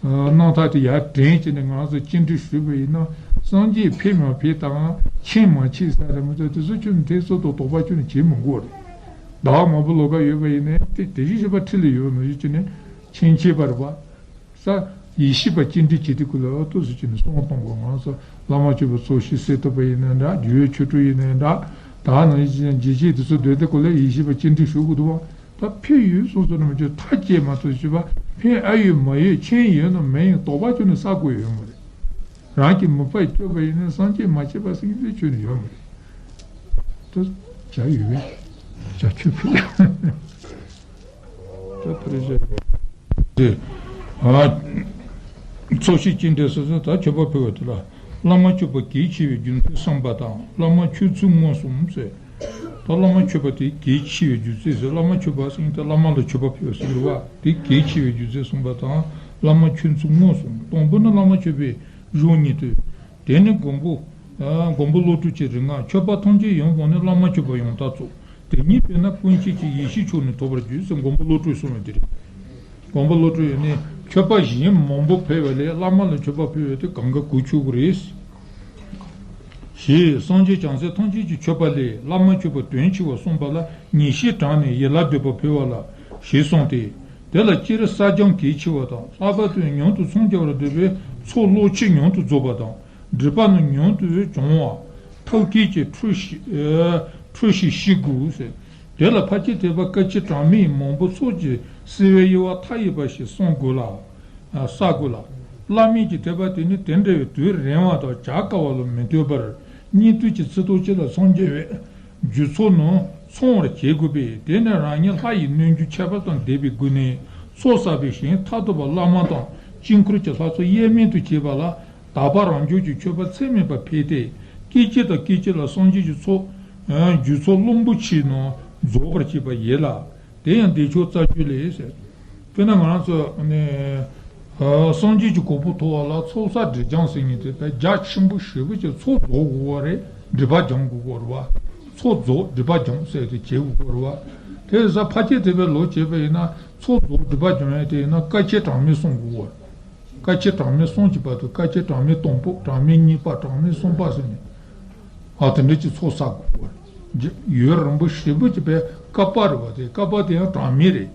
ཨ། རྣམ་ཐར་དེ་ཡར་དྲན་བྱས་ནས་ང་ཚོ་སྤྱན་འདྲེན་ཞུས་པ་ཡིན་ན། སངས་རྒྱས་ཕེབས་མ་ཕེབས་དང་། མཁྱེན་མ་མཁྱེན་ས་རེད་མ་གཏོགས། དེ་ཚོ་ཁྱོན་ནས་ཐེ་ཚོམ་དང་དོགས་པ་ཁྱོན་ནས་བྱེད་མི་དགོས་རེད། ཟླ་བ་མང་པོ་ལོགས་ཀ་ཡོད་པ་ཡིན་ནའི་དེ་དེ་བཞིན་གཤེགས་པ་ཁྲི་ལ་ཡོད་ནོ་ཞིག་བྱས་ནས་མཁྱེན་མཁྱེན་པ་རེད་པ། ས། ཡེ་ཤེས་པ་སྤྱན་འདྲེན་བྱེད་དུས་ཁོ་ལ་ཨ་ཏོག་ཙམ་བྱས་ནས་གསུང་གཏོང་དགོས། ང་ཚོ་བླ་མ་མཆོད་པ་ཚོགས་ཞིང་གསེར་ཐུབ་པ་ཡིན་ནའི་འདྲ། རྒྱུ་ཡོད་ཆོས་དྲུག་ཡིན་ནའི་འདྲ། ད་ནང་བཞིན་འཇིགས་བྱེད་དེ་ཚོ་སྡོད་དུས་ཁོ་ལ་ཡེ་ཤེས་པ་སྤྱན་འདྲེན་ཞུ་དགོས་འདུག་པ། ད་ཕན་ཡོན་གསུངས་སོང་ན་མ་གཏོགས་མཐའ་དཔྱད་མ་ཐུབ་ཞུས་པ། ཕན་ཨེ་ཡོད་མ་ཡོད། མཁྱེན་ཡོད་ན་མེད་ཡང་དོགས་པ་ཁྱོན་ནས་ཟ་དགོས་ཡོད་མ་རེད། རང་གི་མོས་པ་སྐྱོབ་པ་ཡིན་ན། སངས་རྒྱས་མ་མཁྱེན་པ་ཟེར་མཁན་དེ་ཁྱོན་ནས་ཡོད་མ་རེད། ད་བྱ་ཡོད་པས། བྱ་ཁྱོད་ཕུལ། ད་ཕུལ་བྱ། དེ། ཨ། ཚོགས་ཞིང་སྤྱན་འདྲེན་སོ་སོ། ད་མཆོད་པ་ཕུལ་བ་དེ་ལ། བླ་མ་མཆོད་པ་གལ་ཆེ་བའི་རྒྱུ་མཚན་གསུངས་པ་དང་། བླ་མ་མཆོད་ཚུལ་མངོན་སུམ་ཟེར། ད་བླ་མ་མཆོད་པ་དེ་གལ་ཆེ་བའི་རྒྱུ་མཚན་ཟེར། བླ་མ་མཆོད་པ་ཟེར་མཁན་དེ་བླ་མ་ལ་མཆོད་པ་ཕུལ་བ་ཟེར་གྱི་རེད་པ། དེ་གལ་ཆེ་བའི་རྒྱུ་མཚན་གསུངས་པ་དང་། བླ་མ་མཆོད་ཚུལ་མངོན་སུམ། དང་པོ་ནི་བླ་མ་མཆོད་པའི་གཞུང་ཉན་ཐོས། དེ་ནས་མགོན་པོ། ཨ། མགོན་པོ་བློ་གྲོས་ཀྱི་རིག་སྔགས། མཆོད་པ་ཐམས་ཅད་ཡང་དག་ནི། བླ་མ་མཆོད་པ་ཡང་དག་རྫོགས། དེ་ཉིད་བས་ན་ཀུན་མཁྱེན་གྱི། ཡེ་ཤེས་མཆོག་ནི་ཐོབ་པར་འགྱུར་ཟེར། མགོན་པོ་བློ་གྲོས་གསུངས་པ་དེ་རེད། མགོན་པོ་བློ་གྲོས་ནི་མཆོད་པ་གཞན་མང་པོ་ཕུལ་བ་ལས་བླ་མ་ལ་མཆོད་པ་ཕུལ་བ་དེ་གང་ག་གོ་ཆོད་ཀྱི་རེད། ཞེས་སངས་རྒྱས་བྱང་སེམས་ཐམས་ཅད་ཀྱི་མཆོད་པ་ལས་བླ་མ་མཆོད་པ་དོན་ཆེ་བར་གསུངས་པ་ལ། ངེས་ཤེས་དྲངས་ནས་ཡིད་ལ་འདོད་པ་ཕུལ་བ་ལ་ཞེས་གསུངས་ཏེ། དེ་ལ་སྤྱིར་གསག་སྦྱང་གལ་ཆེ་བ་དང་། ལྷག་པར་དུ་མྱུར་དུ་འཚང་རྒྱ་བར་འདོད་པའི་ཚོགས་བློ་ཆོས་མྱུར་དུ་རྫོགས་པ་དང་། སྒྲིབ་པ་རྣམས་མྱུར་དུ་སྦྱོང་བར་ཐབས་མཁས་ཀྱི་ཁྲུས་ཤིག་ཨ། ཁྲུས་ཤིག་ཤེས་དགོས་ཟེར། དེ་ལ་ཕལ་ཆེར་དད་པ་དཀའ་ཆེ་དྲག་མིན་མང་པོ་ཚོགས་ཀྱིས་བསིལ་བའི་དབྱེ་བ་མཐའ་ཡས་པ་ཞིག་བསམ་དགོས་ལ། ཨ། བསག་དགོས་ལ། བླ་མེད་ཀྱི་དད་པ་དེ་ནི་དེ་འདྲ་བའི་དུས་རིང་བ་དང་བྱ་དཀའ་བ་ལ་མི་ལྟོས་པར། སྙིགས་དུས་ཀྱི་ཚིག་ཐོ་གཅིག་ལ་འཚང་རྒྱ་བའི་རྒྱུ་ཚོགས་རྣམས་ ཚང་བར་བྱེད་དགོས་པས། དེ་ནི་རང་ཉིད་ལྷ་ཡི་རྣལ་འབྱོར་ཁྱད་པར་དང་ལྡན་པའི་སྒོ་ནས་ཚོགས་བསགས་པའི་ཞིང་མཐར་ཐུག་པ་བླ་མ་དང་དཀྱིལ་འཁོར་གྱི་ལྷ་ཚོགས་དབྱེར་མེད་དུ་བྱེད་པ་ལ། དག་པ་རང་འབྱོར་གྱི་མཆོད་པ་ཚད་མེད་པ་ཕུལ་ཏེ། སྐད་ཅིག་དང་སྐད་ཅིག་ལ་སངས་རྒྱས་ཀྱི་ཚོགས། རྒྱུ་ཚོགས་རླུང་བུ་ཆེ་རྣམས་རྫོགས་པར་བྱེད་པ་ཡིན་ལ། དེ་ཡང་བདེ་མཆོག་རྩ་རྒྱུད་ལས་ཟེར། དཔེར་ན་ང་རང་ཚོ་ནི། ཨ། སངས་རྒྱས་ཀྱི་གོ་འཕང་ཐོབ་པ་ལ་ཚོགས་བསགས་སྒྲིབ་སྦྱང་ཟེར་མཁན་དེ་དཔེ་རྒྱ་ཆེན་པོ་ཞེ་པོ་ཅིག་ཚོགས་རྫོགས་དགོས་པ་རེད། སྒྲིབ་པ་སྦྱང་དགོས་པ་རེད་བ། ཚོགས་རྫོགས་སྒྲིབ་པ་སྦྱང་ཟེར་དེ་བྱེད་དགོས་པ་རེད་བ། དེ་ཡིན་ཙང་ཕལ་ཆེར་དེ་བས་ལོ་བྱས་པ་ཡིན་ན་ཚོགས་རྫོགས་སྒྲིབ་པ་སྦྱང་ཡ་དེ་ཡིན་ན་དཀའ་སྤྱད་གྲངས་མེད་གསུམ་དགོས་པ་རེད། དཀའ་སྤྱད་གྲངས་མེད་གསུམ་གྱི་བར་དུ་དཀའ་སྤྱད་གྲངས་མེད་དང་པོ། གྲངས་མེད་གཉིས་པ། གྲངས་མེད་གསུམ་པ་ཟེར་ནས། ཨ། དེ་འདྲ་ཅིག་ཚོགས་བསགས་དགོས་པ་རེད། ཡུན་རིང་པོ་ཞེ་པོ་ཅིག་པའི་བསྐལ་པ་རེད་བ། དེ་བསྐལ་པ་དེ་ཡང་གྲངས་མེད་རེད།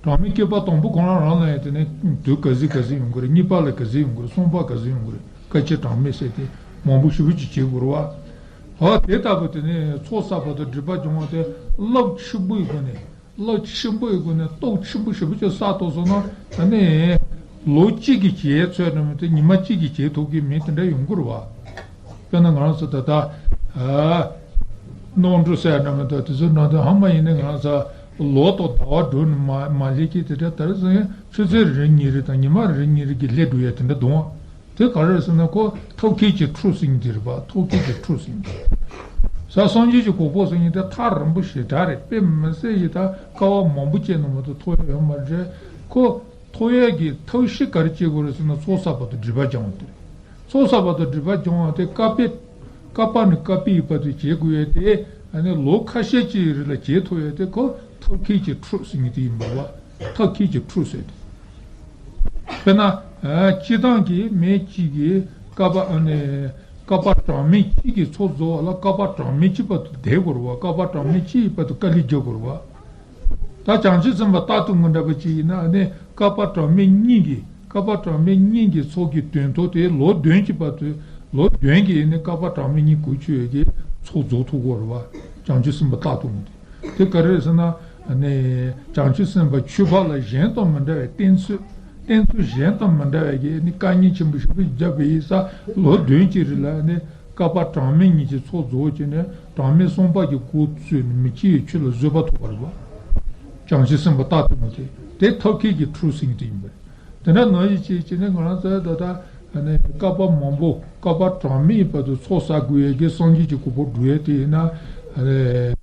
གྲངས་མེད་བསྐལ་པ་དང་པོ་ཁོ་རང་རང་ལ་ཡང་དེ་ནས་དུས་ག་ཚོད་ག་ཚོད་ཡོང་གི་རེད། གཉིས་པ་ལ་ག་ཚོད་ཡོང་གི་རེད། གསུམ་པ་ག་ཚོད་ཡོང་གི་རེད། དཀའ་སྤྱད་གྲངས་མེད་ཟེར་དེ་མང་པོ་ཞེ་པོ་ཅིག་བྱེད་དགོས་རེད་བ། ཨ། དེ་ལྟ་བུ་དེ་ནས་ཚོགས་བསགས་པ་དང་སྒྲིབ་པ་སྦྱོང་བ་དེ་རླབས་ཆེན་པོའི་སྒོ་ནས། རླབས་ཆེན་པོའི་སྒོ་ནས་སྟོབས་ཆེན་པོ་ཞེ་པོ་ཅིག་བསགས་ཐུབ་སོང་ན། ཨ་ནི་ལོ་གཅིག་གི་བྱས་ཚོད་འདྲ་མི་འདུག་ཉི་མ་གཅིག་གིས་བྱེད་ཐུབ་ཀྱི་མི་དེ་འདྲ་ཡོང་གི་རེད་བ། དཔེར་ན་ང་རང་ཚོ་ད་ལྟ། ཨ། གནམ་གྲུ་ཟེར་འདྲ་མི་འདུག་དེ་ཚོ་ནང་དུ་ཧ་མ་ཡིན་ནའི་ང་རང་ཚོ་ལོ་དང་ཟླ་བ་འགྲོ་ནས་མ་མ་སླེབས་ཀྱི། དེ་འདྲ་ད་རེས་ཚོ་ཡང་ཆུ་ཚོད་རེ་གཉིས་རེ་དང་ཉི་མ་རེ་གཉིས་རེ་གིས་སླེབས་འགྲོ་ཡ་དེ་འདྲ་འདུག་དེ་ག་རེ་རེད་ཟེར་ན་ཁོ་ཐབས་མཁས་ཀྱི་འཕྲུལ་ཟེར་མཁན་དེ་རེད་པ། ཐབས་མཁས་ཀྱི་འཕྲུལ་ཟེར་མཁན་དེ། ས་སངས་རྒྱས་ཀྱི་གོ་འཕང་ཟེར་མཁན་དེ་ཐག་རིང་པོ་ཞེ་དྲག་རེད། དཔེ་མི་སྲིད་ཡིན་ད་དཀའ་བ་མང་པོ་སྤྱད་ན་མ་གཏོགས་ཐོབ་ཡ་ཡོད་མ་རེད། ཁོ་ཐོབ་ཡ་གི་ཐབས་ཤེས་ག་རེ་བྱེད་དགོས་རེད་ཟེར་ན་ཚོགས་བསགས་པ་དང་སྒྲིབ་པ་སྦྱང་བ་དེ་རེད། ཚོགས་བསགས་པ་དང་སྒྲིབ་པ་སྦྱང་བ་དེ་བསྐལ་པའི་བསྐལ་པ་ནས་བསྐལ་པའི་བར་དུ་བྱེད་དགོས་ཡ་དེ། ཨ་ནི་ལོ་ཁ་ཤས་ཀྱི་རིང་ལ་བྱེད་ཐུབ་ཡ་དེ་ཁོ་ཐབས་མཁས་ཀྱི་འཕྲུལ་ཟེར་མཁན་དེ་ཡིན་པ་རེད་བ། ཐབས་མཁས་ཀྱི་འཕྲུལ་ཟེར་དེ། དཔེར་ན། ཨ། སྤྱིར་བཏང་གི་མི་གཅིག་གིས་བསྐལ་པ། ཨ་ནི་བསྐལ་པ་གྲངས་མེད་གཅིག་གི་ཚོགས་རྫོགས་པ་ལ་བསྐལ་པ་གྲངས་མེད་གཅིག་བར་དུ་བསྡད་དགོས་རེད་བ། བསྐལ་པ་གྲངས་མེད་གཅིག་བར་དུ་དཀའ་ལས་རྒྱག་དགོས་རེད་བ། ད་བྱང་ཆུབ་སེམས་དཔའ་རྟག་ཏུ་ངུ་འདྲ་པོ་ཅིག་ཡིན་ན། ཨ་ནི་བསྐལ་པ་གྲངས་མེད་གཉིས་ཀྱི། བསྐལ་པ་གྲངས་མེད་གཉིས་ཀྱི་ཚོགས་ཀྱི་དོན་དུ་དེ་ལོ་བདུན་གྱི་བར་དུ། ལོ་བདུན་གྱི་ནི་བསྐལ་པ་གྲངས་མེད་གཉིས་གོ་ཆོད་ཀྱི་ཚོགས་རྫོགས་ཐུབ་དགོས་རེད་བ། བྱང་ཆུབ་སེམས་དཔའ་རྟག་ཏུ་ངུ་དེ། དེ་ག་རེ་རེད་ཟེར་ན། ནི་བྱང་ཆུབ་སེམས་དཔའ་ཆོས་པ་ལ་གཞན་དང་མི་འདྲ་བའི་བསྟེན་ཚུལ། བསྟེན་ཚུལ་གཞན་དང་མི་འདྲ་བའི་གི་ནི་དཀའ་ངལ་ཆེན་པོ་ཞིག་བརྒྱབ་པ་ཡིན་ཙང་ལོ་བདུན་གྱི་རིང་ལ་ནི་བསྐལ་པ་གྲངས་མེད་གཉིས་ཀྱི་ཚོགས་རྫོགས་བྱས་ནས་གྲངས་མེད་གསུམ་པ་གི་གོ་ཚོད་ནི་མི་སྐྱེ་བའི་ཆོས་ལ་བཟོད་པ་ཐོབ་པ་རེད་བ། བྱང་ཆུབ་སེམས་དཔའ་རྟག་ཏུ་ངུ་དེ། དེ་ཐབས་མཁས་ཀྱི་འཕྲུལ་ཟེར་མཁན་དེ་ཡིན་པ་རེད། དེ་འདྲ་ནང་བཞིན་བྱས་བྱས་ནས་ང་རང་ཚོ་ད་ལྟ་ནི་བསྐལ་པ་མང་པོ། བསྐལ་པ་གྲངས་མེད་བར་དུ་ཚོགས་བསགས་དགོས་ཡས་ཀྱི་སངས་རྒྱས་ཀྱི་གོ་འཕང་སྒྲུབ་ཡས་དེ་ཡིན་ན། ཨ་ནི་